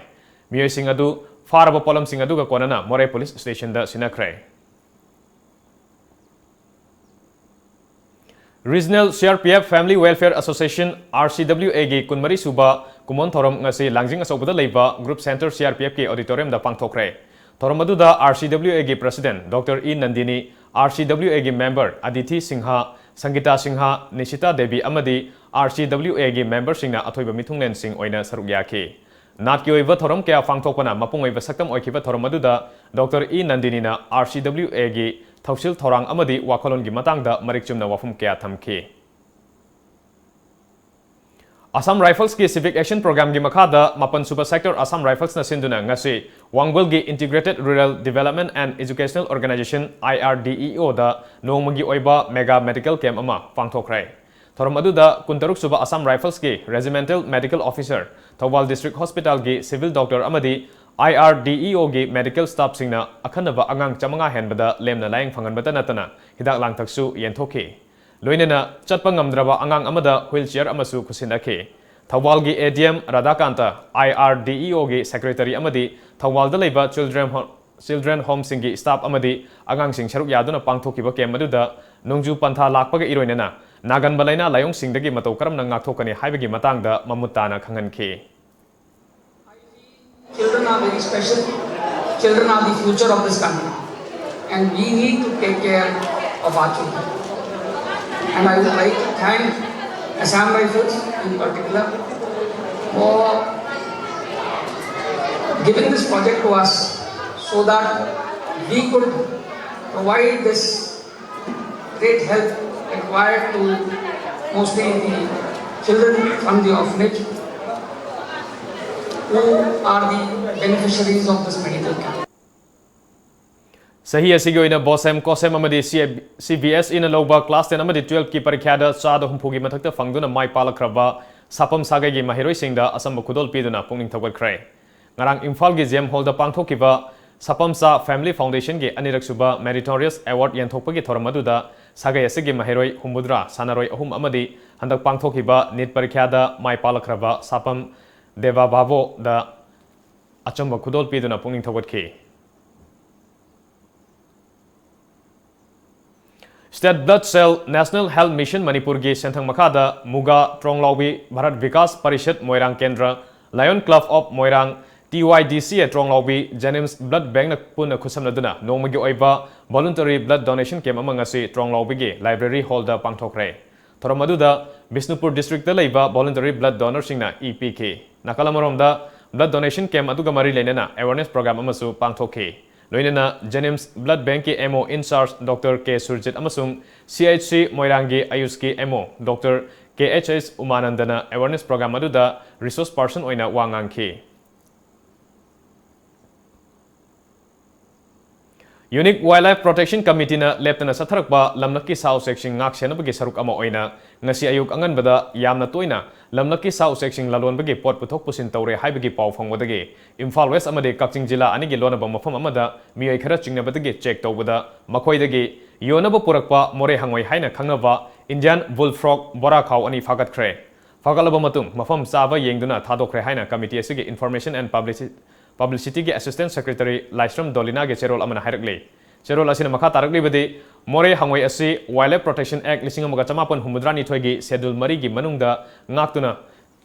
ꯃꯤꯑꯣꯏꯁꯤꯡ ꯑꯗꯨ ꯐꯥꯔꯕ ꯄꯣꯠꯂꯝꯁꯤꯡ ꯑꯗꯨꯒ ꯀꯣꯟꯅꯅ ꯃꯣꯔꯦ Police Stationꯗ ꯁꯤꯟꯅꯈ꯭ꯔꯦ꯫ Regional CRPF Family Welfare Association, RCWAꯒꯤ ꯀꯨꯟꯃꯔꯤ ꯁꯨꯕ ꯀꯨꯝꯑꯣꯟ ꯊꯧꯔꯝ ꯉꯁꯤ ꯂꯥꯡꯖꯤꯡ ꯑꯆꯧꯕꯗ ꯂꯩꯕ Group Centre CRPFꯀꯤ auditoriumꯗ ꯄꯥꯡꯊꯣꯛꯈ꯭ꯔꯦ꯫ ꯊꯧꯔꯝ ꯑꯗꯨꯗ RCWAꯒꯤ President Doctor E Nandini, RCWAꯒꯤ member Aditi Singha, Sangeeta Singha, Nishita Devi ꯑꯃꯗꯤ RCWAꯒꯤ memberꯁꯤꯡꯅ ꯑꯊꯣꯏꯕ ꯃꯤꯊꯨꯡꯂꯦꯟꯁꯤꯡ ꯑꯣꯏꯅ ꯁꯔꯨꯛ ꯌꯥꯈꯤ꯫ ꯅꯥꯠꯀꯤ ꯑꯣꯏꯕ ꯊꯧꯔꯝ ꯀꯌꯥ ꯄꯥꯡꯊꯣꯛꯄꯅ ꯃꯄꯨꯡ ꯑꯣꯏꯕ ꯁꯛꯇꯝ ꯑꯣꯏꯈꯤꯕ ꯊꯧꯔꯝ ꯑꯗꯨꯗ Doctor E Nandiniꯅ RCWAꯒꯤ ꯊꯧꯁꯤꯜ ꯊꯧꯔꯥꯡ ꯑꯃꯗꯤ ꯋꯥꯈꯜꯂꯣꯟꯒꯤ ꯃꯇꯥꯡꯗ ꯃꯔꯤꯛ ꯆꯨꯝꯅ ꯋꯥꯐꯝ ꯀꯌꯥ ꯊꯝꯈꯤ꯫ Assam Riflesꯀꯤ Civic Action Programꯒꯤ ꯃꯈꯥꯗ ꯃꯥꯄꯟ ꯁꯨꯕ Sector Assam Riflesꯅ ꯁꯤꯟꯗꯨꯅ ꯉꯁꯤ ꯋꯥꯡꯕꯜꯒꯤ Integrated Rural Development and Educational Organization, IRDEO ꯗ ꯅꯣꯡꯃꯒꯤ ꯑꯣꯏꯕ Mega Medical Camp ꯑꯃ ꯄꯥꯡꯊꯣꯛꯈ꯭ꯔꯦ꯫ ꯊꯧꯔꯝ ꯑꯗꯨꯗ ꯀꯨꯟꯇꯔꯨꯛ ꯁꯨꯕ Assam Riflesꯀꯤ Regimental Medical Officer, Thoubal District Hospitalꯒꯤ Civil Doctor ꯑꯃꯗꯤ IRDEOꯒꯤ medical staffꯁꯤꯡꯅ ꯑꯈꯟꯅꯕ ꯑꯉꯥꯡ ꯆꯥꯃꯉꯥ ꯍꯦꯟꯕꯗ ꯂꯦꯝꯅ ꯂꯥꯌꯦꯡ ꯐꯪꯍꯟꯕꯇ ꯅꯠꯇꯅ ꯍꯤꯗꯥꯛ ꯂꯥꯡꯊꯛꯁꯨ ꯌꯦꯟꯊꯣꯛꯈꯤ꯫ ꯂꯣꯏꯅꯅ ꯆꯠꯄ ꯉꯝꯗ꯭ꯔꯕ ꯑꯉꯥꯡ ꯑꯃꯗ wheelchair ꯑꯃꯁꯨ ꯈꯨꯠꯁꯤꯟꯅꯈꯤ꯫ ꯊꯧꯕꯥꯜꯒꯤ ADM ꯔꯥꯙꯥꯀꯥꯟꯇ, IRDEOꯒꯤ Secretary ꯑꯃꯗꯤ ꯊꯧꯕꯥꯜꯗ ꯂꯩꯕ Children Ho-, Children Homeꯁꯤꯡꯒꯤ staff ꯑꯃꯗꯤ ꯑꯉꯥꯡꯁꯤꯡ ꯁꯔꯨꯛ ꯌꯥꯗꯨꯅ ꯄꯥꯡꯊꯣꯛꯈꯤꯕ camp ꯑꯗꯨꯗ ꯅꯣꯡꯖꯨ ꯄꯟꯊꯥ ꯂꯥꯛꯄꯒ ꯏꯔꯣꯏꯅꯅ ꯅꯥꯒꯟꯕ ꯂꯥꯏꯅꯥ ꯂꯥꯏꯑꯣꯡꯁꯤꯡꯗꯒꯤ ꯃꯇꯧ ꯀꯔꯝꯅ ꯉꯥꯛꯊꯣꯛꯀꯅꯤ ꯍꯥꯏꯕꯒꯤ ꯃꯇꯥꯡꯗ ꯃꯃꯨꯠ ꯇꯥꯅ ꯈꯪꯍꯟꯈꯤ꯫ Children are very special. Children are the future of this country. And we need to take care of our children. And I would like to thank Assam Rifles in particular for giving this project to us so that we could provide this great help required to mostly the children from the orphanage who are the beneficiaries of this medical camp. ꯆꯍꯤ ꯑꯁꯤꯒꯤ ꯑꯣꯏꯅ BOSEM, COSEM ꯑꯃꯗꯤ CBSEꯅ ꯂꯧꯕ class ten ꯑꯃꯗꯤ twelveꯀꯤ ꯄꯔꯤꯈ꯭ꯌꯥꯗ ꯆꯥꯗ ꯍꯨꯝꯐꯨꯒꯤ ꯃꯊꯛꯇ ꯐꯪꯗꯨꯅ ꯃꯥꯏ ꯄꯥꯛꯂꯛꯈ꯭ꯔꯕ ꯁꯥꯄꯝ ꯁꯥꯒꯩꯒꯤ ꯃꯍꯩꯔꯣꯏꯁꯤꯡꯗ ꯑꯆꯝꯕ ꯈꯨꯗꯣꯜ ꯄꯤꯗꯨꯅ ꯄꯨꯛꯅꯤꯡ ꯊꯧꯒꯠꯈ꯭ꯔꯦ꯫ ꯉꯔꯥꯡ ꯏꯝꯐꯥꯜꯒꯤ GEM Hallꯗ ꯄꯥꯡꯊꯣꯛꯈꯤꯕ ꯁꯥꯄꯝꯆꯥ Family Foundationꯒꯤ ꯑꯅꯤꯔꯛ ꯁꯨꯕ Meritorious Award ꯌꯦꯟꯊꯣꯛꯄꯒꯤ ꯊꯧꯔꯝ ꯑꯗꯨꯗ ꯁꯥꯒꯩ ꯑꯁꯤꯒꯤ ꯃꯍꯩꯔꯣꯏ ꯍꯨꯝꯐꯨꯇꯔꯥ, ꯁꯥꯟꯅꯔꯣꯏ ꯑꯍꯨꯝ ꯑꯃꯗꯤ ꯍꯟꯗꯛ ꯄꯥꯡꯊꯣꯛꯈꯤꯕ NEET ꯄꯔꯤꯈ꯭ꯌꯥꯗ ꯃꯥꯏ ꯄꯥꯛꯂꯛꯈ꯭ꯔꯕ ꯁꯥꯄꯝ ꯗꯦꯕꯥ ꯚꯥꯕꯣꯗ ꯑꯆꯝꯕ ꯈꯨꯗꯣꯜ ꯄꯤꯗꯨꯅ ꯄꯨꯛꯅꯤꯡ ꯊꯧꯒꯠꯈꯤ꯫ State Blood Cell, National Health Mission ꯃꯅꯤꯄꯨꯔꯒꯤ ꯁꯦꯟꯊꯪ ꯃꯈꯥꯗ ꯃꯨꯒꯥ ꯇ꯭ꯔꯣꯡꯂꯥꯎꯕꯤ ꯚꯥꯔꯠ ꯕꯤꯀꯥꯁ ꯄꯔꯤꯁꯠ ꯃꯣꯏꯔꯥꯡ ꯀꯦꯟꯗ꯭ꯔ, Lion Club of Moirang, TYDCA ꯇ꯭ꯔꯣꯡꯂꯥꯎꯕꯤ, JNIMS Blood Bankꯅ ꯄꯨꯟꯅ ꯈꯨꯠꯁꯝꯅꯗꯨꯅ ꯅꯣꯡꯃꯒꯤ ꯑꯣꯏꯕ voluntary blood donation camp ꯑꯃ ꯉꯁꯤ ꯇ꯭ꯔꯣꯡꯂꯥꯎꯕꯤꯒꯤ Library Hallꯗ ꯄꯥꯡꯊꯣꯛꯈ꯭ꯔꯦ꯫ ꯊꯧꯔꯝ ꯑꯗꯨꯗ ꯕꯤꯁꯅꯨꯄꯨꯔ districtꯇ ꯂꯩꯕ voluntary blood donorꯁꯤꯡꯅ ꯏ ꯄꯤꯈꯤ꯫ ꯅꯥꯀꯜ ꯑꯃꯔꯣꯝꯗ, blood donation camp ꯑꯗꯨꯒ ꯃꯔꯤ ꯂꯩꯅꯅ awareness program ꯑꯃꯁꯨ ꯄꯥꯡꯊꯣꯛꯈꯤ꯫ ꯂꯣꯏꯅꯅ JNIMS Blood Bankꯀꯤ MO in charge Doctor K Surjit ꯑꯃꯁꯨꯡ CHC ꯃꯣꯏꯔꯥꯡꯒꯤ AYUSꯀꯤ MO Doctor K H S Umanandana awareness program ꯑꯗꯨꯗ resource person ꯑꯣꯏꯅ ꯋꯥ ꯉꯥꯡꯈꯤ꯫ Unique Wildlife Protection Committeeꯅ ꯂꯦꯞꯇꯅ ꯆꯠꯊꯔꯛꯄ ꯂꯝꯂꯛꯀꯤ ꯁꯥ ꯎꯆꯦꯛꯁꯤꯡ ꯉꯥꯛ ꯁꯦꯟꯅꯕꯒꯤ ꯁꯔꯨꯛ ꯑꯃ ꯑꯣꯏꯅ ꯉꯁꯤ ꯑꯌꯨꯛ ꯑꯉꯟꯕꯗ ꯌꯥꯝꯅ ꯇꯣꯏꯅ ꯂꯝꯂꯛꯀꯤ ꯁꯥ ꯎꯆꯦꯛꯁꯤꯡ ꯂꯂꯣꯟꯕꯒꯤ ꯄꯣꯠ ꯄꯨꯊꯣꯛ ꯄꯨꯁꯤꯟ ꯇꯧꯔꯦ ꯍꯥꯏꯕꯒꯤ ꯄꯥꯎ ꯐꯪꯕꯗꯒꯤ ꯏꯝꯐꯥꯜ ꯋꯦꯁ ꯑꯃꯗꯤ ꯀꯛꯆꯤꯡ ꯖꯤꯂꯥ ꯑꯅꯤꯒꯤ ꯂꯣꯟꯅꯕ ꯃꯐꯝ ꯑꯃꯗ ꯃꯤꯑꯣꯏ ꯈꯔ ꯆꯤꯡꯅꯕꯗꯒꯤ check ꯇꯧꯕꯗ ꯃꯈꯣꯏꯗꯒꯤ ꯌꯣꯟꯅꯕ ꯄꯨꯔꯛꯄ ꯃꯣꯔꯦ ꯍꯪꯉꯣꯏ ꯍꯥꯏꯅ ꯈꯪꯅꯕ Indian bullfrog ꯕꯣꯔꯥ ꯈꯥꯎ ꯑꯅꯤ ꯐꯥꯒꯠꯈ꯭ꯔꯦ꯫ ꯐꯥꯒꯠꯂꯕ ꯃꯇꯨꯡ ꯃꯐꯝ ꯆꯥꯕ ꯌꯦꯡꯗꯨꯅ ꯊꯥꯗꯣꯛꯈ꯭ꯔꯦ ꯍꯥꯏꯅ committee ꯑꯁꯤꯒꯤ Information and Publici-, Publicityꯒꯤ Assistant Secretary ꯂꯥꯏꯁ꯭ꯔꯝ ꯗꯣꯂꯤꯅꯥꯒꯤ ꯆꯦꯔꯣꯜ ꯑꯃꯅ ꯍꯥꯏꯔꯛꯂꯤ꯫ ꯆꯦꯔꯣꯜ ꯑꯁꯤꯅ ꯃꯈꯥ ꯇꯥꯔꯛꯂꯤꯕꯗꯤ, ꯃꯣꯔꯦ ꯍꯪꯉꯣꯏ ꯑꯁꯤ Wildlife Protection Act ꯂꯤꯁꯤꯡ ꯑꯃꯒ ꯆꯃꯥꯄꯟ ꯍꯨꯝꯐꯨꯇꯔꯥꯅꯤꯊꯣꯏꯒꯤ Schedule ꯃꯔꯤꯒꯤ ꯃꯅꯨꯡꯗ ꯉꯥꯛꯇꯨꯅ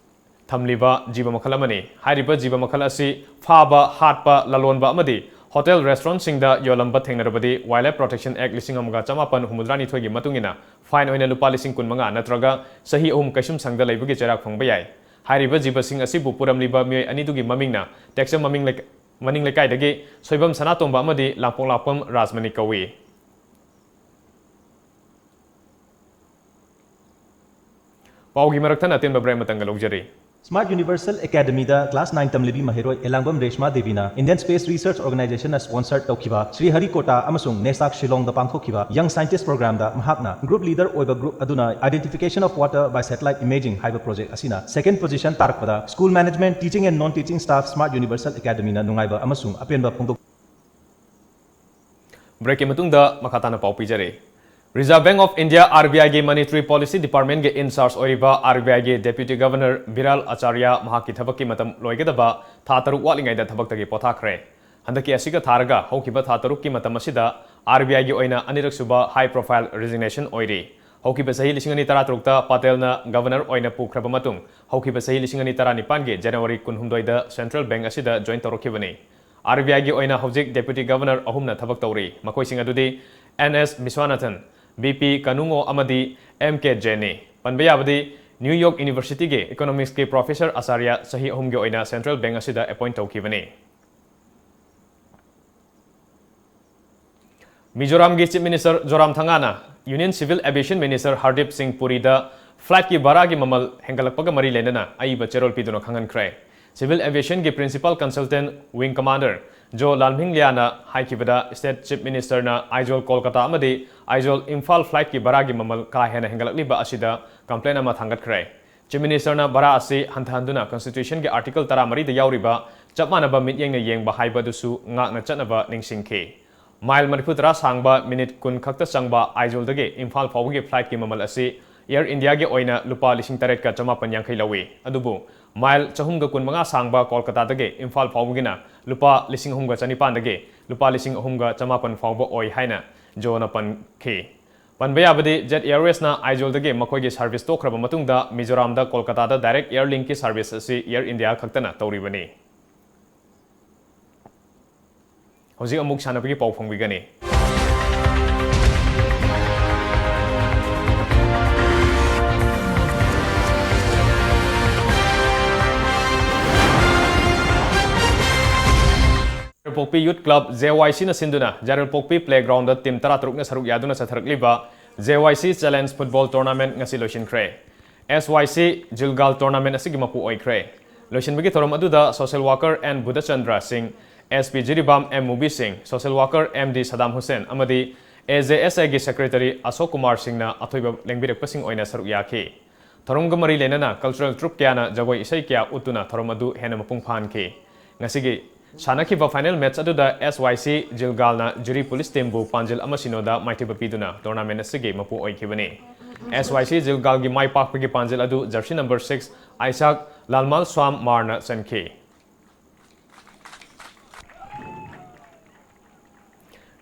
ꯊꯝꯂꯤꯕ ꯖꯤꯕ ꯃꯈꯜ ꯑꯃꯅꯤ꯫ ꯍꯥꯏꯔꯤꯕ ꯖꯤꯕ ꯃꯈꯜ ꯑꯁꯤ ꯐꯥꯕ, ꯍꯥꯠꯄ, ꯂꯂꯣꯟꯕ ꯑꯃꯗꯤ hotel restaurantꯁꯤꯡꯗ ꯌꯣꯜꯂꯝꯕ ꯊꯦꯡꯅꯔꯕꯗꯤ Wildlife Protection Act ꯂꯤꯁꯤꯡ ꯑꯃꯒ ꯆꯃꯥꯄꯟ ꯍꯨꯝꯐꯨꯇꯔꯥꯅꯤꯊꯣꯏꯒꯤ ꯃꯇꯨꯡ ꯏꯟꯅ fine ꯑꯣꯏꯅ ꯂꯨꯄꯥ ꯂꯤꯁꯤꯡ ꯀꯨꯟꯃꯉꯥ ꯅꯠꯇ꯭ꯔꯒ ꯆꯍꯤ ꯑꯍꯨꯝ ꯀꯩꯁꯨꯝꯁꯪꯗ ꯂꯩꯕꯒꯤ ꯆꯩꯔꯥꯛ ꯐꯪꯕ ꯌꯥꯏ꯫ ꯍꯥꯏꯔꯤꯕ ꯖꯤꯕꯁꯤꯡ ꯑꯁꯤꯕꯨ ꯄꯨꯔꯝꯂꯤꯕ ꯃꯤꯑꯣꯏ ꯑꯅꯤꯗꯨꯒꯤ ꯃꯃꯤꯡꯅ ꯇꯦꯛꯆꯝ ꯃꯃꯤꯡ ꯂꯩ-, ꯃꯅꯤꯡ ꯂꯩꯀꯥꯏꯗꯒꯤ ꯁꯣꯏꯕꯝ ꯁꯅꯥꯇꯣꯝꯕ ꯑꯃꯗꯤ ꯂꯥꯡꯄꯣꯛ ꯂꯥꯛꯄꯝ ꯔꯥꯖꯃꯅꯤ ꯀꯧꯏ꯫ ꯄꯥꯎꯒꯤ ꯃꯔꯛ ꯊꯠꯅ ꯑꯇꯦꯟꯕ break ꯑꯃꯇꯪꯒ ꯂꯧꯖꯔꯤ꯫ Smart Universal Academyꯗ class nine ꯇꯝꯂꯤꯕꯤ ꯃꯍꯩꯔꯣꯏ ꯑꯦꯂꯥꯡꯕꯝ Reshma ꯗꯦꯕꯤꯅ Indian Space Research Organizationꯅ sponsor ꯇꯧꯈꯤꯕ ꯁ꯭ꯔꯤ ꯍꯔꯤꯀꯣꯇꯥ ꯑꯃꯁꯨꯡ ꯅꯦꯁꯥꯛ ꯁꯤꯂꯣꯡꯗ ꯄꯥꯡꯊꯣꯛꯈꯤꯕ Young Scientist Programꯗ ꯃꯍꯥꯛꯅ group leader ꯑꯣꯏꯕ group ꯑꯗꯨꯅ Identification of Water by Satellite Imaging ꯍꯥꯏꯕ project ꯑꯁꯤꯅ second position ꯇꯥꯔꯛꯄꯗ School Management, Teaching and Non-Teaching Staff, Smart Universal Academyꯅ ꯅꯨꯡꯉꯥꯏꯕ ꯑꯃꯁꯨꯡ ꯑꯄꯦꯟꯕ ꯐꯣꯡꯗꯣꯛ Breakꯀꯤ ꯃꯇꯨꯡꯗ ꯃꯈꯥ ꯇꯥꯅ ꯄꯥꯎ ꯄꯤꯖꯔꯤ꯫ Reserve Bank of India, RBIꯒꯤ Monetary Policy Departmentꯀꯤ in charge ꯑꯣꯏꯔꯤꯕ RBIꯒꯤ Deputy Governor ꯕꯤꯔꯥꯜ ꯑꯆꯥꯔꯌ ꯃꯍꯥꯛꯀꯤ ꯊꯕꯛꯀꯤ ꯃꯇꯝ ꯂꯣꯏꯒꯗꯕ ꯊꯥ ꯇꯔꯨꯛ ꯋꯥꯠꯂꯤꯉꯩꯗ ꯊꯕꯛꯇꯒꯤ ꯄꯣꯊꯥꯈ꯭ꯔꯦ꯫ ꯍꯟꯗꯛꯀꯤ ꯑꯁꯤꯒ ꯊꯥꯔꯒ ꯍꯧꯈꯤꯕ ꯊꯥ ꯇꯔꯨꯛꯀꯤ ꯃꯇꯝ ꯑꯁꯤꯗ RBIꯒꯤ ꯑꯣꯏꯅ ꯑꯅꯤꯔꯛ ꯁꯨꯕ high profile resignation ꯑꯣꯏꯔꯤ꯫ ꯍꯧꯈꯤꯕ ꯆꯍꯤ ꯂꯤꯁꯤꯡ ꯑꯅꯤ ꯇꯔꯥꯇꯔꯨꯛꯇ ꯄꯇꯦꯜꯅ Governor ꯑꯣꯏꯅ ꯄꯨꯈ꯭ꯔꯕ ꯃꯇꯨꯡ, ꯍꯧꯈꯤꯕ ꯆꯍꯤ ꯂꯤꯁꯤꯡ ꯑꯅꯤ ꯇꯔꯥꯅꯤꯄꯥꯟꯒꯤ January ꯀꯨꯟꯍꯨꯝꯗꯣꯏꯗ Central Bank ꯑꯁꯤꯗ join ꯇꯧꯔꯛꯈꯤꯕꯅꯤ꯫ RBIꯒꯤ ꯑꯣꯏꯅ ꯍꯧꯖꯤꯛ Deputy Governor ꯑꯍꯨꯝꯅ ꯊꯕꯛ ꯇꯧꯔꯤ꯫ ꯃꯈꯣꯏꯁꯤꯡ ꯑꯗꯨꯗꯤ N S ꯕꯤꯁ꯭ꯋꯥꯅꯥꯊꯟ, B P ꯀꯅꯨꯉꯣ ꯑꯃꯗꯤ M K ꯖꯦꯟꯅꯤ꯫ ꯄꯟꯕ ꯌꯥꯕꯗꯤ New York Universityꯒꯤ Economicsꯀꯤ Professor ꯑꯆꯥꯔꯌ ꯆꯍꯤ ꯑꯍꯨꯝꯒꯤ ꯑꯣꯏꯅ Central Bank ꯑꯁꯤꯗ appoint ꯇꯧꯈꯤꯕꯅꯤ꯫ ꯃꯤꯖꯣꯔꯥꯝꯒꯤ Chief Minister ꯖꯣꯔꯥꯝꯊꯪꯒꯥꯅ Union Civil Aviation Minister Hardeep ꯁꯤꯡ ꯄꯨꯔꯤꯗ Flightꯀꯤ ꯚꯔꯥꯒꯤ ꯃꯃꯜ ꯍꯦꯟꯒꯠꯂꯛꯄꯒ ꯃꯔꯤ ꯂꯩꯅꯅ ꯑꯏꯕ ꯆꯦꯔꯣꯜ ꯄꯤꯗꯨꯅ ꯈꯪꯍꯟꯈ꯭ꯔꯦ꯫ Civil Aviationꯒꯤ Principal Consultant Wing Commander ꯖꯣ ꯂꯥꯜꯃꯤꯡꯂꯤꯌꯥꯅ ꯍꯥꯏꯈꯤꯕꯗ, State Chief Ministerꯅ ꯑꯥꯏꯖꯣꯜ ꯀꯣꯜꯀꯇꯥ ꯑꯃꯗꯤ ꯑꯥꯏꯖꯣꯜ ꯏꯝꯐꯥꯜ flightꯀꯤ ꯚꯔꯥꯒꯤ ꯃꯃꯜ ꯀꯥ ꯍꯦꯟꯅ ꯍꯦꯟꯒꯠꯂꯛꯂꯤꯕ ꯑꯁꯤꯗ complaint ꯑꯃ ꯊꯥꯡꯒꯠꯈ꯭ꯔꯦ꯫ Chief Ministerꯅ ꯚꯔꯥ ꯑꯁꯤ ꯍꯟꯊꯍꯟꯗꯨꯅ Constitutionꯒꯤ Article ꯇꯔꯥꯃꯔꯤꯗ ꯌꯥꯎꯔꯤꯕ ꯆꯞ ꯃꯥꯟꯅꯕ ꯃꯤꯠꯌꯦꯡꯅ ꯌꯦꯡꯕ ꯍꯥꯏꯕ ꯑꯗꯨꯁꯨ ꯉꯥꯛꯅ ꯆꯠꯅꯕ ꯅꯤꯡꯁꯤꯡꯈꯤ꯫ Mile ꯃꯔꯤꯐꯨꯇꯔꯥ ꯁꯥꯡꯕ, minute ꯀꯨꯟ ꯈꯛꯇ ꯆꯪꯕ ꯑꯥꯏꯖꯣꯜꯗꯒꯤ ꯏꯝꯐꯥꯜ ꯐꯥꯎꯕꯒꯤ flightꯀꯤ ꯃꯃꯜ ꯑꯁꯤ Air Indiaꯒꯤ ꯑꯣꯏꯅ ꯂꯨꯄꯥ ꯂꯤꯁꯤꯡ ꯇꯔꯦꯠꯀ ꯆꯃꯥꯄꯟ ꯌꯥꯡꯈꯩ ꯂꯧꯏ꯫ ꯑꯗꯨꯕꯨ mile ꯆꯍꯨꯝꯒ ꯀꯨꯟꯃꯉꯥ ꯁꯥꯡꯕ ꯀꯣꯜꯀꯇꯥꯗꯒꯤ ꯏꯝꯐꯥꯜ ꯐꯥꯎꯕꯒꯤꯅ ꯂꯨꯄꯥ ꯂꯤꯁꯤꯡ ꯑꯍꯨꯝꯒ ꯆꯅꯤꯄꯥꯟꯗꯒꯤ ꯂꯨꯄꯥ ꯂꯤꯁꯤꯡ ꯑꯍꯨꯝꯒ ꯆꯃꯥꯄꯟ ꯐꯥꯎꯕ ꯑꯣꯏ ꯍꯥꯏꯅ ꯖꯣꯅ ꯄꯟꯈꯤ꯫ ꯄꯟꯕ ꯌꯥꯕꯗꯤ, Jet Airwaysꯅ ꯑꯥꯏꯖꯣꯜꯗꯒꯤ ꯃꯈꯣꯏꯒꯤ service ꯇꯣꯛꯈ꯭ꯔꯕ ꯃꯇꯨꯡꯗ ꯃꯤꯖꯣꯔꯥꯝꯗ ꯀꯣꯜꯀꯇꯥꯗ direct air linkꯀꯤ service ꯑꯁꯤ Air India ꯈꯛꯇꯅ ꯇꯧꯔꯤꯕꯅꯤ꯫ ꯍꯧꯖꯤꯛ ꯑꯃꯨꯛ ꯁꯥꯟꯅꯕꯒꯤ ꯄꯥꯎ ꯐꯪꯕꯤꯒꯅꯤ꯫ ꯌꯥꯏꯔꯤꯄꯣꯛꯄꯤ Youth Club, JYCꯅ ꯁꯤꯟꯗꯨꯅ ꯌꯥꯏꯔꯤꯄꯣꯛꯄꯤ playgroundꯗ team ꯇꯔꯥꯇꯔꯨꯛꯅ ꯁꯔꯨꯛ ꯌꯥꯗꯨꯅ ꯆꯠꯊꯔꯛꯂꯤꯕ JYC Challenge Football Tournament ꯉꯁꯤ ꯂꯣꯏꯁꯤꯟꯈ꯭ꯔꯦ꯫ SYC ꯖꯤꯜꯒꯥꯜ tournament ꯑꯁꯤꯒꯤ ꯃꯄꯨ ꯑꯣꯏꯈ꯭ꯔꯦ꯫ ꯂꯣꯏꯁꯤꯟꯕꯒꯤ ꯊꯧꯔꯝ ꯑꯗꯨꯗ social worker N ꯕꯨꯙꯆꯟꯗ꯭ꯔ ꯁꯤꯡ, SP ꯖꯤꯔꯤꯕꯥꯝ M ꯃꯨꯕꯤ ꯁꯤꯡ, social worker MD ꯁꯗꯥꯝ ꯍꯨꯁꯦꯟ ꯑꯃꯗꯤ AJSAꯒꯤ secretary ꯑꯁꯣꯛ ꯀꯨꯃꯥꯔ ꯁꯤꯡꯅ ꯑꯊꯣꯏꯕ ꯂꯦꯡꯕꯤꯔꯛꯄꯁꯤꯡ ꯑꯣꯏꯅ ꯁꯔꯨꯛ ꯌꯥꯈꯤ꯫ ꯊꯧꯔꯝꯒ ꯃꯔꯤ ꯂꯩꯅꯅ cultural troupe ꯀꯌꯥꯅ ꯖꯒꯣꯏ ꯏꯁꯩ ꯀꯌꯥ ꯎꯠꯇꯨꯅ ꯊꯧꯔꯝ ꯑꯗꯨ ꯍꯦꯟꯅ ꯃꯄꯨꯡ ꯐꯥꯍꯟꯈꯤ꯫ ꯉꯁꯤꯒꯤ ꯁꯥꯟꯅꯈꯤꯕ final match ꯑꯗꯨꯗ SYC ꯖꯤꯜꯒꯥꯜꯅ ꯖꯨꯔꯤ police teamꯕꯨ ꯄꯥꯟꯖꯤꯜ ꯑꯃ ꯁꯤꯅꯣꯗ ꯃꯥꯏꯊꯤꯕ ꯄꯤꯗꯨꯅ tournament ꯑꯁꯤꯒꯤ ꯃꯄꯨ ꯑꯣꯏꯈꯤꯕꯅꯤ꯫ SYC ꯖꯤꯜꯒꯥꯜꯒꯤ ꯃꯥꯏ ꯄꯥꯛꯄꯒꯤ ꯄꯥꯟꯖꯤꯜ ꯑꯗꯨ jersey number six ꯑꯥꯏꯁꯥꯛ ꯂꯥꯜꯃꯥꯜ ꯁ꯭ꯋꯥꯝ ꯃꯥꯔꯅ ꯆꯟꯈꯤ꯫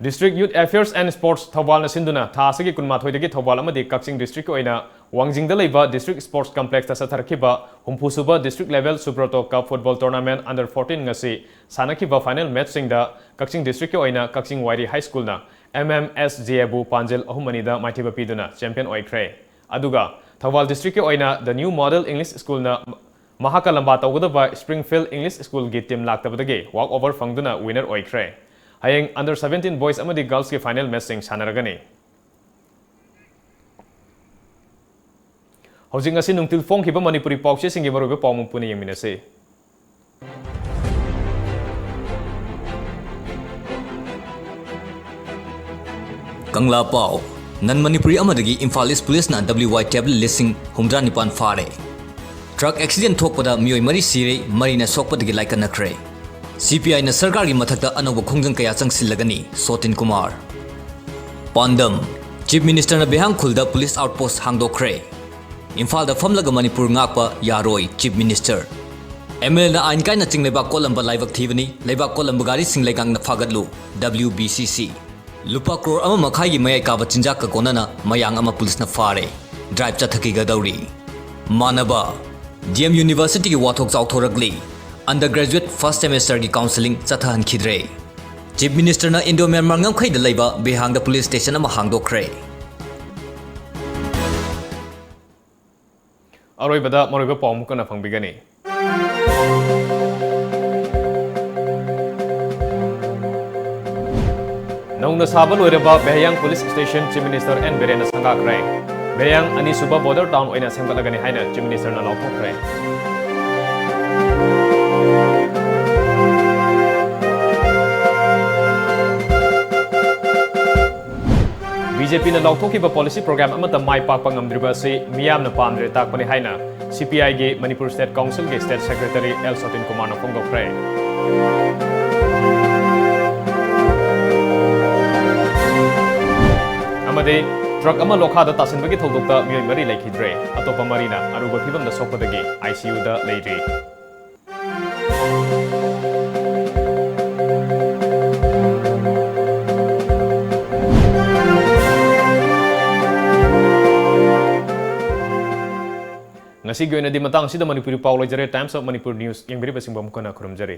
District Youth Affairs and Sports ꯊꯧꯕꯥꯜꯅ ꯁꯤꯟꯗꯨꯅ ꯊꯥ ꯑꯁꯤꯒꯤ ꯀꯨꯟꯃꯥꯊꯣꯏꯗꯒꯤ ꯊꯧꯕꯥꯜ ꯑꯃꯗꯤ ꯀꯛꯆꯤꯡ districtꯀꯤ ꯑꯣꯏꯅ ꯋꯥꯡꯖꯤꯡꯗ ꯂꯩꯕ District Sports Complexꯇ ꯆꯠꯊꯔꯛꯈꯤꯕ ꯍꯨꯝꯐꯨꯁꯨꯕ District Level Subroto Cup Football Tournament Under fourteen ꯉꯁꯤ ꯁꯥꯟꯅꯈꯤꯕ final matchꯁꯤꯡꯗ ꯀꯛꯆꯤꯡ districtꯀꯤ ꯑꯣꯏꯅ ꯀꯛꯆꯤꯡ ꯋꯥꯏꯔꯤ High Schoolꯅ MMSGAꯕꯨ ꯄꯥꯟꯖꯤꯜ ꯑꯍꯨꯝ ꯑꯅꯤꯗ ꯃꯥꯏꯊꯤꯕ ꯄꯤꯗꯨꯅ champion ꯑꯣꯏꯈ꯭ꯔꯦ꯫ ꯑꯗꯨꯒ ꯊꯧꯕꯥꯜ districtꯀꯤ ꯑꯣꯏꯅ The New Model English Schoolꯅ ꯃꯍꯥꯛꯀ ꯂꯝꯕꯥ ꯇꯧꯒꯗꯕ Springfield English Schoolꯒꯤ team ꯂꯥꯛꯇꯕꯗꯒꯤ walk over ꯐꯪꯗꯨꯅ winner ꯑꯣꯏꯈ꯭ꯔꯦ꯫ ꯍꯌꯦꯡ Under seventeen boys ꯑꯃꯗꯤ girlsꯀꯤ final matchꯁꯤꯡ ꯁꯥꯟꯅꯔꯒꯅꯤ꯫ ꯍꯧꯖꯤꯛ ꯉꯁꯤ ꯅꯨꯡꯊꯤꯜ ꯐꯣꯡꯈꯤꯕ ꯃꯅꯤꯄꯨꯔꯤ ꯄꯥꯎꯆꯦꯁꯤꯡꯒꯤ ꯃꯔꯨꯑꯣꯏꯕ ꯄꯥꯎꯃꯨꯡ ꯄꯨꯟꯅ ꯌꯦꯡꯃꯤꯟꯅꯁꯤ꯫ ꯀꯪꯂꯥ ꯄꯥꯎ꯫ ꯅꯟ ꯃꯅꯤꯄꯨꯔꯤ ꯑꯃꯗꯒꯤ ꯏꯝꯐꯥꯜ ꯏꯁ ꯄꯨꯂꯤꯁꯅ W Y tablet ꯂꯤꯁꯤꯡ ꯍꯨꯝꯗ꯭ꯔꯥ ꯅꯤꯄꯥꯟ ꯐꯥꯔꯦ꯫ ꯇ꯭ꯔꯛ ꯑꯦꯛꯁꯤꯗꯦꯟ ꯊꯣꯛꯄꯗ ꯃꯤꯑꯣꯏ ꯃꯔꯤ ꯁꯤꯔꯦ, ꯃꯔꯤꯅ ꯁꯣꯛꯄꯗꯒꯤ ꯂꯥꯏꯀꯠꯅꯈ꯭ꯔꯦ꯫ C P I ꯅ ꯁꯔꯀꯥꯔꯒꯤ ꯃꯊꯛꯇ ꯑꯅꯧꯕ ꯈꯣꯡꯖꯪ ꯀꯌꯥ ꯆꯪꯁꯤꯜꯂꯒꯅꯤ, ꯁꯣꯇꯤꯟ ꯀꯨꯃꯥꯔ꯫ ꯄꯥꯟꯗꯝ, ꯆꯤꯐ ꯃꯤꯅꯤꯁꯇꯔꯅ ꯕꯦꯍꯥꯡ ꯈꯨꯜꯗ ꯄꯨꯂꯤꯁ ꯑꯥꯎꯠꯄꯣꯁꯠ ꯍꯥꯡꯗꯣꯛꯈ꯭ꯔꯦ꯫ ꯏꯝꯐꯥꯜꯗ ꯐꯝꯂꯒ ꯃꯅꯤꯄꯨꯔ ꯉꯥꯛꯄ ꯌꯥꯔꯣꯏ, chief minister. M L A ꯅ ꯑꯥꯏꯟ ꯀꯥꯏꯅ ꯆꯤꯡ ꯂꯩꯕꯥꯛ ꯀꯣꯠꯂꯝꯕ ꯂꯥꯏꯕꯛ ꯊꯤꯕꯅꯤ, ꯂꯩꯕꯥꯛ ꯀꯣꯠꯂꯝꯕ ꯒꯥꯔꯤꯁꯤꯡ ꯂꯩꯉꯥꯛꯅ ꯐꯥꯒꯠꯂꯨ, W B C C꯫ ꯂꯨꯄꯥ ꯀ꯭ꯔꯣꯔ ꯑꯃ ꯃꯈꯥꯏꯒꯤ ꯃꯌꯥꯏ ꯀꯥꯕ ꯆꯤꯟꯖꯥꯛꯀ ꯀꯣꯟꯅꯅ ꯃꯌꯥꯡ ꯑꯃ ꯄꯨꯂꯤꯁꯅ ꯐꯥꯔꯦ꯫ ꯗ꯭ꯔꯥꯏꯚ ꯆꯠꯊꯈꯤꯒꯗꯧꯔꯤ꯫ ꯃꯥꯟꯅꯕ꯫ D M University ꯒꯤ ꯋꯥꯊꯣꯛ ꯆꯥꯎꯊꯣꯔꯛꯂꯤ꯫ Undergraduate first semester ꯒꯤ counselling ꯆꯠꯊꯍꯟꯈꯤꯗ꯭ꯔꯦ꯫ ꯆꯤꯐ ꯃꯤꯅꯤꯁꯇꯔꯅ ꯏꯟꯗꯣ ꯃ꯭ꯌꯥꯟꯃꯥꯔ ꯉꯝꯈꯩꯗ ꯂꯩꯕ ꯕꯦꯍꯥꯡꯗ ꯄꯨꯂꯤꯁ ꯁ꯭ꯇꯦꯁꯟ ꯑꯃ ꯍꯥꯡꯗꯣꯛꯈ꯭ꯔꯦ꯫ ꯑꯔꯣꯏꯕꯗ ꯃꯔꯨꯑꯣꯏꯕ ꯄꯥꯎ ꯑꯃꯨꯛ ꯍꯟꯅ ꯐꯪꯕꯤꯒꯅꯤ꯫ ꯅꯧꯅ ꯁꯥꯕ ꯂꯣꯏꯔꯕ Behiang police station chief minister N ꯕꯤꯔꯦꯟꯅ ꯁꯪꯒꯥꯈ꯭ꯔꯦ꯫ ꯕꯦꯍꯌꯥꯡ ꯑꯅꯤꯁꯨꯕ ꯕꯣꯔꯗꯔ ꯇꯥꯎꯟ ꯑꯣꯏꯅ ꯁꯦꯝꯒꯠꯂꯒꯅꯤ ꯍꯥꯏꯅ ꯆꯤꯐ ꯃꯤꯅꯤꯁꯇꯔꯅ ꯂꯥꯎꯊꯣꯛꯈ꯭ꯔꯦ꯫ B J P ꯅ ꯂꯥꯎꯊꯣꯛꯈꯤꯕ ꯄꯣꯂꯤꯁꯤ ꯄ꯭ꯔꯣꯒ꯭ꯔꯥꯝ ꯑꯃꯠꯇ ꯃꯥꯏ ꯄꯥꯛꯄ ꯉꯝꯗ꯭ꯔꯤꯕ ꯑꯁꯤ ꯃꯤꯌꯥꯝꯅ ꯄꯥꯝꯗ꯭ꯔꯦ ꯇꯥꯛꯄꯅꯤ ꯍꯥꯏꯅ C P I ꯒꯤ ꯃꯅꯤꯄꯨꯔ ꯁ꯭ꯇꯦꯠ ꯀꯥꯎꯟꯁꯤꯜꯒꯤ ꯁ꯭ꯇꯦꯠ ꯁꯦꯀ꯭ꯔꯦꯇꯔꯤ ꯑꯦꯜ ꯁꯣꯇꯤꯟ ꯀꯨꯃꯥꯔꯅ ꯐꯣꯡꯗꯣꯛꯈ꯭ꯔꯦ꯫ ꯑꯃꯗꯤ ꯇ꯭ꯔꯛ ꯑꯃ ꯂꯣꯈꯥꯗ ꯇꯥꯁꯤꯟꯕꯒꯤ ꯊꯧꯗꯣꯛꯇ ꯃꯤꯑꯣꯏ ꯃꯔꯤ ꯂꯩꯈꯤꯗ꯭ꯔꯦ, ꯑꯇꯣꯞꯄ ꯃꯔꯤꯅ ꯑꯔꯨꯕ ꯐꯤꯚꯝꯗ ꯁꯣꯛꯄꯗꯒꯤ I C U ꯗ ꯂꯩꯔꯤ꯫ ꯉꯁꯤꯒꯤ ꯑꯣꯏꯅꯗꯤ ꯃꯇꯥꯡꯁꯤꯗ ꯃꯅꯤꯄꯨꯔꯤ ꯄꯥꯎ ꯂꯣꯏꯖꯔꯦ꯫ Times of Manipur News ꯌꯦꯡꯕꯤꯔꯤꯕꯁꯤꯡꯕꯨ ꯑꯃꯨꯛ ꯍꯟꯅ ꯈꯨꯔꯨꯝꯖꯔꯤ꯫